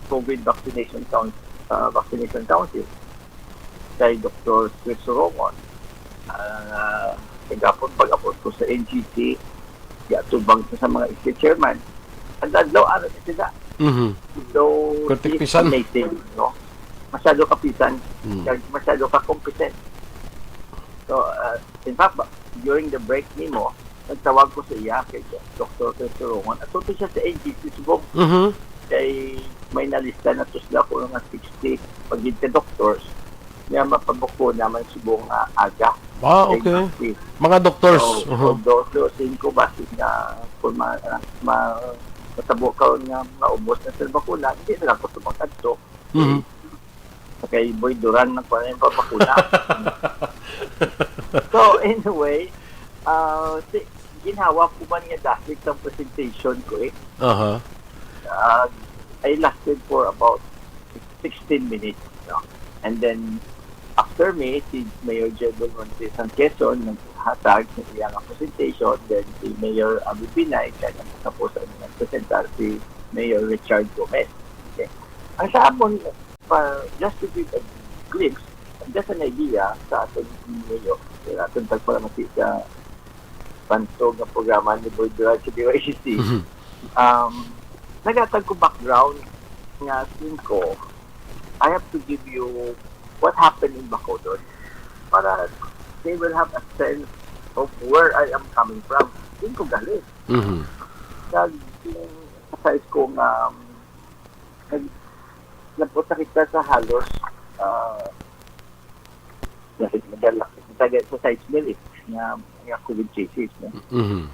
COVID Vaccination Council, ah, Vaccination Council, kay Doktor Chris Sorongon. Ah, kagapon pag-abot ko sa N G C, giatubang ko sa mga S K chairman. Ang adlaw, ano na sila? Mhm. So, Correct, he's pisan. Amazing, no? Masyado ka pisan. Mm. Kag masyado ka competent. So, uh, in fact, ba, during the break nimo, nagtawag ko sa iya kay Doktor Chris Sorongon. At tuto siya sa N G C subong Mhm. kay may nalista na to sila ko nga sixty pagid ka doctors nga mapabukuna man subong nga aga. Ah, Kay okay. sixty. Mga doctors. So, Mhm. so, dos o cinco basis nga kung ma, ma, matabo ka nga maubos na sa bakuna, hindi na lang ko tumangkad to. Mhm. Kay Boy Duran na pa yung papakuna. So, anyway, uh, si, ginhawa ko man nga dahil sa presentation ko eh. Aha. Uh, I lasted for about sixteen minutes. No? And then, after me, si Mayor Jed Belmonte sang Quezon, naghatag sa iya nga presentation. Then, si Mayor Abby Binay, kaya tapos ang nagpresentar si Mayor Richard Gomez. Okay? Ang sa amon, pa, just to give a glimpse, just an idea sa aton ninyo, sa aton pagpalamati sa bantog nga programa ni Boy Duran sa D Y C C. Mhm. Um, nagatag ko background nga singko, I have to give you what happened in Bacolod para they will have a sense of where I am coming from. Singko galing. Mhm. Nag, yung size ko nga, um, nag, nagpunta kita sa halos, ah, nag-, nag-, sa size mil eh, nga, nga COVID cases. No? Mhm.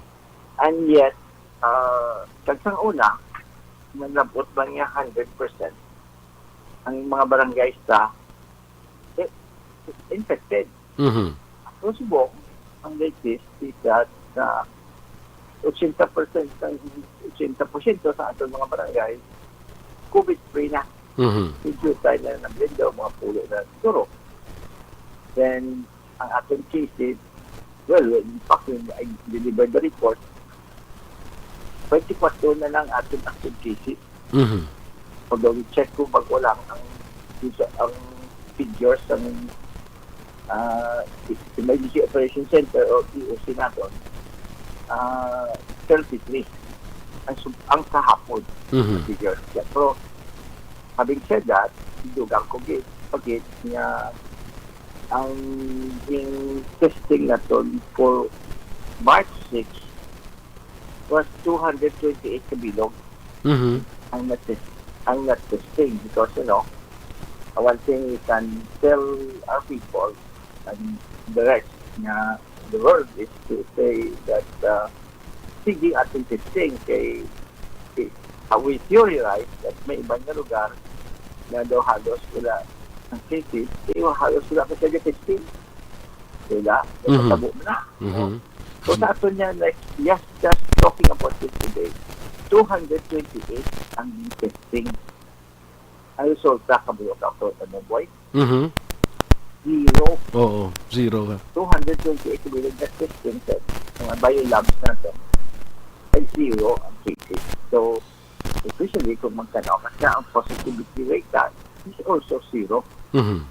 And yet, ah, kag sang una, naglabot man nga hundred percent ang mga barangays ta, eh, infected. Mhm. So, subong, ang latest is that sa eighty percent, sang eighty percent sa aton mga barangay, COVID free na. Mhm. Medyo tayo na ng window, mga pulo na siguro. Then, ang aton cases, well, in fact, when I delivered the report, twenty-four na lang aton active cases. Mhm. Although, check ko bago lang ang, ang figures ng, ah, Emergency Operation Center o E O C naton, ah, thirty-three ang, sub- ang kahapon Mhm. figures. Pero, having said that, dugang ko gid, pagid nga ang, yung testing naton for March six was two hundred twenty-eight ka bilog. Mhm. ang not, ang not testing, because, you know, one thing we can tell our people and the rest nga the world is to say that, uh, sige ating testing kay, kay, uh, we theorize that may iban nga lugar nga daw halos wala ang cases, kay halos wala pa sila testing. Wala, Mhm. Natabo na. Mhm. So, sa ato niya, like, yes, just talking about this today, two hundred twenty-eight ang testing. Ang resulta, kabuok ako, ano, boy? Mhm. Zero. Oo, zero ka. Two hundred twenty-eight billion na testing, sir. Mga biolabs naton, ay zero ang cases. So, especially kung magtanaw ka sa ang positivity rate ka, is also zero. Mhm.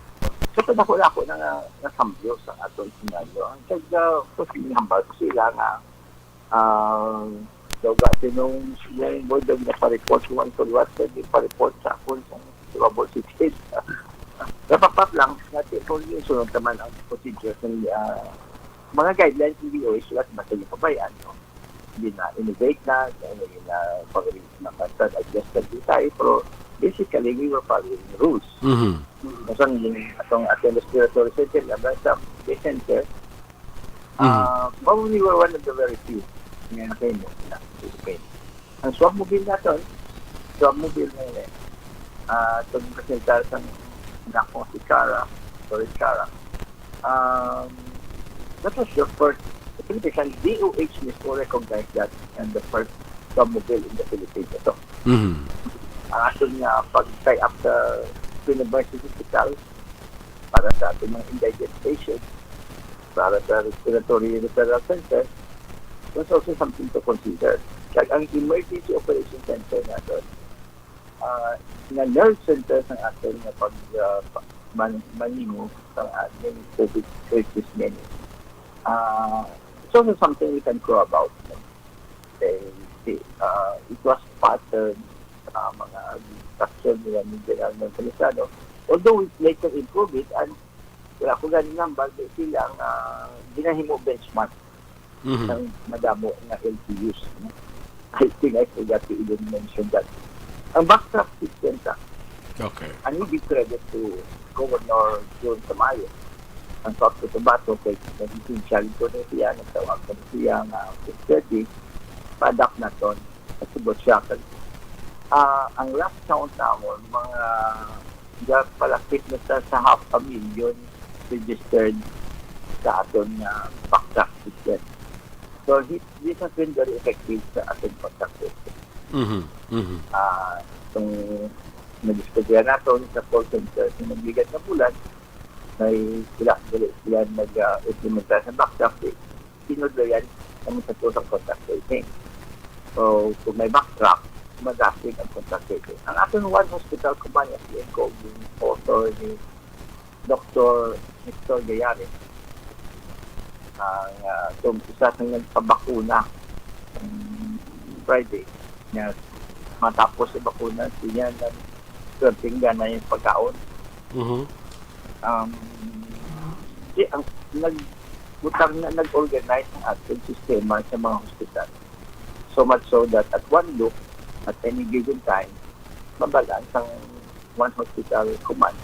So, kadako-dako na nga, nga kambyo sa atong senaryo. Ang kag, uh, posibleng hambal ko sila nga, ah, daw ga tinong yung board daw ginapareport, yung one for one, pwede pareport sa akon sa Global Citizen. Kapapap lang, natin kung yung sunod naman ang procedure ng, ah, mga guidelines ng D O H, wala naman sa kabayaan, no? Hindi na innovate na, hindi na pag-release na method, adjust na di tayo, pero basically, we were following rules. Mhm. Kasi yung atong, atong respiratory center, laban sa center, Mhm. ah, probably we were one of the very few nga nakahimo na sa Philippines. Ang swab mobile naton, swab mobile na yun eh. Ah, itong presentar sa anak ko, si Chara, sorry, Chara. Um, that was the first, Philippines, ang D O H mismo recognized that and the first swab mobile in the Philippines. So, Mhm. ang aton nga pag-tie up sa Queen of Mercy Hospital para sa ating mga indigent patients, para sa respiratory referral center, was also something to consider. Kag ang emergency operation center naton, ah, nga nerve center sa aton nga pag, ah, pa-, man-, manimo sa ating COVID crisis ngayon. Ah, it's also something we can crow about. Kay, si, ah, it was pattern sa mga instruction nila ni General Montalizano. Although we later improve it, and wala ko gani number, di sila nga ginahimo benchmark Mhm. sang madamo nga L G Us, no? I think I forgot to even mention that. Ang backtrack system sa Okay. And we give credit to Governor Jun Tamayo. Ang South Cotabato, kay naging siya, ito na siya, nagtawag na siya nga six thirty, pa-adapt naton, at subot siya. Kag, ah, ang last count namon, mga, palapit na sa, sa half a million registered sa aton nga backtrack system. So, he, this has been very effective sa aton backtrack system. Mhm, mhm. Ah, itong nadiskubrihan naton sa call center sa nagligat nga bulan, may sila, dili sila nag, ah, implementa sa backtrack, eh, sinudlayan kami sa tusang contact tracing. So, kung may backtrack, madasig ang contact tracing. Ang aton One Hospital Command, as we call, yung author ni Doktor Nestor Gayari, ang, ah, tum-, isa sa nagpabakuna, um, Friday, nga matapos sa bakuna, siya nag-, swerte nga na yung pagkaon. Mhm. Um, di, ang nagbutang na, nag-organize ang ating sistema sa mga hospital. So much so that at one look, at any given time, mabalaan sang One Hospital Command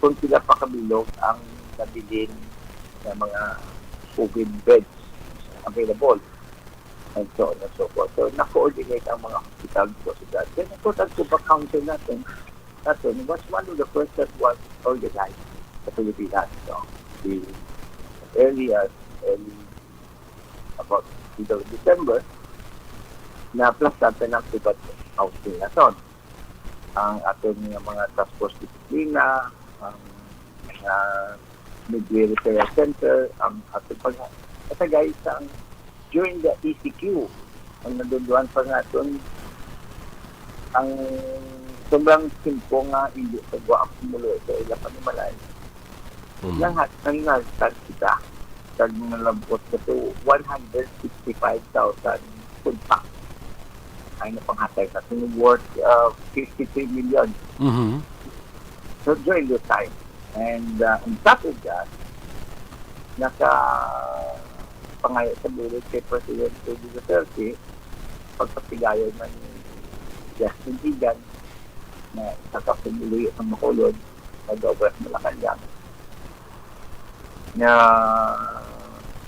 kung pila pa kabilog ang nabilin nga mga COVID beds available, and so on and so forth. So, na-coordinate ang mga hospital because of that. Then, of course, ang Tubac Council natin, natin was one of the first that was organized sa Pilipinas, no? The early as, early about middle of December, na-plus natin ang Tubac Council naton. Ang aton nga mga task force disiplina, ang mga midway referral center, ang aton pag-, katagay sa ang, during the E C Q, ang nadunduan pa nga aton, ang sobrang simple nga hindi sa gwa ang pumulo sa ila panimalay. Mm. Nang hat-, nang nagtag kita, tag nalabot na to one hundred sixty-five thousand food packs. Ay napanghatag na, worth, uh, fifty-three million. Mhm. So, during the time. And, uh, on top of that, naka pangayo sa bulig kay President Rudy Duterte, pagpatigayon man ni Justin Higan, na isa ka pumuluyo sa Bacolod, nag-obra sa Malacañang, nga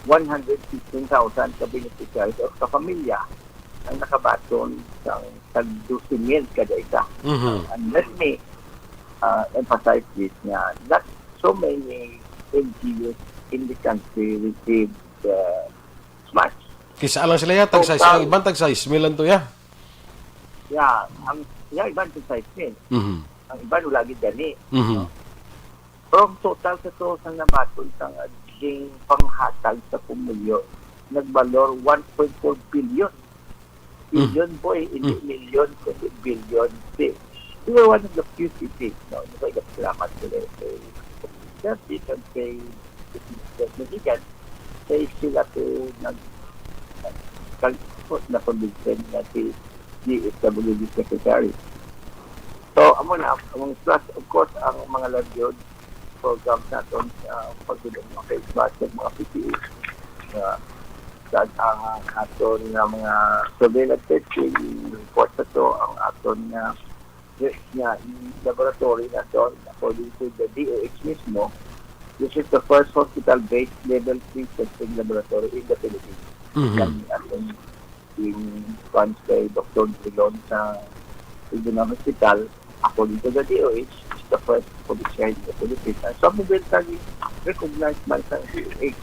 one hundred fifteen thousand ka beneficiaries o ka pamilya ang nakabaton sang tag dose mil kada isa. Mhm. And let me, uh, emphasize this, nga not so many N G Os in the country received, uh, as much. Kisa lang sila ya, tag sais, ang iban tag sais mil lang to ya. Yeah, ang, yeah, iban tag sais mil. Mhm. Ang iban wala gid gani. Mhm. Pero ang total sa to sa nabaton sang aging panghatag sa pumuluyo, nagbalor one point four billion. Mhm. Billion, boy, hindi Mhm. million, kundi billion. Di, we were one of the few cities, no? Di ba, salamat sila kay Justice and kay Justice Madigan, kay sila to nag-, nag-, na conviction nga si D S W D Secretary. So, amo na, among plus, of course, ang mga large programs naton, ah, pagdulong mga face mask, mga P P E, ah, sa ang aton nga mga surveillance testing, report sa to, ang aton nga, nga laboratory naton, according to the D O H mismo, this is the first hospital-based level three testing laboratory in the Philippines. Mhm. Ang aton in funds kay Doctor Drilon sa Regional Hospital, according to the D O H, is the first of its kind in the Philippines. And some of it naging recognized man sa D O H,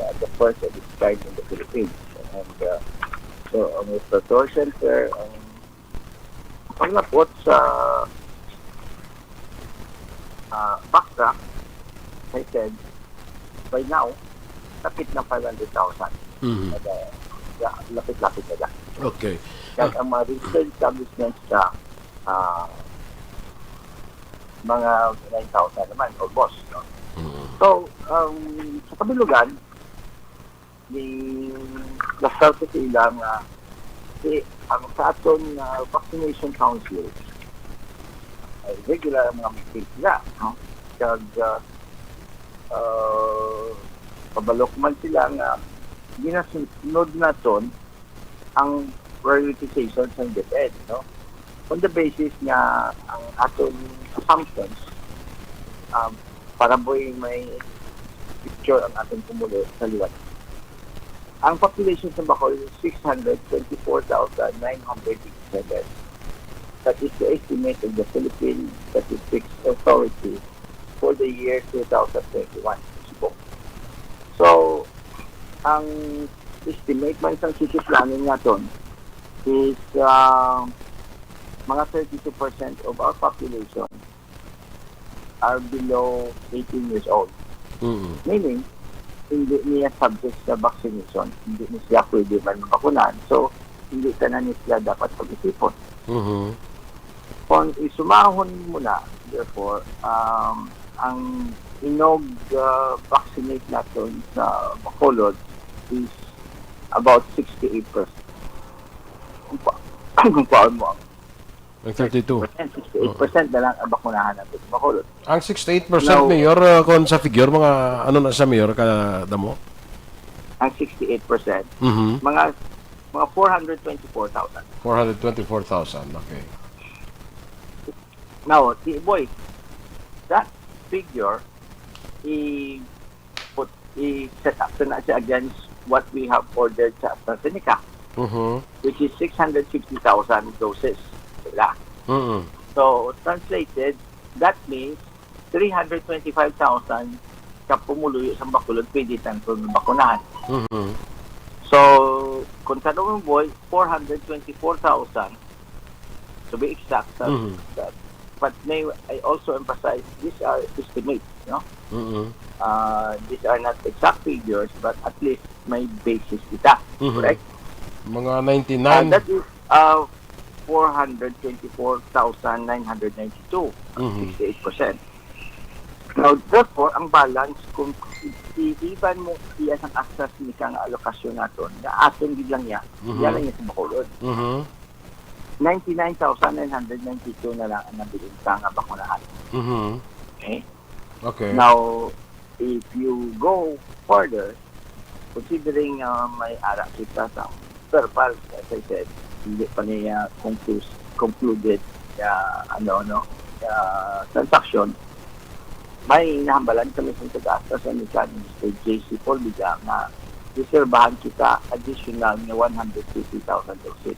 uh, the first of its kind in the Philippines. And, uh, so, ang respiratory center, ang panglabot sa, ah, backtrack, I said, by now, lapit na five hundred thousand. Mhm. Kaya, ya-, lapit-lapit na lang. Okay. Kaya Ah. ang mga registered establishments sa, ah, mga nine thousand naman, almost, no? Mhm. So, um, sa kabilugan, ni Doctor Cecilia nga si, ang sa aton nga vaccination council, ay regular ang mga meeting sila, no? Kag, ah, ah, pabalo man sila nga ginasunod naton ang prioritization sa DepEd, no? On the basis nga ang aton assumptions, um, para buhi may picture ang aton pumuluyo sa liwat. Ang population sa Bacolod is six hundred twenty-four thousand nine hundred eighty-seven. That is the estimate of the Philippine Statistics Authority for the year two thousand twenty-one. So, ang estimate man sa city planning naton is, ah, mga thirty-two percent of our population are below eighteen years old. Mm-mm. Meaning, hindi niya subject sa vaccination. Hindi niya siya pwede man mabakunahan. So, hindi ka na niya sila dapat pag-isipon. Mhm. Kung isumahon mo na, therefore, um, ang inog, uh, vaccinate naton sa Bacolod is about sixty-eight percent. Kung pa-, kung paon mo ang Ang thirty-two. Sixty-eight percent na lang ang bakunahan naton sa Bacolod. Ang sixty-eight percent, Now, Mayor, uh, kung sa figure, mga ano na sa Mayor, kadamo? Ang sixty-eight percent, Mhm. mga, mga four hundred twenty-four thousand. Four hundred twenty-four thousand, okay. Now, di, boy, that figure, i-put, i-set up na siya against what we have ordered sa AstraZeneca, Mhm. which is six hundred fifty thousand doses sila. Mhm. So, translated, that means three hundred twenty-five thousand ka pumuluyo sa Bacolod pwede naton bakunahan. Mhm. So, kung tanong mo, boy, four hundred twenty-four thousand, to be exact, sa, Mhm. sa, but may, I also emphasize, these are estimates, no? Mhm. Uh, these are not exact figures, but at least may basis kita. Mhm. Correct? Mga ninety-nine. And that is, uh, four hundred twenty-four thousand nine hundred ninety-two, Mhm. sixty-eight percent. Now, therefore, ang balance, kung i-, i-, iban mo iya sang AstraZeneca nga alokasyon naton, nga aton gid lang niya, Mhm. iya lang niya sa Bacolod. Mhm. Ninety-nine thousand nine hundred ninety-two na lang ang nabilin ka nga bakunahan. Mhm. Okay? Okay. Now, if you go further, considering, uh, may ara kita sa verbal, as I said, hindi pa niya conclusive, concluded nga, ano, no, nga transaction, may nahambalan kami sa taga AstraZeneca ni Mister J C Polveda nga reserbahan kita additional nga one hundred fifty thousand doses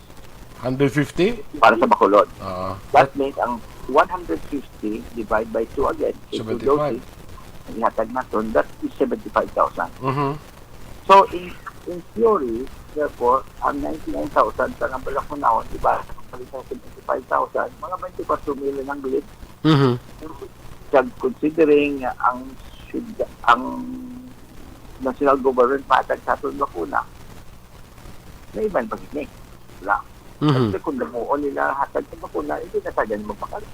Hundred fifty? Para sa Bacolod. Ah. That means ang one hundred fifty divide by two again, so two seventy-five. Doses, ang ihatag naton, that is seventy-five thousand. Mhm. So, in, in theory, therefore, ang ninety-nine thousand sa nga balakunahon, di ba, sa seventy-five thousand, mga twenty-four mil lang gid. Mhm. Kag considering nga ang syud-, ang national government matag sa aton bakuna, may iban pa gid ni. Wala. Mhm. Kasi kung namuon nila hatag sa bakuna, hindi na tagan magpakali.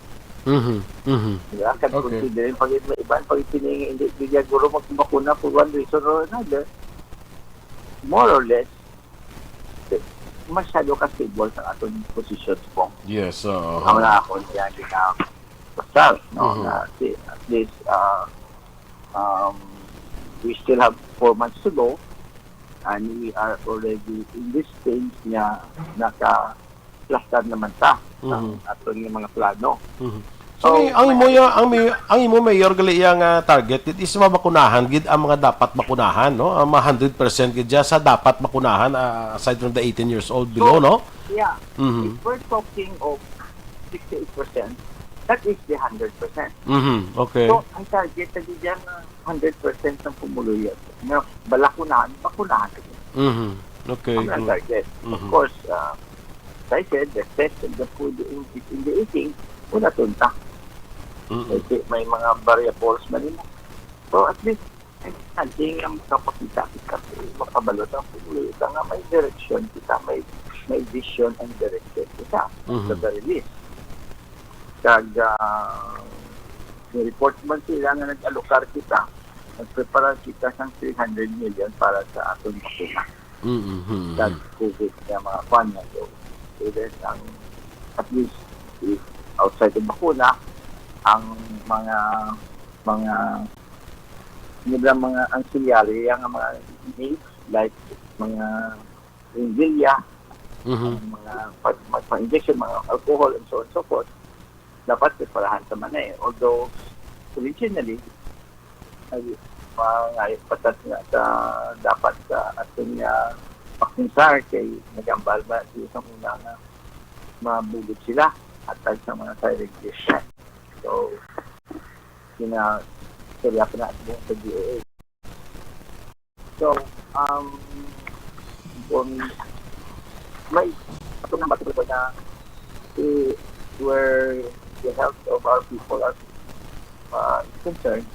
Mhm. Mhm. Diba? Kag okay. Considering pag may iban, pag piningi, hindi, hindi guro magbakuna for one reason or another, more or less, eh, masyado ka stable sa aton positions po. Yes, uh, ang na ako niya ginapasal, no? Mhm. Na si, at least, uh, um, we still have four months to go, and we are already in this stage nga naka-plastar naman ta sa Mhm. aton nga mga plano. Mhm. So, so, ang imo ya-, ang may, ang imo mayor gali iya nga target, it is mabakunahan gid ang mga dapat bakunahan, no? Ang mga hundred percent gid siya sa dapat bakunahan, ah, aside from the eighteen years old below, so, no? Yeah. Mhm. If we're talking of sixty-eight percent, that is the hundred percent. Mhm. Okay. So, ang target na gid yan, ah, hundred percent ng pumuluyo nga balakunahan, bakunahan na gid. Mhm. Okay. Ang Mm. target. Of Mhm. course, ah, as I said, the test of the food in, in the eating, wala tunta. Mm-mm. Kasi may mga variables man yun. So, at least, I think ang makapakita kita, makabalo sa pumuluyo kita nga may direksyon kita, may, may vision and direction kita, Mhm. sa very least. Kag, ah, report man sila nga nag-alokar kita, nagprepara kita sang three hundred million para sa aton bakuna. Mm, mm, mm. Sa COVID nga mga kwan nga. So, even ang, at least, if outside the bakuna, ang mga, mga, nila mga ancillary, ang mga needs, like mga ringilya, Mhm. ang mga pag-, magpa-injection, mga alcohol, and so on and so forth, dapat preparahan sa man eh. Although, originally, ay, mangayo pa sad nga sa dapat sa aton nga pakinsar kay nagambal ba sila sa una nga mabulog sila hatag sa mga siren dish. So, kina-, istorya pa na sa D O H. So, um, kung may, ako na matulog na, eh, where the health of our people are, uh, is concerned,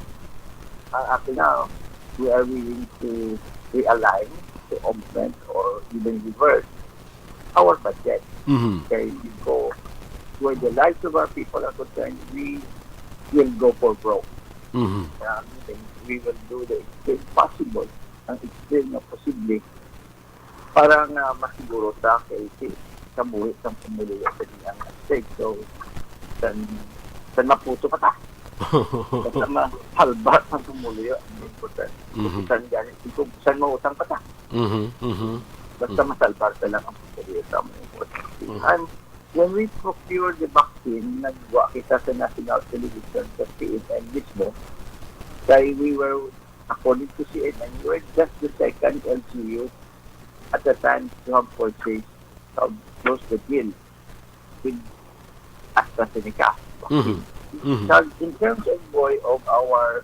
uh, up to now, we are willing to realign, to augment, or even reverse our budget. Mhm. Okay, we go where the lives of our people are concerned, we will go for broke. Mhm. Uh, meaning, we will do the extreme possible, ang extreme na posible, para nga masiguro ta kay si kabuhi sang pumuluyo sa dihang stage. So, san, san maputo pa ta? Basta masalbar ang pumuluyo, ang importante. Mhm. San gani, kung san mautang pa ta? Mhm, mhm. Basta Mhm. masalbar ta lang ang pumuluyo sa mga importante. Mhm. And when we procure the vaccine, nagwa kita sa national television, sa C N N mismo, kay we were, according to C N N, we were just the second L G U at the time to have purchased, to have closed the deal with AstraZeneca vaccine. Mhm. Mhm. So, in terms of, boy, of our,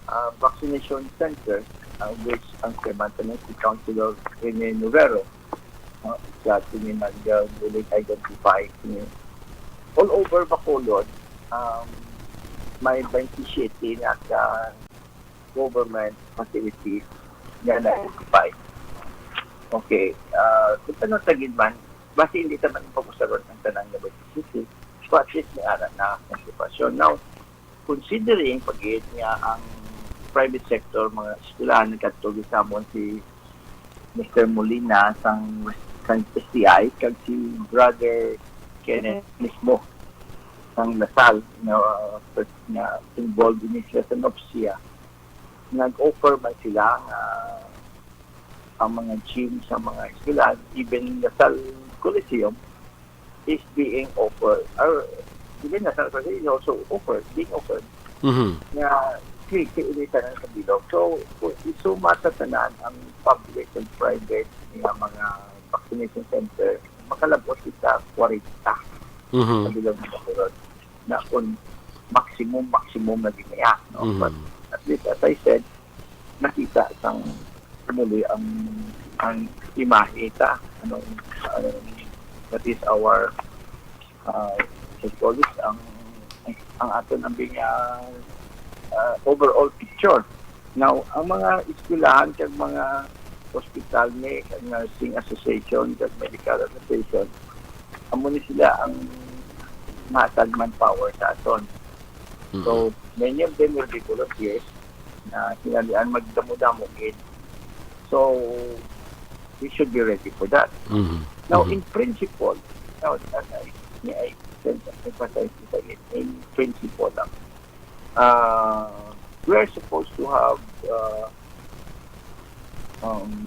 uh, vaccination center, uh, which ang chairman sa si Councilor Rene Novero, uh, sa aton nga nag-, uh, bulig identify ni all over Bacolod, um, may twenty-seven na ka government facilities nga na-identify. Okay, ah, kung tanong ta gid man, basi hindi ta man pag-usaron ang tanan nga twenty-seven, so at least may ara na ang sitwasyon. Now, considering pa gid nga ang private sector, mga eskwelahan, nagkadto gid sa amon si Mister Molina sang, sang S T I, kag si Brother Kenneth mismo sang Lasal, nga, nga involved ini sila sa NOPSI, nag-offer man sila nga ang mga gym sa mga eskwelahan, even Lasal Coliseum, is being offered, or even National Association is also offered, being offered, Mhm. nga free sa ilitan ng kabilog. So, kung isuma sa tanan ang public and private nga mga vaccination center, makalabot kita kwarenta Mhm. sa bilog ng Bacolod na kung maximum, maximum na ginaya. No? Mhm. But at least, as I said, nakita sang muli ang ang imahe ta, anong, anong that is our uh, what you call this, ang ang aton ang bing uh, uh, overall picture. Now, ang mga eskwelahan kag mga hospital ni kag nursing association kag medical association, amo ni sila ang matag manpower sa aton. So, many of them will be volunteers na kinalian magdamo-damo gid. So, we should be ready for that. Mhm. Now, Mhm. In principle, now, as I, may I emphasize this again, in principle lang, uh, we are supposed to have uh, um,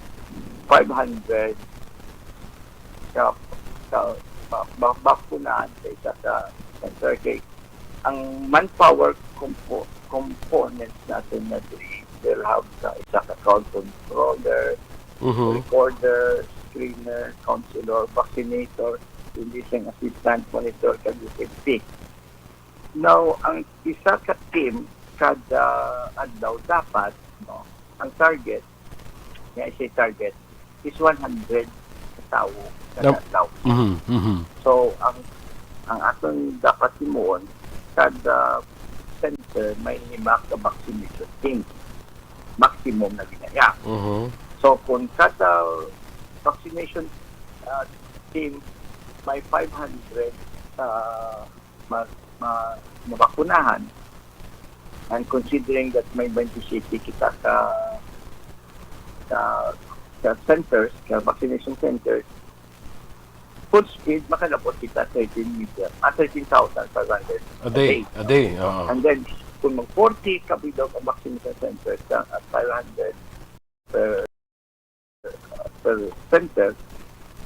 five hundred ka, ka ba, ba, bakunahan sa isa ka center. Kay ang manpower compo- components natin na diri, they'll have sa isa ka crowd controller, Mhm. recorder, screener, counselor, vaccinator, releasing assistant, monitor, kag U F P. Now, ang isa ka team kada adlaw dapat, no, ang target, nga I say target, is one hundred ka tawo kada Nap- adlaw. Mhm. Mhm. So, ang ang aton dapat himuon, kada center may lima ka vaccination team. Maximum na ginaya. Mhm. So, kung kada vaccination uh, team may five hundred uh, ma, ma, mabakunahan, and considering that may twenty-seven kita ka ka, ka centers, ka vaccination centers, full speed, makalabot kita thirteen million, ah, thirteen thousand five hundred A day. A day. Oo. And then, kung mag forty ka bilog ang vaccination centers, ka at five hundred per, per center,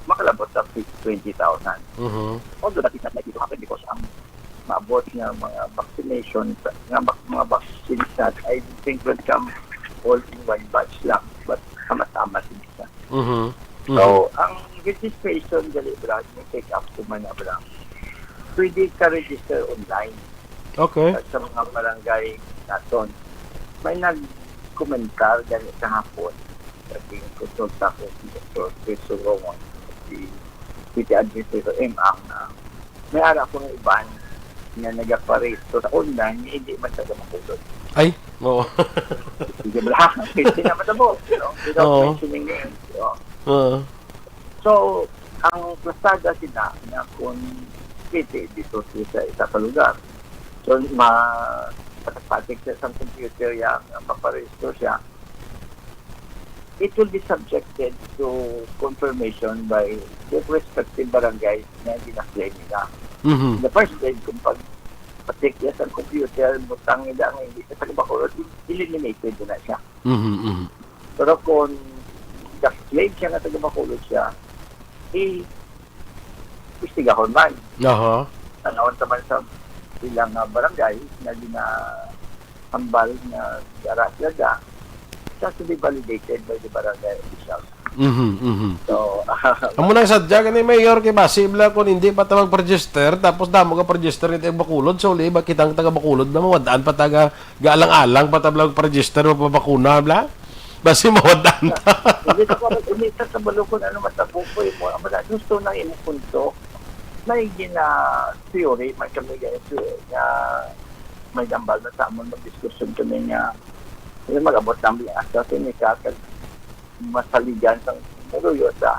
makalabot sa twenty thousand. Mhm. Although that is not likely to happen because ang maabot nga mga vaccination, nga mga vaccines that I think will come all in one batch lang, but sama-sama din siya. Mhm. Mhm. So, ang registration, dali, bra, yung take up ko man na, bra, pwede ka register online Okay. sa mga barangay naton. May nag-komentar gani kahapon, sabi ng konsulta ko si Doktor Chris Surongon, si City Administrator M Ang, na may ara ko ng iban nga nagaparito sa online nga hindi man taga Bacolod. Ay, oo. Sige, bala, hindi na matabo, you know, without Oo. Mentioning names. You know. Oo. So, ang plasada sila nga kung pwede dito sa isa ka lugar. So, ma patik sa isang computer yan, ang paparegister siya, it will be subjected to confirmation by the respective barangay na gina-claim nila. Mhm. In the first place, kung pag patik niya sa computer, butang nila ang hindi sa Bacolod, eliminated na siya. Mhm. Mhm. Pero kung ga-claim siya nga taga Bacolod siya, i-istigahon man. Aha. Tanawon sa man sa ilang nga barangay na ginahambal nga gara sila da, it has to be validated by the barangay officials. Mhm. Mhm. So, Amo nang sadya gani, Mayor, kay basi bala kung hindi pa ta mag-register, tapos damo ka register ni taga Bacolod, so uli ba kitang taga Bacolod na mawad-an pa taga gaalang-alang pa ta bala mag-register, mapabakuna bala? Basi mawad-an ta. Hindi ka pa, hindi ka kabalo kung ano matabo ko, imo, ang mga gusto na imo punto. May gina theory, may kami gani theory nga may gambal na sa amon, mag-discussion kami nga yung mag-abot lang yung AstraZeneca, kag masaligan sa Maruyot, ah,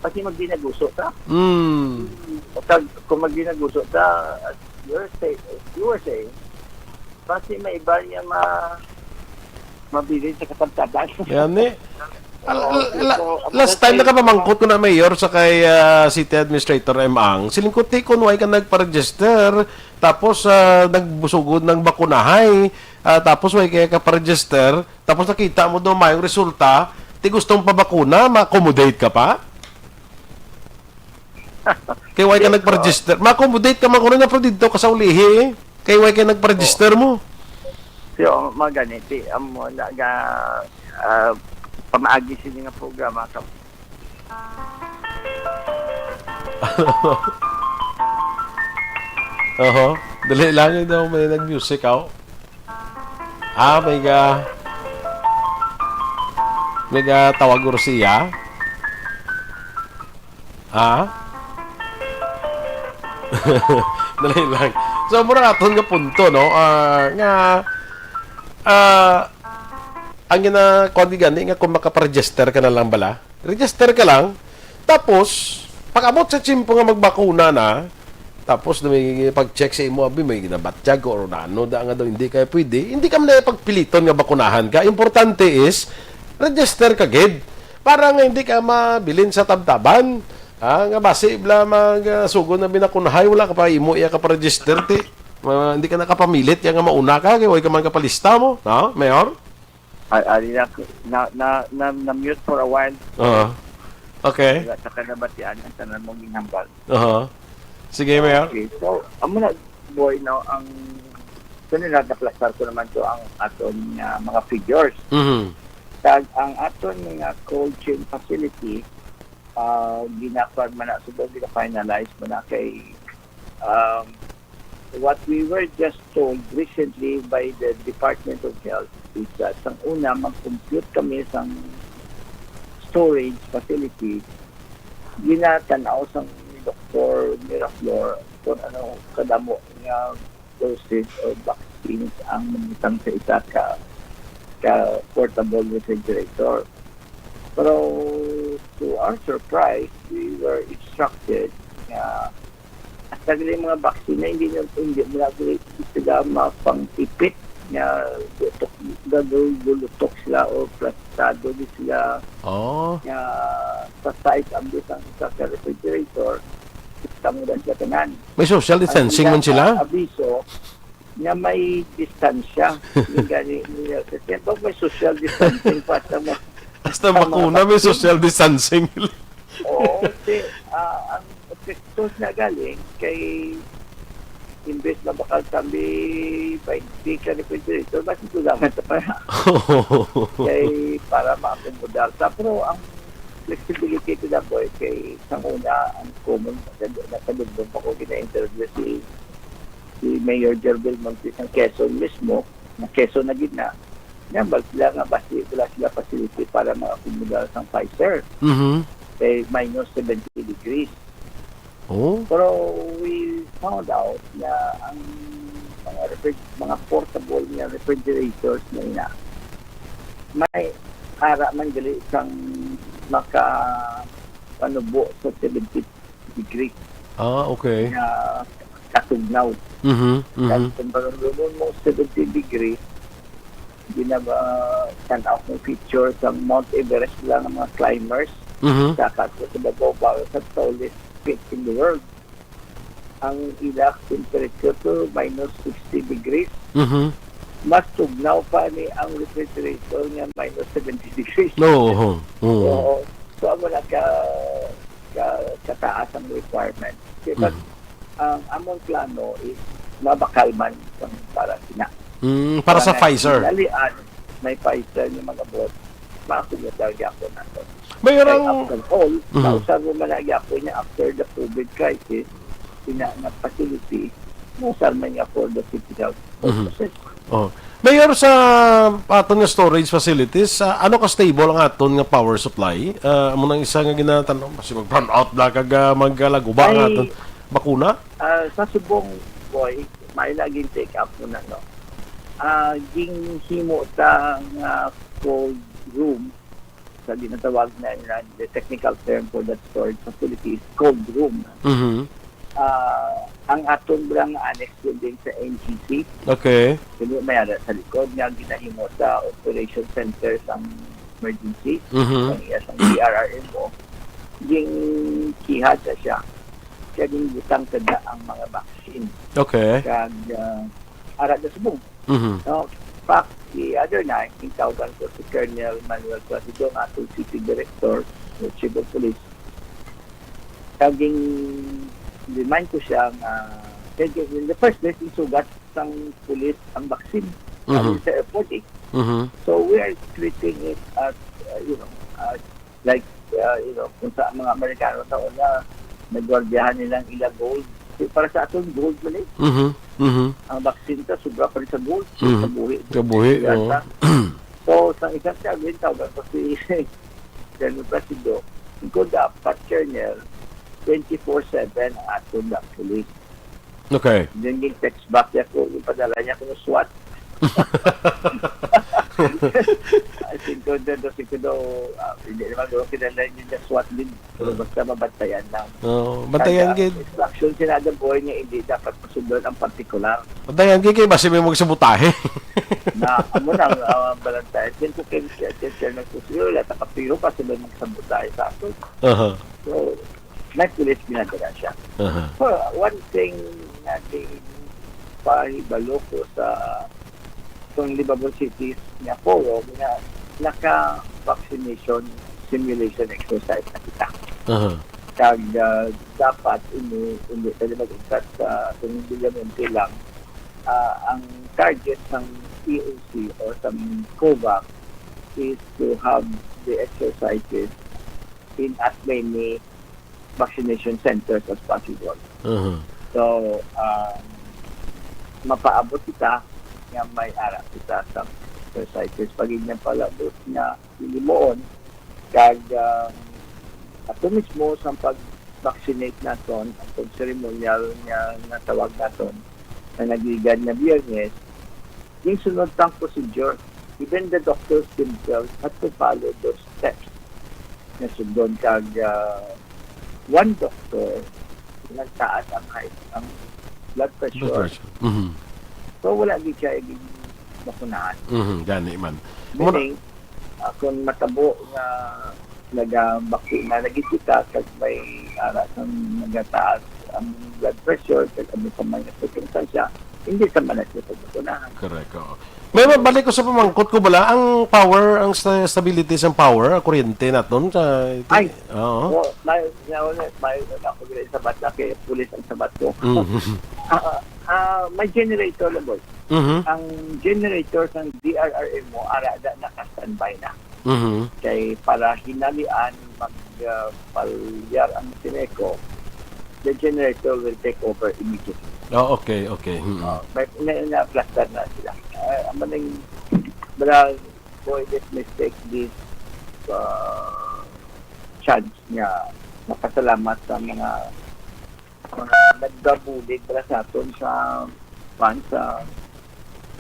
kasi magbinaguso ka. Mm. Kag kung magbinaguso ka, as you're say, you were saying, basi may iba niya ma mabilin sa kapantagan. Yan eh. Al- al- la- last time nakapamangkot ko na, Mayor, sa kay ah, City Administrator M Ang, siling ko, "Ti, kung way ka nagpa-register, tapos ah, nagbusugod ng bakunahay, ah, tapos way kaya ka pa-register, tapos nakita mo daw mayong resulta, ti gustong pabakuna, ma-accommodate ka pa?" Kay why ka nagpa-register? Ma-accommodate ka man kuno na, pero didto ka sa ulihi, eh. Kay why ka nagpa-register mo? So, mga ganiti, amo na ga, ah, pamaagi sini nga programa ka. Oho. Dali lang, eh, daw may nag-music, aw. Ah, may ga-, may ga-tawag ko siya. Ha? Dali lang. So, mura aton nga punto, no? Ah, nga, ah, ang gina-, kuwan gani nga kung makaparegister ka na lang bala, register ka lang. Tapos, pag-abot sa tiyempo nga magbakuna na, tapos na may pag-check sa imo, abi, may ginabatyag or ano, da nga daw hindi kaya pwede, hindi ka man na pagpiliton nga bakunahan ka. Importante is, register ka gid. Para nga hindi ka mabilin sa tabtaban. Ha? Nga basi bala mag, ah, sugo na binakunahay, wala ka pa imo iya ka pa-register, ti. Ma-, hindi ka nakapamilit, ya nga mauna ka, kay way ka man kapalista mo. No, Mayor? Ay, ali na, na, na, na, na-mute for a while. Oo. Okay. Wala ta ka nabatian ang tanan mong ginhambal. Aha. Sige, Mayor. Okay, so, amo na, boy, no, ang so, nila, naplastar ko naman to ang aton nga mga figures. Mhm. Kag ang aton nga cold chain facility, ah, ginakuan man na, subong gina-finalize man na kay, um, what we were just told recently by the Department of Health is that sang una, mag-compute kami sang storage facility, ginatan-aw sang ni Doktor Miraflor kung ano kadamo nga dosage or vaccines ang mabutang sa isa ka, ka portable refrigerator. Pero to our surprise, we were instructed nga ang dagli mga vaccine na hindi na, hindi mo na sila mapangtipit nga lutok, gagul-, gulutok sila o plastado di sila Oh. nga sa site ang bisang sa refrigerator, tanggalan sila tanan. May social Ang distancing ila man sila? ka abiso nga may distansya. Yung gani nila. Kasi ba may social distancing pa sa mga Hasta ang mga bakuna, may vaccine? social distancing. Oo, kasi, ah, ang epekto na galing kay imbes na makagtambi twenty ka refrigerator, mas gulangan sa para. Kay para maakomodar sa. Pero ang flexibility to the boy kay sa una, ang common, nakadugdong pa ko gina-interview si, si Mayor Jervil Montes ng Quezon mismo, na Quezon na gid na, nambal sila nga basi wala sila facility para maakomodar sang Pfizer. Mhm. Kay minus seventy degrees. Oh. Pero we found out na ang mga refri-, mga portable nga refrigerators na ina, may ara man gali sang maka panubo sa seventy degree Ah, okay. nga katugnaw. Mhm, mhm. Kag kung panumbongon mo seventy degree, di na ba tan-aw kung picture sa Mount Everest lang ang mga climbers Mhm. sa kaso sa babaw, sa tallest peak in the world. Ang ila temperature to minus sixty degrees. Mhm. Mas tugnaw pa ni ang refrigerator nga minus seventy degrees. No, oo, oo. Oo. So, amo na ka, ka, kataas ang requirement. Kaya pag Mhm. ang among plano is mabakal man sang para sina. Mm, para Para sa nga Pfizer. Dalian, may Pfizer nga mag-abot, maakomodar gyapon nato. Mayor, Kay ang after all, Mhm. mausar mo man na gyapon niya after the COVID crisis, ina nga facility, mausar man niya for the city health Mhm. purposes. Oh. Mayor, sa aton nga storage facilities, ah, ano ka stable ang aton nga power supply? Ah, amo nang isa nga ginatan-, basi mag-brownout bala kag, ah, maglaguba ang Ay, aton bakuna? Ah, sa subong, boy, may laging take up mo na, no? Ah, ginhimo ta nga cold room, sa ginatawag na, na the technical term for that storage facility is cold room. Mhm. Ah, ang aton lang annex building sa N G C. Okay. Kini may ara sa likod nga ginahimo sa operation center sang emergency. Mhm. Ang iya sang P R R M O. Ging kihad na siya. Kaya ginbutang kada ang mga vaccine. Okay. Kag, ah, ara na subong. Mhm. No, fact, the other night, gintawgan ko si Colonel Manuel Placido, nga atong city director, o chief of police. Kaging remind ko siya nga, kay in the first place, isugat sang pulis ang vaccine. Mhm. Sa airport eh. Mhm. So we are treating it as, uh, you know, as like, uh, you know, kung sa mga Amerikano sa una, nagwardyahan nilang ila gold. Kasi para sa aton, gold man eh. Mhm. Mhm. Ang vaccine ta, sobra pa rin sa gold. Mhm. Sa buhi. Sa buhi, oo. So, sa isang kagwin, tawag ko si Colonel Placido, kung dapat, Colonel, twenty-four seven ang aton na police. Okay. Then, yung text back niya ko, yung padala niya ko ng SWAT. I think ko daw, daw, siguro daw, ah, hindi naman daw kinalain yung SWAT din. Pero basta mabantayan lang. Oo, bantayan gid. Instruction si Nada Boy nga hindi dapat masundon ang partikular. Bantayan gid kay basi may magsabotahe. Na, amo na ang, ah, balantayan. Kaya ko kay Sir, Sir, Sir, nagsusuyo, wala ta kapiro pa sila magsabotahe sa ato. Aha. So, may pulis ginadala siya. Aha. So, one thing nga di pahibalo ko sa itong livable cities nga forum nga naka-vaccination simulation exercise na kita. Aha. Kag, ah, dapat ini, hindi pwede mag-ikat sa itong Villamonte lang. Ah, ang target sang E O C o sang COVAX is to have the exercises in as many vaccination centers as possible. Aha. So, um, mapaabot kita nga may ara kita sa exercises. Pag inyang palabot nga hinimuon, kag, um, ato mismo sa pag-vaccinate naton, ang pag-ceremonial nga natawag naton, na nagigan nga Biyernes, yung sunod tang procedure, even the doctors themselves had to follow those steps. Nasundon kag, ah, one doctor, nagtaas ang height, ang blood pressure. Blood pressure. Mhm. So, wala gid siya yung bakunahan. Mhm, gani man. Meaning, ah, kung matabo nga nagabakuna na gid kita, kag may ara sang nagataas ang blood pressure, kag ano pa man nga sirkumstansya, hindi sa man natin pagbakunahan. Correct, oo. May mabalik ko sa pamangkot ko bala, ang power, ang sta-, stability sa power, ang kuryente naton sa iti-, Ay, oo. Oo, may, may, may, may, ako rin sa bata, kay pulis ang sabat ko. Mhm. Ah, ah, may generator lang, boy. Mhm. Ang generator sang D R R M mo, ara na, naka-standby na. Mhm. Kay para hinalian, mag, ah, palyar ang Sineco, the generator will take over immediately. Oh, okay, okay. Mm. Ah, may, na, na-plaster na sila. Ah, ang maning, but, ah, boy, let me take this, ah, chance nga makasalamat sa mga, mga nagkabulig para sa aton sa, kuwan, sa,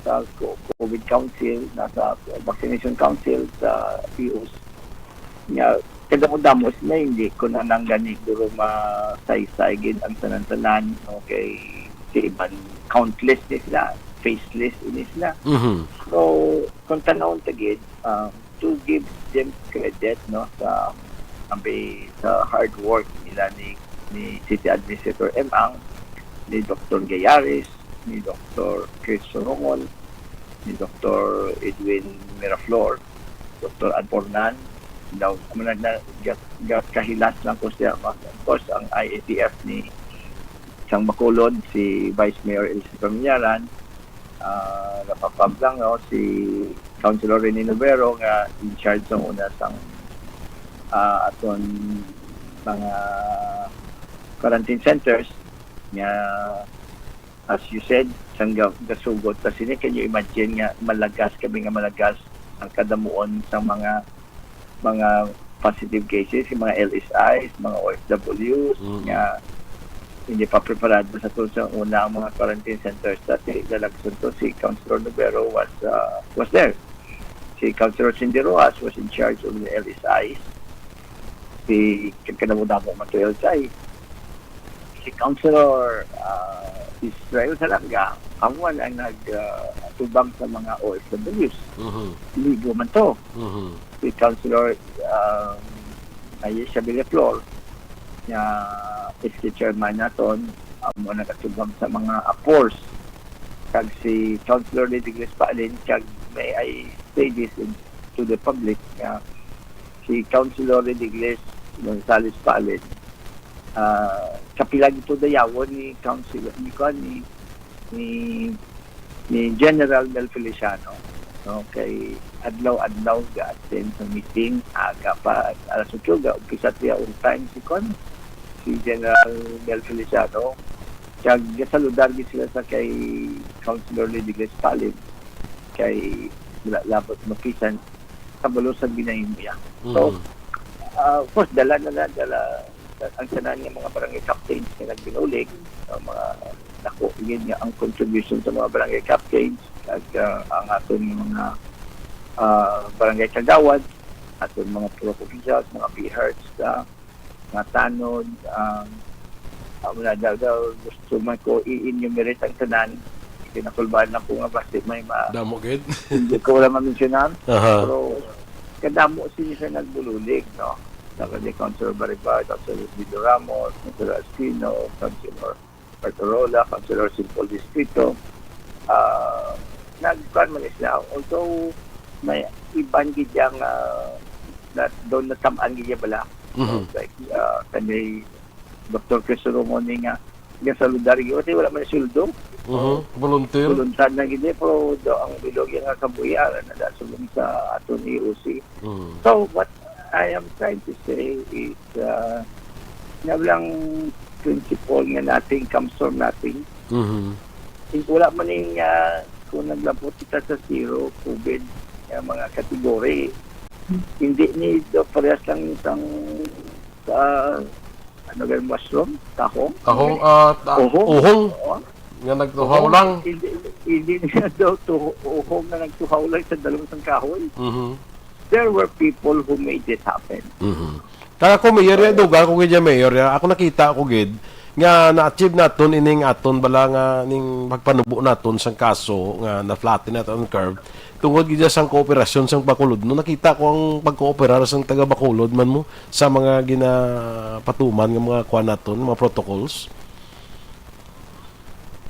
sa co-, COVID Council, na sa Vaccination Council, sa P O S. Nga, kadamo-damo sila, hindi ko na nang gani duro masaysay gid ang tanan-tanan, no, kay si iban countless ni sila, faceless ini sila. Mhm. So, kung tanawon ta gid, um, to give them credit, no, sa, ambi sa hard work nila ni, ni City Administrator M. Ang, ni Doktor Gayares, ni Doktor Chris Sorongol, ni Doktor Edwin Miraflor, Doktor Anpornan, daw, amo na, na, ga-, ga-, kahilas lang ko siya. Of course, ang I A T F ni sang Bacolod, si Vice Mayor Elsie Paminaran, ah, Rafa Pablango, si Councilor Rene Novero nga in charge sang una sang, ah, aton mga quarantine centers nga, as you said, sang ga-, gasugot ta sini, can you imagine nga malagas kami nga malagas ang kadamuon sa mga, mga positive cases, yung mga L S Is, mga O F Ws, Mm. nga hindi pa preparado sa tungod sa una ang mga quarantine centers dati. Lalagson to, si Councilor Novero was, uh, was there. Si Councilor Cindy Rojas was in charge of the L S Is. Si, kadamo-damo man to L S I. Si Councilor, uh, Israel Salanga, amo man ang nag, uh, tubang sa mga O F Ws. Mhm. Ligo man to. Mhm. Si Councilor, um, Ayesha Villaflor, nga S K chairman naton, amo nagkatubang sa mga apors. Kag si Councilor Ledigles Paalin, kag may I say this in, to the public, nga si Councilor Ledigles Gonzales Paalin, ah, kapila gito dayawon ni Council, ni kuan, ni, ni, ni General Mel Feliciano, no? Kay adlaw-adlaw ga-attend sa meeting, aga pa, alas otso ga-umpisa siya on time si kuan, si General Mel Feliciano. Kag gasaludar gid sila sa kay Councilor Lady Grace Palin, kay wala labot mapisan kabalo sa ginahimo niya. So, Mm. ah, of course, dala na na, dala, ang tanan nga mga barangay captains nga nagbinulig, ang mga dako gid nga ang contribution sa mga barangay captains, kag, ah, ang aton mga, ah, barangay kagawad, aton mga P R O C officials, mga P H E Rs, ah, mga tanod, ah, ah, wala daw, daw gusto man ko i-enumerate ang tanan. Kinakulbaan ako nga basi may ma-, Damo gid. hindi ko wala mamensyonan. Aha. Pero kadamo sini sa nagbulig, no? Dapat ni Councilor Bariba, Councilor Bido Ramos, Councilor Espino, Councilor Bartolola, Councilor Simple Distrito. Ah, nagkuan man sila. Although may iban gid yang, ah, na, doon natam-an gid bala. Mhm. Like, ah, kani Doktor Chris Solomon ni nga, nga saludar gid. Kasi wala man sweldo. Mhm. Volunteer. Volunteer na gid, eh, pero do ang bilog yung nga kabuhi, ara na da subong sa aton E O C. Mhm. So, what I am trying to say is, ah, nga lang principle nga nothing comes from nothing. Mhm. Wala man ning, ah, kung naglabot kita sa zero COVID nga mga category, hindi ni do parehas lang sang sa, ano ba yung mushroom? Tahong? Tahong, ah, ta-, Uhong? Uhong. Oo. Nga nagtuhaw Uhong, lang. Hindi, hindi niya daw tuho-, uhong na nagtuhaw lang sa dalawang sang kahoy. Mhm. There were people who made this happen. Mhm. Kaya ako, Mayor, ya, dugang ko gid ya, Mayor, ya. Ako nakita ko gid nga na-achieve naton ining aton bala nga ning pagpanubo naton sang kaso nga na-flatten naton ang curve tungod gid ya sang kooperasyon sang Bacolod. No, nakita ko ang pagkooperar sang taga Bacolod man mo sa mga ginapatuman nga mga kuan naton, mga protocols.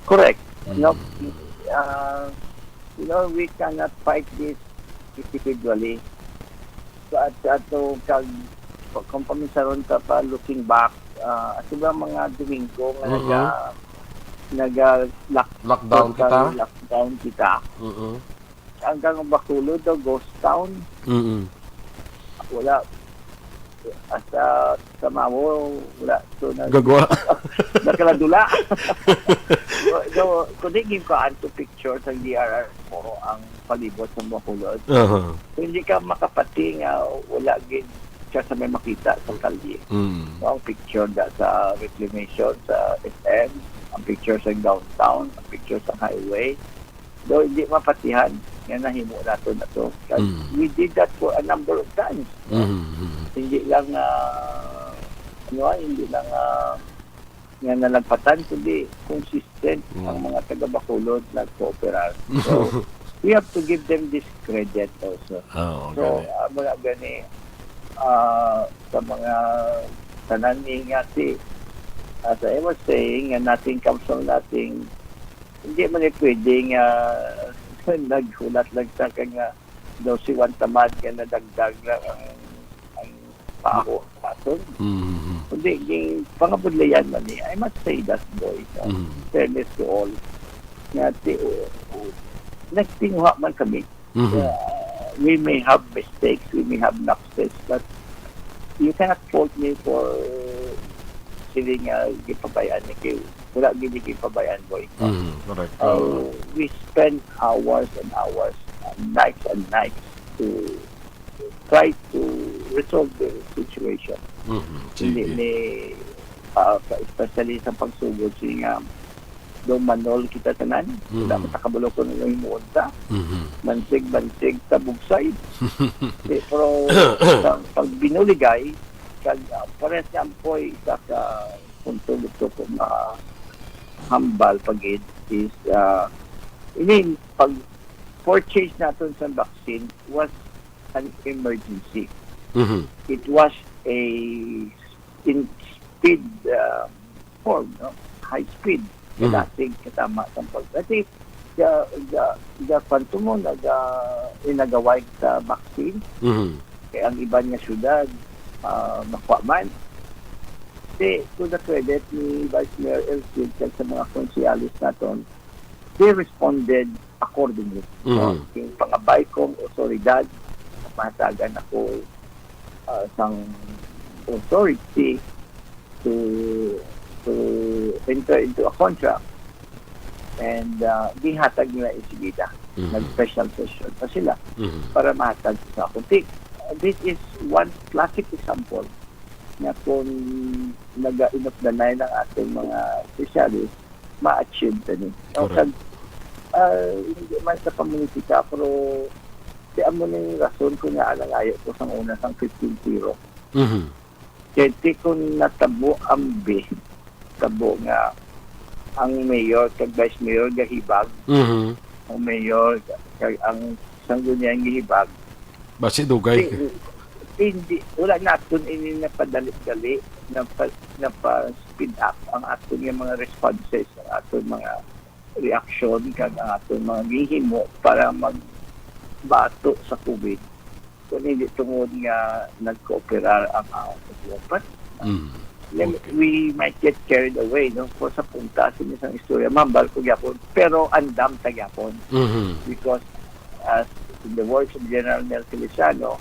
Correct. Mm. No, ah, you know, we cannot fight this individually. So, at, at to, kag, kung pamisaron ka pa, looking back, ah, ato ba mga Domingo nga Mhm. naga-, naga-lock-, Lockdown total kita? lockdown kita. Mhm. Hanggang ang Bacolod daw, ghost town. Mhm. Wala. Hasta sa Mamo, wala. So, nag-, Gagwa. nakaladula. So, kung di gyud ko anto picture sa D R R, puro ang palibot sa Bacolod. Aha. Kung hindi ka makapati nga wala gid ka sa may makita sa kalye. Mm. So, ang picture da sa reclamation sa S M, ang picture sa downtown, ang picture sa highway. Daw hindi mapatihan nga nahimo nato na to. Kag Mm. we did that for a number of times. Mm, mm. Hindi lang, ah, ano, ah, hindi lang, ah, nga nalagpatan, kundi consistent Mm. ang mga taga Bacolod nagkooperar. So, we have to give them this credit also. Ah, So, okay. ah, mula gani, ah, sa mga tanan ni nga si, as I was saying, nga nothing comes from nothing, hindi man eh pwede nga naghulat lang sa ka nga daw si Juan Tamad nga nadagdag lang ang, ang baho sa aton. Mhm. Kundi, ging pangabudlayan man ni, I must say that, boy, no? Mhm. Fairness to all, nga ti-, nagtinguha man kami. Mhm. Uh, we may have mistakes, we may have lapses, but you cannot fault me for sila nga gipabayaan ni kay wala gid ni gipabayaan, boy. Mhm, correct. Uh, we spend hours and hours, uh, nights and nights to try to resolve the situation. Mhm, Hindi sige. ni, uh, especially sa pagsugod, siya nga, daw manol kita tanan. Mhm. Wala man ta kabalo kung ano himuon ta. Mhm. Bansig-bansig ta bugsay. Eh, pero sa pagbinuligay, kag, ah, pares nga ampoy isa ka punto gusto ko mahambal pa gid is, ah, ini pag-purchase naton sa vaccine was an emergency. Mhm. It was a in speed, ah, form, no? High speed. Mhm. Kadating katama sa pag-, kasi ga, ga, ga, kwanto mo, naga, inagaway sa vaccine. Mhm. Kaya ang iban nga syudad, ah, makuha man. Ti, to the credit ni Vice Mayor Elcid kag sa mga konsehales naton, they responded accordingly. No? Mhm. Yung pangabay kong otoridad, mahatagan ako, ah, sang authority to, to enter into a contract. And, ah, gihatag nila isigida. Mhm. Nag-special session pa sila Mhm. para mahatag sa akong team. This is one classic example nga kung naga-inupdanay ang ating mga specialist, ma-achieve na ni. Ang Correct. kag-, ah, hindi man sa pamulitika, pero di amo na yung rason kung nga nangayo ko sang una sang fifteen zero. Mhm. Kaya di ko natabo ang bi, tabo nga ang mayor kag vice mayor gahibag, Mhm. ang mayor kag ang sanggunian gahibag. Basi dugay. Di, hindi, wala naton ini napadali-dali, napa-, napa-speed up ang aton nga mga responses, ang aton mga reaksyon, kag ang aton mga gihimo para magbato sa COVID. Kung hindi tungod nga nagkooperar ang, ah, gobyerno. Mm. Then Okay. we might get carried away, no? Kung sa punta, sa isang istorya, mambal ko gyapon, pero andam ta gyapon. Mhm. Because, as in the words of General Mel Feliciano,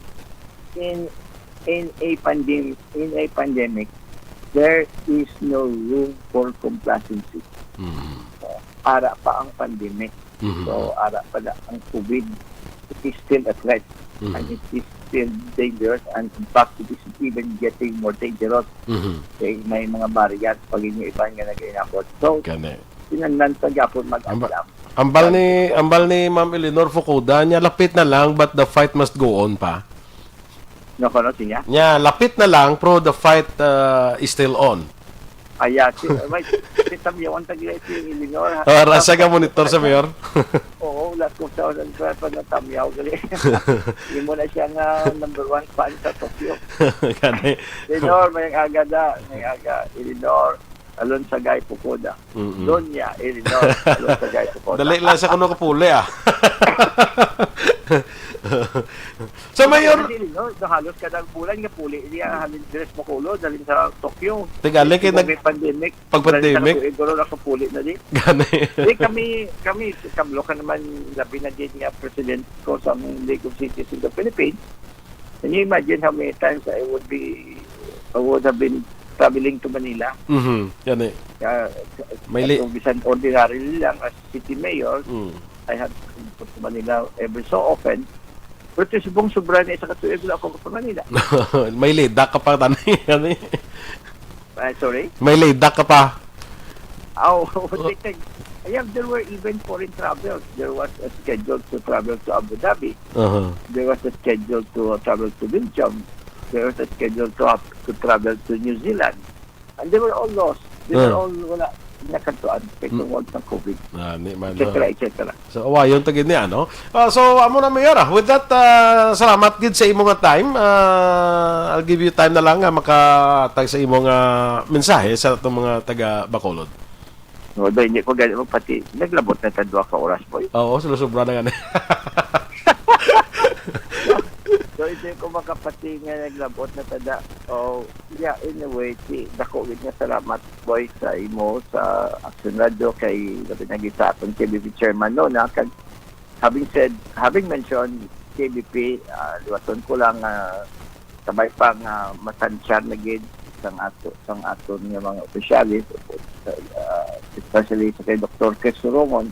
in, in a pandem-, in a pandemic, there is no room for complacency. Mhm. So, ara pa ang pandemic. Mhm. So, ara pa na ang COVID, it is still a threat. Mhm. And it is still dangerous. And in fact, it is even getting more dangerous. Mhm. Kay may mga variant pa gid yung iban nga nag-inabot. So, Gani. kinahanglan pa gyapon mag-andam. Ambal ni, ambal ni Ma'am Eleanor Fukuda, niya lapit na lang, but the fight must go on pa. No, kono siya? Niya, lapit na lang, pero the fight, uh, is still on. Aya, si, may, si Tamyawan tagli si Eleanor, ha? Ah, rasa ka monitor sa mayor? Oo, last ko sa, sa, sa, sa Tamyaw, gali. Imo na siya nga number one fan sa Tokyo. Gani. Eleanor, may aga da, may aga. Eleanor, Alonsagay Pukoda. Mm-mm. Doña Eleanor Alonsagay Pukoda. Dali lang sa kuno kapuli, ah. Sa mayor Kasi, no, no, halos kada bulan nga puli niya, halin dress mo kulo, dalhin sa Tokyo. Tigali kay Kung nag-, may pandemic, pag pandemic. Dali sa Tokyo, siguro nakapuli na di. Gani. Di kami, kami, kablo ka naman, labi na din nga president ko sa League of Cities in the Philippines. Can you imagine how many times I would be, I would have been traveling to Manila? Mhm, gani. Kaya, May li- kung bisan ordinarily lang as city mayor, Mm. I have to go to Manila every so often. Pero ito subong sobra na isa ka tuig, wala ako pa Manila. May leda ka pa, tani, gani. Ah, sorry? May leda ka pa. Oh, Oh. they can, yeah, there were even foreign travels. There was a schedule to travel to Abu Dhabi. Uh-huh. There was a schedule to travel to Belgium. There was a schedule to, to travel to New Zealand. And they were all lost. They were Ah. all, wala, nakantuan. Kay Mm. tungod sa COVID. Ah, ni man, Et cetera, no. et cetera. So, awayon ta gid ni, ano? Ah, so, amo na, Mayor, ah. With that, ah, salamat gid sa imo nga time. Ah, I'll give you time na lang nga makahatag sa imo nga mensahe sa atong mga taga Bacolod. No, do, hindi ko gani mo pati. Naglabot na ta duha ka oras, boy. Oo, sulusubra na gani. So, hindi ko makapati nga naglabot na ta da. Oh, yeah, anyway, si, dako gid nga salamat, boy, sa imo, sa Action Radio, kay labi na gid sa aton K B P chairman, no, na kag, having said, having mentioned K B P, ah, liwaton ko lang, ah, sabay pa nga masansyar na gid sang ato, sang aton nga mga opisyales, ah, especially sa kay Doktor Chris Surongon,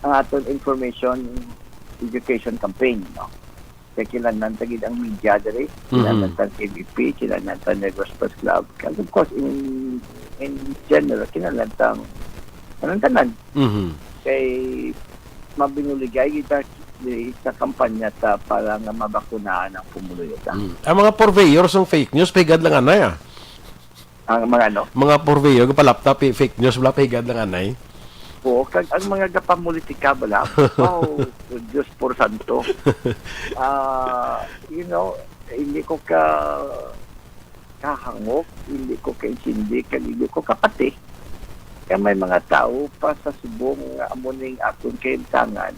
ang aton information education campaign, no? Kay kinahanglan ta gid ang media diri, kinahanglan Mhm. ta ang K B P, kinahanglan ta ang Negros Press Club, and of course, in, in general, kinahanglan ta ang tanan-tanan. Mhm. Kay mabinuligay kita diri sa kampanya ta para nga mabakunahan ang pumuluyo ta. Mm. Ang mga purveyors ng fake news, pahigad lang anay, ah. Ang mga ano? Mga purveyor, gapalaptap, eh, fake news, wala, pahigad lang anay. Oo, kag ang mga gapamulitika, bala, oh, Diyos por santo. Ah, you know, hindi ko ka kahangop, hindi ko kaintindi, kag hindi ko kapati. Kaya may mga tao pa sa subong nga amo ning akon kaimtangan,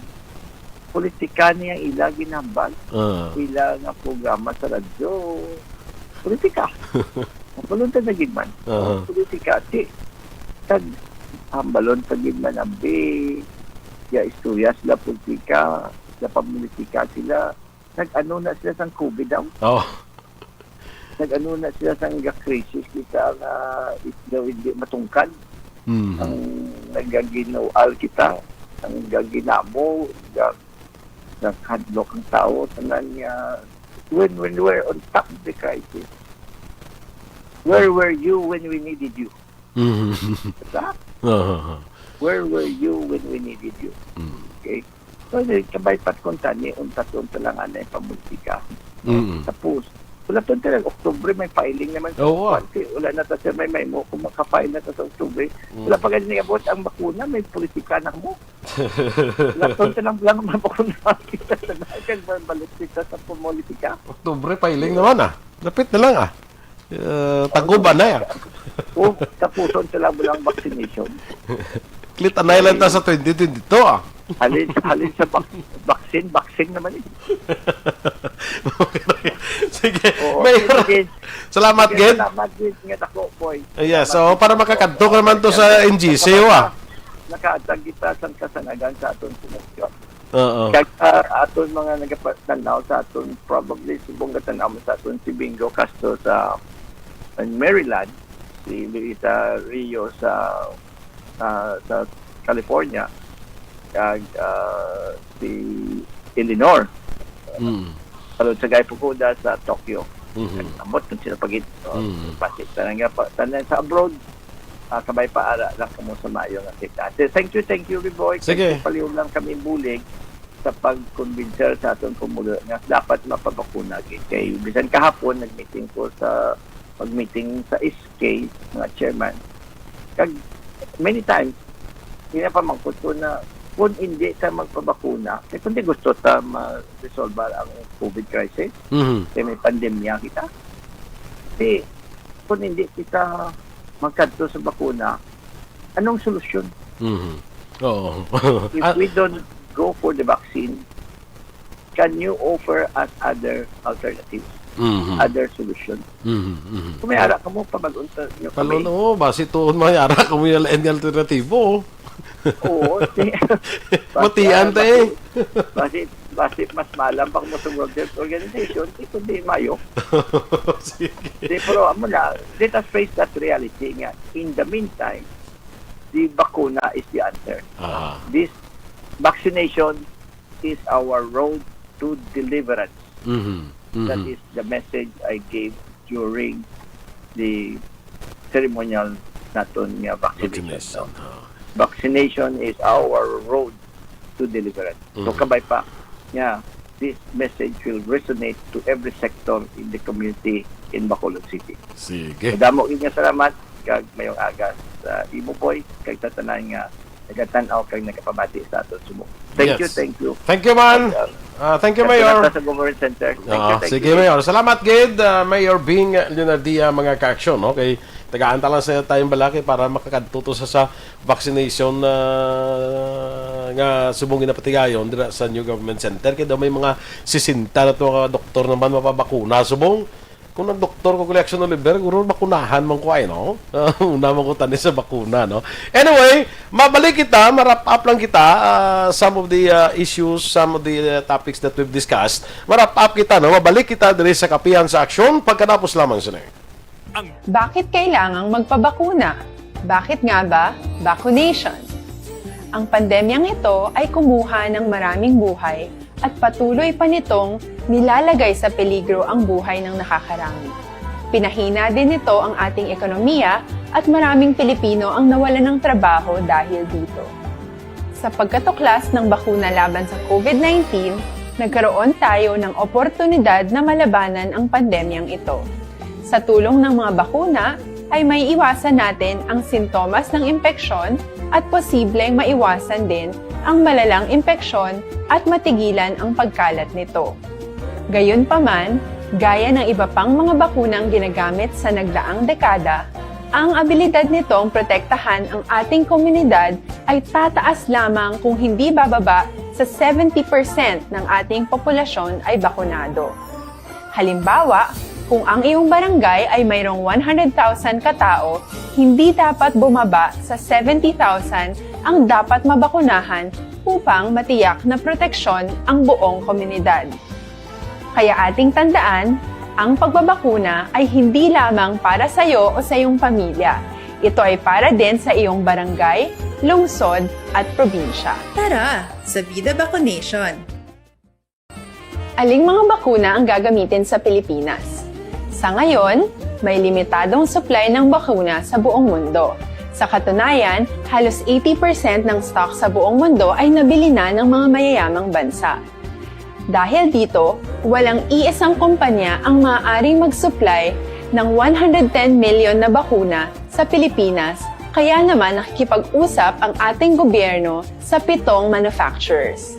politika niya ila ginhambal, Ah. ila nga programa sa radyo, politika. Balon ta na gid man. Aha. Politika, ti, tag, hambalon ta gid man, abi, ya istorya sila politika, ya pamulitika sila. Nag-ano na sila sang COVID daw? Oh. Nag-ano na sila sang ga-crisis kita nga is daw hindi matungkad. Mhm. Ang nagaginual kita, ang gaginamo, ga-, nagkadlok ang tao, tanan nga, when, when we were on top of the crisis, where were you when we needed you? Mhm. Diba? Aha. Where were you when we needed you? Mm. Okay? So, di, kabay pat kung tani, untat-untat lang anay pamulitika. Mm. Tapos, wala to talaga, Oktubre, may filing naman sa Oo, ah. kwan, si, wala na ta, sir, may, may mo, kung makafile na ta sa Oktubre, Mm. wala pa gani niabot ang bakuna, may politika na mo. Wala to lang, lang mabakuna kita sa dagan, magbalik kita sa politika. Oktubre, filing naman, ah. Lapit na lang, ah. Eh, taguban na yan. O, tapuson sila mo lang vaccination. Clit anay lang ta sa twenty twenty-two, ah. Halin, halin sa vac-, vaccine, vaccine naman eh. Sige, Oo, Mayor. sige. Salamat, Sige, gid. salamat, gid, nga dako, boy. Yes, Salamat, so, gid. para makakadto ka naman to sa N G C, Kapag ah. nakaatag kita sa kasanagan sa aton sumuksyon. Oo. Kag, ah, aton mga nagapatanaw sa aton, probably subong gatan-aw mo sa aton si Bingo Castro sa, in Maryland, si Luisa Rio sa, ah, sa California, kag, ah, si Eleanor. Mm. Salud sa Guy Fukuda sa Tokyo. Mhm. Ambot kung sino pagit. Mm. Pati tanan nga pa, tanan sa abroad, ah, kabay pa ara lang kamo sa maayo nga kita. Thank you, thank you, Riboy. Sige. Thank you, palihog lang kami bulig sa pagkumbinser sa aton pumulo nga dapat mapabakuna gid. Kay bisan kahapon, nag-meeting ko sa, pag-meeting sa S K, mga chairman. Kag many times, ginapamangkot ko na kung hindi ta magpabakuna, eh, kung di gusto ta ma-resolve ang COVID crisis, Mhm. kay may pandemya kita, di, kung hindi kita magkadto sa bakuna, anong solusyon? Mhm. Oo. If Ah. we don't go for the vaccine, can you offer us other alternatives, Mhm. other solutions? Mhm, mhm. Kung may ara ka mo, pabag-on sa inyo kami. Palo-, oo, basi tuon may ara ka mo yung lain nga alternatibo. Oo, si-, Matian, basi, te. basi, basi mas malam pa mo sa World Health Organization, di kundi mayo. Sige. Di, pero amo na, let us face that reality nga, in the meantime, the bakuna is the answer. Aha. This vaccination is our road to deliverance. Mhm, That mhm. is the message I gave during the ceremonial naton nga vaccination. Vaccination, ha. Vaccination is our road to deliverance. So, Mhm. kabay pa, yeah, this message will resonate to every sector in the community in Bacolod City. Sige. Madamo gid nga salamat, kag mayong aga sa imo, boy, kag sa tanan nga nagatan-aw kag nagapamati sa aton subong. Thank you, Yes. thank you. Thank you, man. Kag, uh, Ah, thank you, Mayor. Sa Government Center. Thank you, Ah, thank sige, you. Mayor. Salamat gid, ah, Mayor Bing Leonardia, mga ka-aksyon, no? Kay tagaan ta lang sa tayong balaki para makakadto to sa, sa vaccination, ah, nga subong ginapatigayon dira sa New Government Center. Kay daw may mga sesenta na to nga doktor naman mapabakuna. Subong, kung nagdoktor ko, Collection Oliver, guro bakunahan man ko ay, no? Una man ko tani sa bakuna, no? Anyway, mabalik kita, ma-wrap up lang kita, ah, some of the, ah, issues, some of the, ah, topics that we've discussed. Ma-wrap up kita, no? Mabalik kita diri sa Kapihan sa Aksyon, pagkatapos lamang sini. Bakit kailangang magpabakuna? Bakit nga ba vaccination? Ang pandemyang ito ay kumuha ng maraming buhay at patuloy pa nitong nilalagay sa peligro ang buhay ng nakakarami. Pinahina din nito ang ating ekonomiya at maraming Pilipino ang nawalan ng trabaho dahil dito. Sa pagkatuklas ng bakuna laban sa COVID nineteen, nagkaroon tayo ng oportunidad na malabanan ang pandemyang ito. Sa tulong ng mga bakuna, ay maiiwasan natin ang sintomas ng impeksyon at posibleng maiwasan din ang malalang impeksyon at matigilan ang pagkalat nito. Gayunpaman, gaya ng iba pang mga bakunang ginagamit sa nagdaang dekada, ang abilidad nitong protektahan ang ating komunidad ay tataas lamang kung hindi bababa sa seventy percent ng ating populasyon ay bakunado. Halimbawa, Kung ang iyong barangay ay mayroong one hundred thousand ka tawo, hindi dapat bumaba sa seventy thousand ang dapat mabakunahan upang matiyak na proteksyon ang buong komunidad. Kaya ating tandaan, ang pagbabakuna ay hindi lamang para sa iyo o sa iyong pamilya. Ito ay para din sa iyong barangay, lungsod, at probinsya. Tara, sa Vida Vaccination! Aling mga bakuna ang gagamitin sa Pilipinas? Sa ngayon, may limitadong supply ng bakuna sa buong mundo. Sa katunayan, halos eighty percent ng stock sa buong mundo ay nabili na ng mga mayayamang bansa. Dahil dito, walang iisang kumpanya ang maaaring mag-supply ng one hundred ten million na bakuna sa Pilipinas, kaya naman nakikipag-usap ang ating gobyerno sa pitong manufacturers.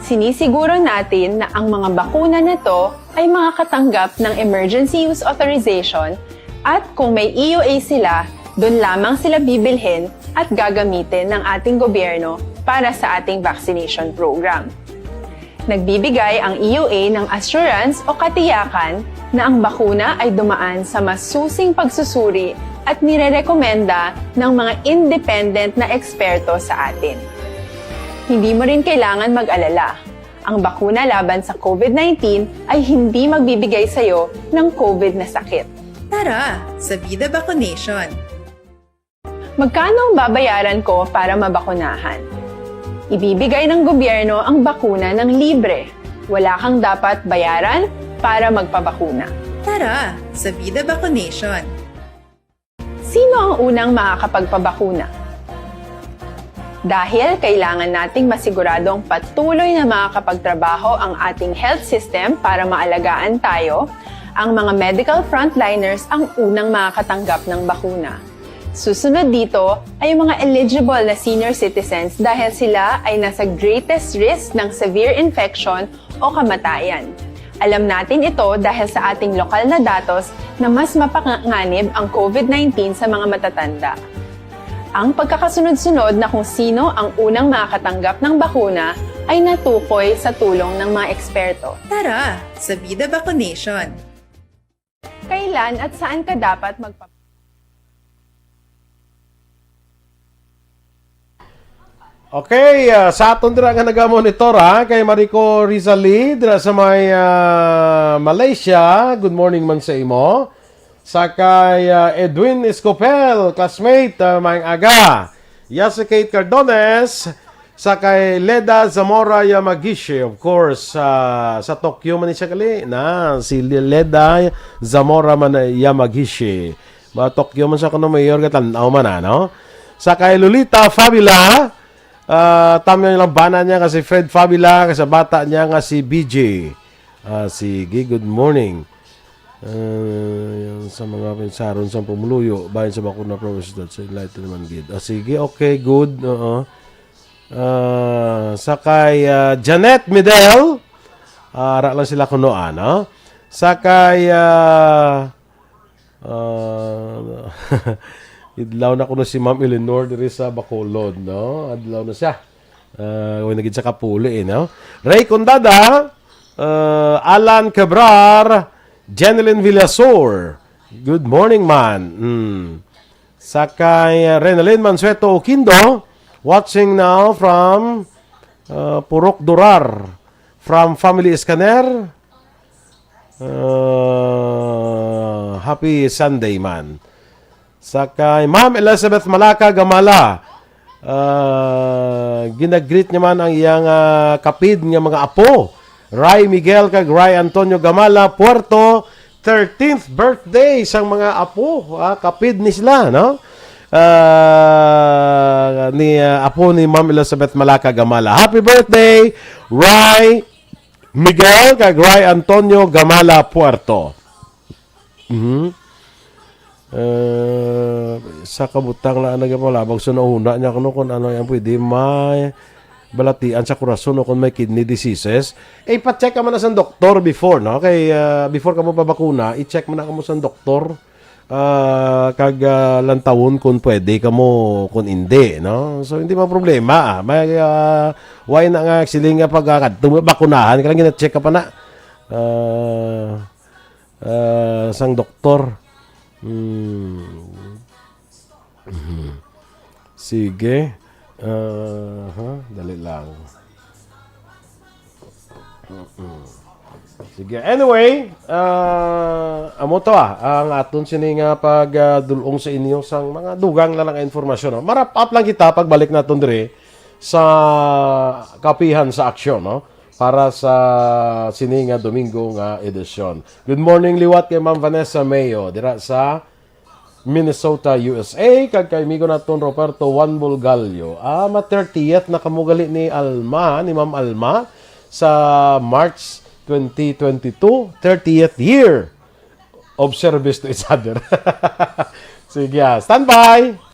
Sinisiguro natin na ang mga bakuna na to ay makakatanggap ng emergency use authorization, at kung may E U A sila, doon lamang sila bibilhin at gagamitin ng ating gobyerno para sa ating vaccination program. Nagbibigay ang E U A ng assurance o katiyakan na ang bakuna ay dumaan sa masusing pagsusuri at nirerekomenda ng mga independent na eksperto sa atin. Hindi mo rin kailangan mag-alala. Ang bakuna laban sa COVID nineteen ay hindi magbibigay sa iyo ng COVID na sakit. Tara, sa Vida Vaccination! Magkano ang babayaran ko para mabakunahan? Ibibigay ng gobyerno ang bakuna ng libre. Wala kang dapat bayaran para magpabakuna. Tara, sa Vida Vaccination! Sino ang unang makakapagpabakuna? Dahil kailangan nating masiguradong patuloy na makakapagtrabaho ang ating health system para maalagaan tayo, ang mga medical frontliners ang unang makakatanggap ng bakuna. Susunod dito ay ang mga eligible na senior citizens dahil sila ay nasa greatest risk ng severe infection o kamatayan. Alam natin ito dahil sa ating lokal na datos na mas mapanganib ang COVID nineteen sa mga matatanda. Ang pagkakasunod-sunod na kung sino ang unang makakatanggap ng bakuna ay natukoy sa tulong ng mga eksperto. Tara, sa Vida Vaccination! Kailan at saan ka dapat magpa- Okay, ah, sa aton dira nga nagamonitor, ha, kay Marico Rizali dira sa may, ah, Malaysia. Good morning man sa imo. Sa kay, ah, Edwin Escopel, classmate, ah, maayong aga. Yasukate Cardones, sa kay Leda Zamora Yamagishi, of course, ah, sa Tokyo man ni siya gali na si Le- Leda Zamora man Yamagishi. Ba Tokyo man sa kuno mayor ka tan-aw man, ano? Sa kay Lolita Fabila, ah, tama lang bana niya nga si Fred Fabila, kay sa bata niya nga si B J. Ah, sige, good morning. Ah, yan sa mga pinsaron sa pumuluyo, bahin sa bakuna, Provincial sa Enlightenment Guild. Ah, sige, okay, good. Oo. Ah, sa kay, ah, Janet Midel, ah, ara lang sila kuno, ano? Sa kay, ah, ah, idlaw na kuno si Ma'am Eleanor diri sa Bacolod, no? Adlaw na siya. Ah, way na gid sa kapuli, eh, no? Ray Condada, ah, Alan Cabrar, Jeneline Villasor. Good morning, man. Mm. Sa kay, uh, Renalyn Mansueto Oquindo, watching now from, uh, Purok Durar, from Family Escaner. Uh, happy Sunday, man. Sa kay Ma'am Elizabeth Malaka Gamala, uh, ginagreet niya man ang iyang, uh, kapid nga mga apo. Ray Miguel kag Ray Antonio Gamala, Puerto, thirteenth birthday sang mga apo, ah, kapid ni sila, no? Ah, ni, ah, apo ni Ma'am Elizabeth Malaka Gamala. Happy birthday, Ray Miguel kag Ray Antonio Gamala Puerto. Mhm. Eh, sa kabutang na nagapalabag sa nauna niya kuno kung ano yan pwede may balatian sa kurason o kung may kidney diseases. Eh, ipa-check ka man na sa doktor before, no? Kay, ah, before ka mo pabakuna, i-check mo na ka mo sa doktor. Ah, kag, ah, lantawon kung pwede ka mo, kung hindi, no? So, hindi man problema, ah. May, ah, why na nga siling nga pag, ah, kadto mo bakunahan, kailangan gina-check ka pa na. Ah, Ah, sang doktor. Hmm. Mhm. Sige. Ah, ha? Dali lang. Mm-mm. Sige. Anyway, ah, amo to, ah, ang aton sini nga pag, ah, dul-ong sa inyo sang mga dugang na lang nga informasyon, no? Ma-wrap up lang kita pagbalik naton diri sa Kapihan sa Aksyon, no? Para sa sini nga Domingo nga edisyon. Good morning liwat kay Ma'am Vanessa Mayo dira sa Minnesota, U S A, kag kay amigo naton Roberto Juan Bulgallo. Ah, ma thirtieth na kamo gali ni Alma, ni Ma'am Alma, sa March twenty twenty-two, thirtieth year of service to each other. Sige, ah, standby!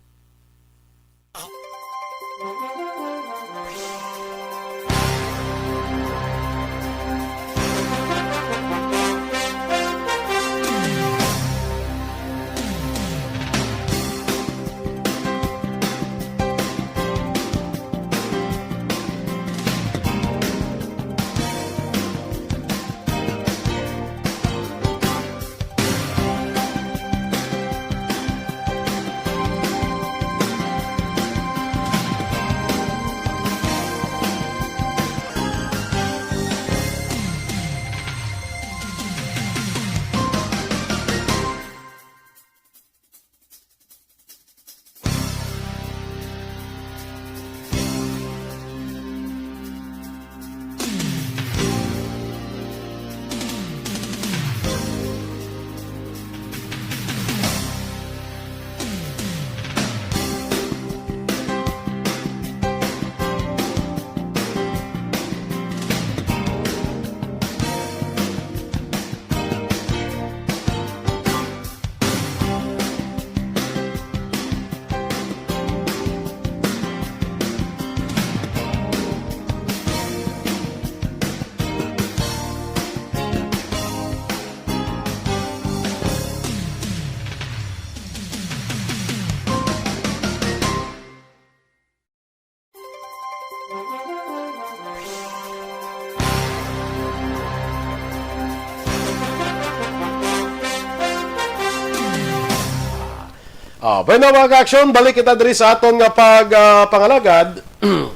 Ah, bueno, mga ka-aksyon, balik kita diri sa aton nga pag, ah, pangalagad.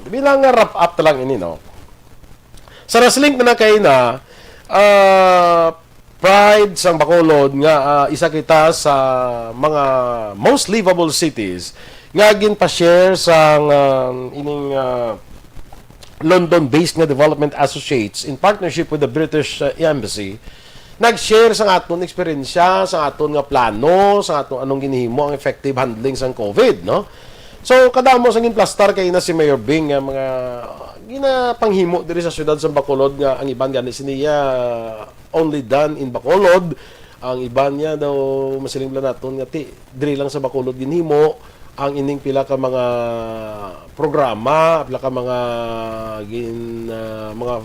Bilang nga wrap up lang ini, no? Sa nasiling na kay na, ah, pride sang Bacolod nga, ah, isa kita sa mga most livable cities nga ginpa-share sang, ah, ining, ah, London-based nga Development Associates in partnership with the British, uh, Embassy, nag-share sang aton eksperyensya, sang aton nga plano, sang aton anong ginhimo ang effective handling sang COVID, no? So, kadamo sang ginplastar kay na si Mayor Bing nga mga ginapanghimo diri sa siyudad sa Bacolod nga ang iban gani siniya only done in Bacolod, ang iban niya daw masiling bala naton nga ti diri lang sa Bacolod ginhimo ang ining pila ka mga programa, pila ka mga gin-, ah, mga,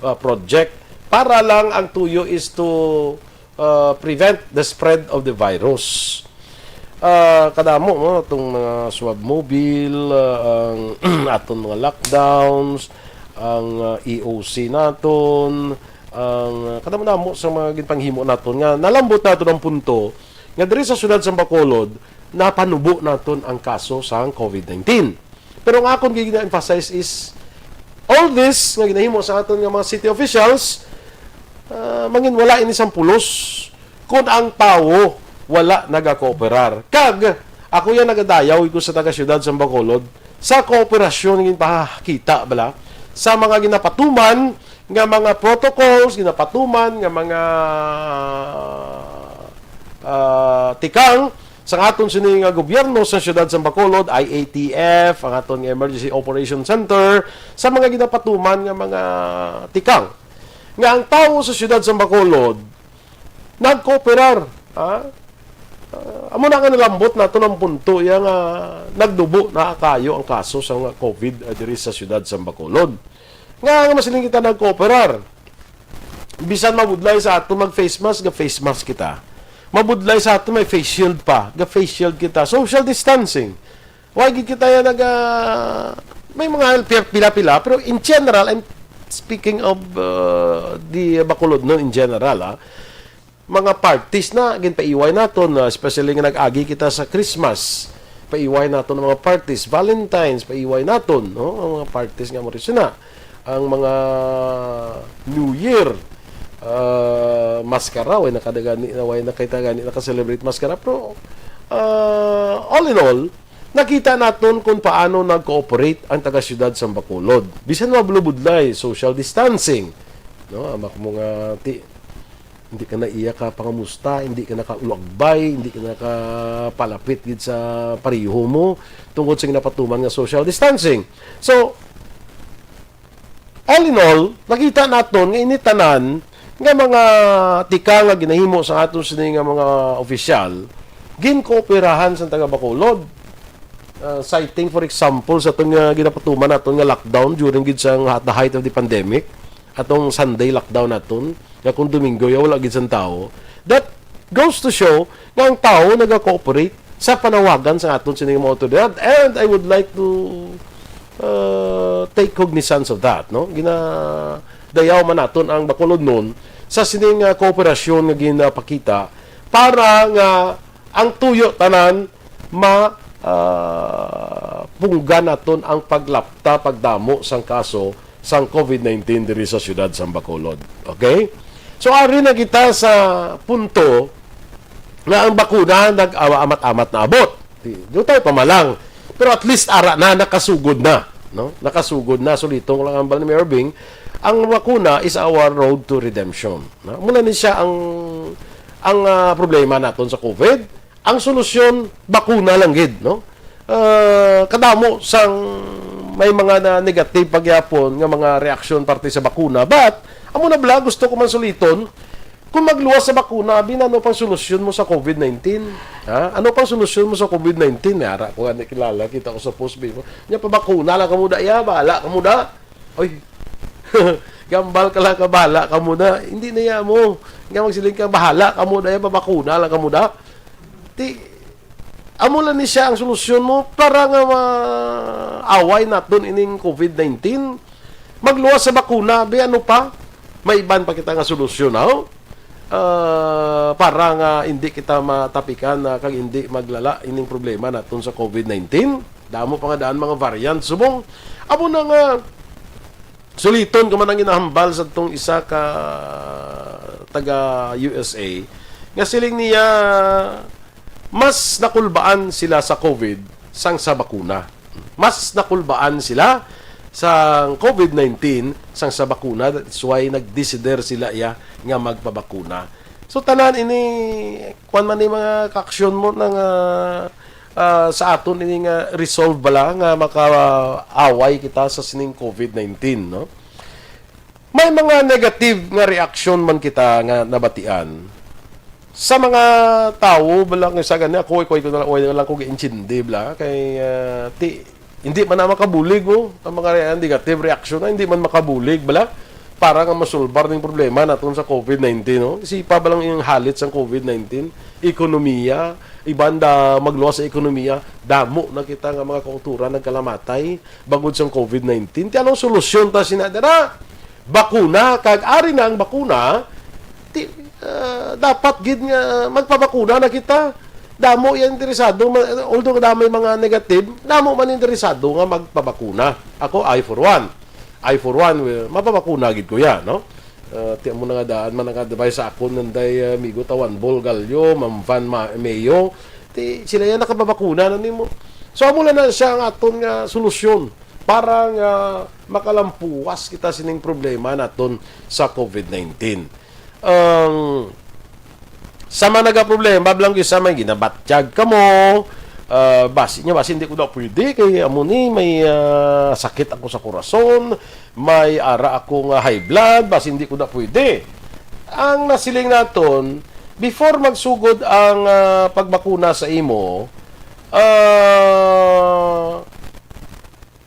ah, project para lang ang tuyo is to, ah, prevent the spread of the virus. Ah, kadamo, no, itong mga swab mobile, ah, ang aton mga lockdowns, ang, ah, E O C naton, ang, ah, kadamo-damo sa mga ginpanghimo naton nga nalambot naton ang punto nga diri sa siyudad sa Bacolod, napanubo naton ang kaso sa COVID nineteen. Pero ang akon gina-emphasize is, all this nga ginahimo sa aton nga mga city officials, ah, mangin wala ini sang pulos kung ang tawo wala nagakooperar. Kag ako yan nagadayaw ko sa taga-siyudad sa Bacolod sa kooperasyon nga ginpakita bala sa mga ginapatuman nga mga protocols, ginapatuman nga mga, ah, tikang sa aton sini nga gobyerno sa siyudad sa Bacolod, I A T F, ang aton nga Emergency Operation Center, sa mga ginapatuman nga mga tikang nga ang tawo sa siyudad sa Bacolod nagkooperar, ha? Ah, amo na nga nalambot naton ang punto iya nga nagdubo na kayo ang kaso sa mga COVID, ah, diri sa siyudad sa Bacolod. Nga, nga masiling kita nagkooperar. Bisan mabudlay sa ato mag face mask, ga face mask kita. Mabudlay sa ato may face shield pa, ga face shield kita. Social distancing. Why gid kita yan naga, may mga pi-, pila-pila, pero in general, I'm speaking of, uh, the Bacolod, no, in general, ah. mga parties na ginpaiway naton, ah, especially nga nag-agi kita sa Christmas. Paiway naton ang mga parties, Valentine's, paiway naton, no? Ang mga parties nga mo rin sina. Ang mga New Year, ah, maskara, way nakadagani, way nakita gani naka-celebrate maskara. Pero, ah, all in all, nakita naton kung paano nag-cooperate ang taga-siyudad sa Bacolod. Bisan mabulubudlay, social distancing. No, amak mo nga ti, hindi ka na iya ka pangamusta, hindi ka nakaulagbay, hindi ka nakapalapit gid sa pareho mo tungod sa ginapatuman nga social distancing. So, all in all, nakita naton nga ini tanan nga mga tika nga ginahimo sa aton sini nga mga opisyal, ginkooperahan sa taga Bacolod. Uh, citing, for example, sa itong uh, ginapatuman naton nga lockdown during gid sa, at the height of the pandemic, atong Sunday lockdown naton, nga kung Domingo ya wala gid sang tawo. That goes to show nga ang tawo naga-cooperate sa panawagan sa aton sining mga otoridad. And I would like to uh, take cognizance of that, no? Ginadayaw man naton ang Bacolodnon sa sining uh, kooperasyon nga ginapakita para nga ang tuyo tanan ma uh, punggan naton ang paglapta, pagdamo sang kaso sang COVID nineteen diri sa siyudad sang Bacolod. Okay? So, ari na kita sa punto nga ang bakuna nag-amat-amat na abot. Di, di tayo pamalang. Pero at least ara na, nakasugod na, no? Nakasugod na, suliton ko lang ang hambal ni Mayor Bing, ang bakuna is our road to redemption. No? Muna ni siya ang ang ah, problema naton sa COVID. Ang solusyon, bakuna lang gid, no? Ah, kadamo sang may mga na negative pagyapon nga mga reaksyon parte sa bakuna. But, amo na bala, gusto ko man suliton, kung magluwas sa bakuna, abi, ano pang solusyon mo sa COVID nineteen? Ha? Ano pang solusyon mo sa COVID nineteen? May ara ko nga kilala, kita ko sa post, bimo. Nya, pabakuna lang kamo da, ya, bahala kamo da. Oy, gambal ka lang ka, bahala kamo da. Hindi na ya mo. Nga magsiling ka, bahala kamo da, ya, pabakuna lang kamo da. Ti, amo lang ni siya ang solusyon mo para nga maaway naton ining COVID nineteen. Magluwas sa bakuna, be, ano pa? May iban pa kita nga solusyon, no? Ah, para nga hindi kita matapikan na kag hindi maglala ining problema naton sa COVID nineteen. Damo pa nga daan mga variant subong. Amo na nga suliton ko man ang ginahambal sa tong isa ka taga U S A nga siling niya mas nakulbaan sila sa COVID sang sa bakuna. Mas nakulbaan sila sa COVID nineteen sang sa bakuna. That's why nag-desider sila iya nga magpabakuna. So, tanan ini, kuwan man ni mga kaaksyon mo na nga, ah, sa aton ini nga resolve bala nga makaaway kita sa sining COVID nineteen, no? May mga negative nga reaksyon man kita nga nabatian sa mga tawo bala nga sa gani ako, ikaw, ikaw na lang, okay na lang ko giintindi bala kay ah, ti, hindi man na makabulig mo ang mga re- negative reaction na hindi man makabulig bala para nga masulbar ning problema naton sa COVID nineteen, no? Sipa ba lang yung halit sang COVID nineteen? Ekonomiya, iban da magluwas sa ekonomiya, damo na kita nga mga kauturan nagkalamatay bangod sang COVID nineteen. Ti anong solusyon ta sina dira? Bakuna, kag ari na ang bakuna, ti, ah, dapat gid nga magpabakuna na kita. Damo yan interesado, ma- although damo may mga negative, damo man interesado nga magpabakuna. Ako, I for one. I for one, well, mapabakuna gid ko ya, no? Ah, ti mo na nga daan man nag-advise sa akon nanday ah, amigo Tawanbol Gallo, Ma'am Van Ma- Mayo, ti sila yan nakababakuna na nimo. So amo lang na siya ang aton nga solusyon para nga makalampuwas kita sining problema naton sa COVID nineteen. Ang sa mga nagaproblema, bilang isa may ginabatyag kamo, ah, basi niya, basi hindi ko na pwede, kay amo ni, may ah, sakit ako sa korason, may ara ako nga high blood, basi hindi ko na pwede. Ang nasiling naton, before magsugod ang ah, pagbakuna sa imo, ah,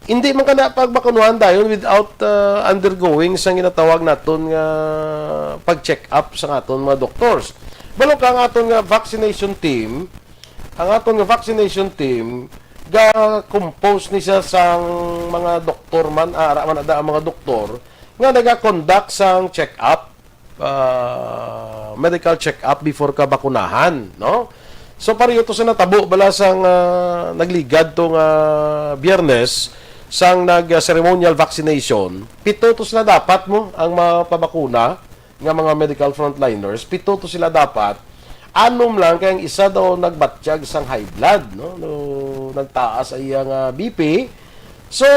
hindi man ka na pagbakunuhan dayon without uh, undergoing sa ginatawag naton nga pag-check up sa aton mga doctors. Balo ka ang aton nga vaccination team, ang aton nga vaccination team ga-compose ni siya sang mga doktor man, ara man ada ang mga doktor nga naga-conduct sang check-up ah, medical check-up before ka bakunahan, no? So, pareho to sa natabo bala sang, ah, nagligad to nga Biyernes, sang nag-ceremonial vaccination. Pito to sila dapat mo ang mapabakuna nga mga medical frontliners. Pito to sila dapat. Anom lang kay ang isa daw nagbatyag sang high blood, no? No, nagtaas ang iyang, ah, B P. So,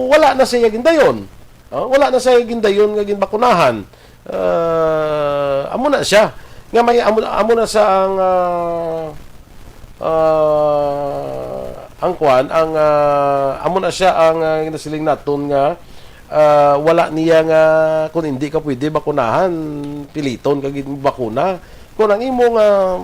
wala na siya gindayon. Oh, wala na siya gindayon nga ginbakunahan. Ah, amo na siya. Nga may amo, amo na sa ang, ah, ah, ang kwan, ang, ah, amo na siya ang, ah, ginasiling naton nga, ah, wala niya nga kung hindi ka pwede bakunahan, piliton ka gid bakuna. Kung ang imo nga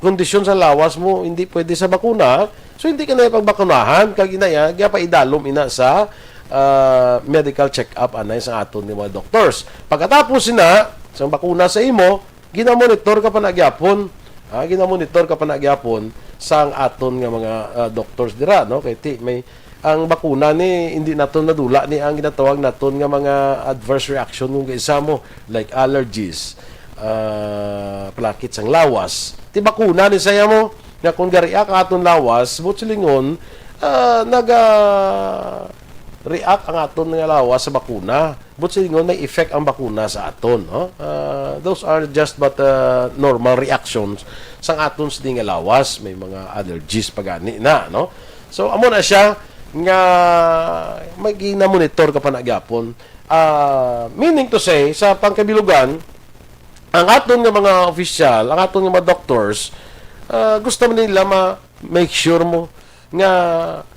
kondisyon sa lawas mo hindi pwede sa bakuna, so hindi ka na pagbakunahan, kag ina ya, gapaidalom ina sa, ah, medical check-up anay sa aton nga mga doctors. Pagkatapos sina, sang bakuna sa imo, ginamonitor ka pa na gyapon. Ah, ginamonitor ka pa na gyapon sang aton nga mga, ah, doctors dira, no? Kay ti, may, ang bakuna ni, hindi naton nadula ni ang ginatawag naton nga mga adverse reaction kung kaisa mo, like allergies, ah, palakit sang lawas. Ti bakuna ni saya mo nga kung ga-react ang aton lawas, buot silingon, ah, naga-react ang aton nga lawas sa bakuna. Buot silingon, may effect ang bakuna sa aton, no? Ah, those are just but, ah, normal reactions sang aton sini nga lawas. May mga allergies pa gani na, no? So, amo na siya nga may ginamonitor ka pa na gyapon. Ah, meaning to say, sa pangkabilugan, ang aton nga mga opisyal, ang aton nga mga doctors, ah, gusto man nila ma-make sure mo nga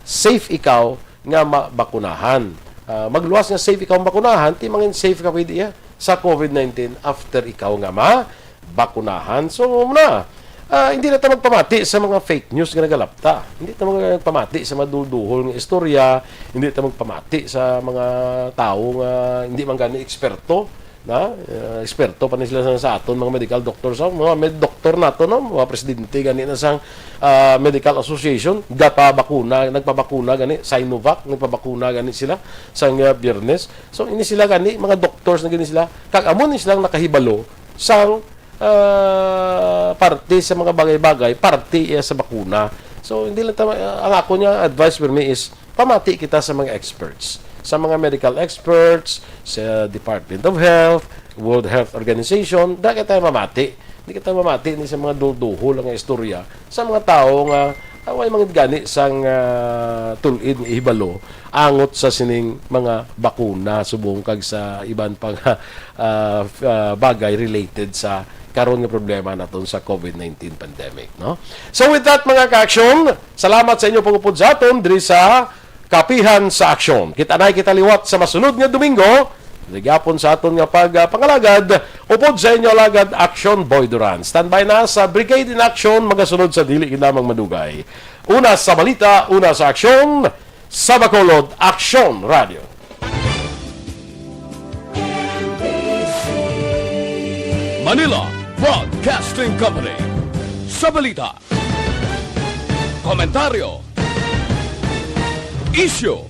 safe ikaw nga mabakunahan. Ah, magluwas nga safe ikaw mabakunahan, ti mangin safe ka pwede, ah, sa covid nineteen after ikaw nga mabakunahan. So, muna, ah, hindi na ta magpamati sa mga fake news nga nagalapta. Hindi ta magpamati sa mga duduhol nga istorya. Hindi ta magpamati sa mga tawo nga hindi man gani eksperto. Na, ah, eksperto pa ni sila sa, sa aton mga medical doctor. So, mga med doctor nato, no? Mga presidente gani na sang, ah, medical association, gapabakuna, nagpabakuna gani, Sinovac, nagpabakuna gani sila sang, ah, Biyernes. So, ini sila gani, mga doctors na gani sila. Kag amo ni silang nakahibalo sang, ah, parte sa mga bagay-bagay, parte iya sa bakuna. So, hindi lang tama, ang ako niya advice for me is, pamati kita sa mga experts, sa mga medical experts, sa Department of Health, World Health Organization, da kita mamati. Di kita mamati ni sa mga duduhol nga istorya sa mga tawo nga, ah, way mga gani sang, ah, tulid nga ihibalo angot sa sining mga bakuna subong kag sa iban pa nga, ah, f-, ah, bagay related sa karon nga problema naton sa covid nineteen pandemic, no? So with that, mga ka-aksyon, salamat sa inyo pag-upod sa aton diri sa Kapihan sa Aksyon. Kita na kita liwat sa masunod nga Domingo. Nagyapon sa aton nga pag, ah, pangalagad, upod sa inyo alagad, Action Boy Duran. Standby na sa Brigade in Action, magasunod sa dili gid lamang madugay. Una sa balita, una sa aksyon, sa Bacolod, Action Radio. Manila Broadcasting Company. Sa balita, komentaryo, isyu,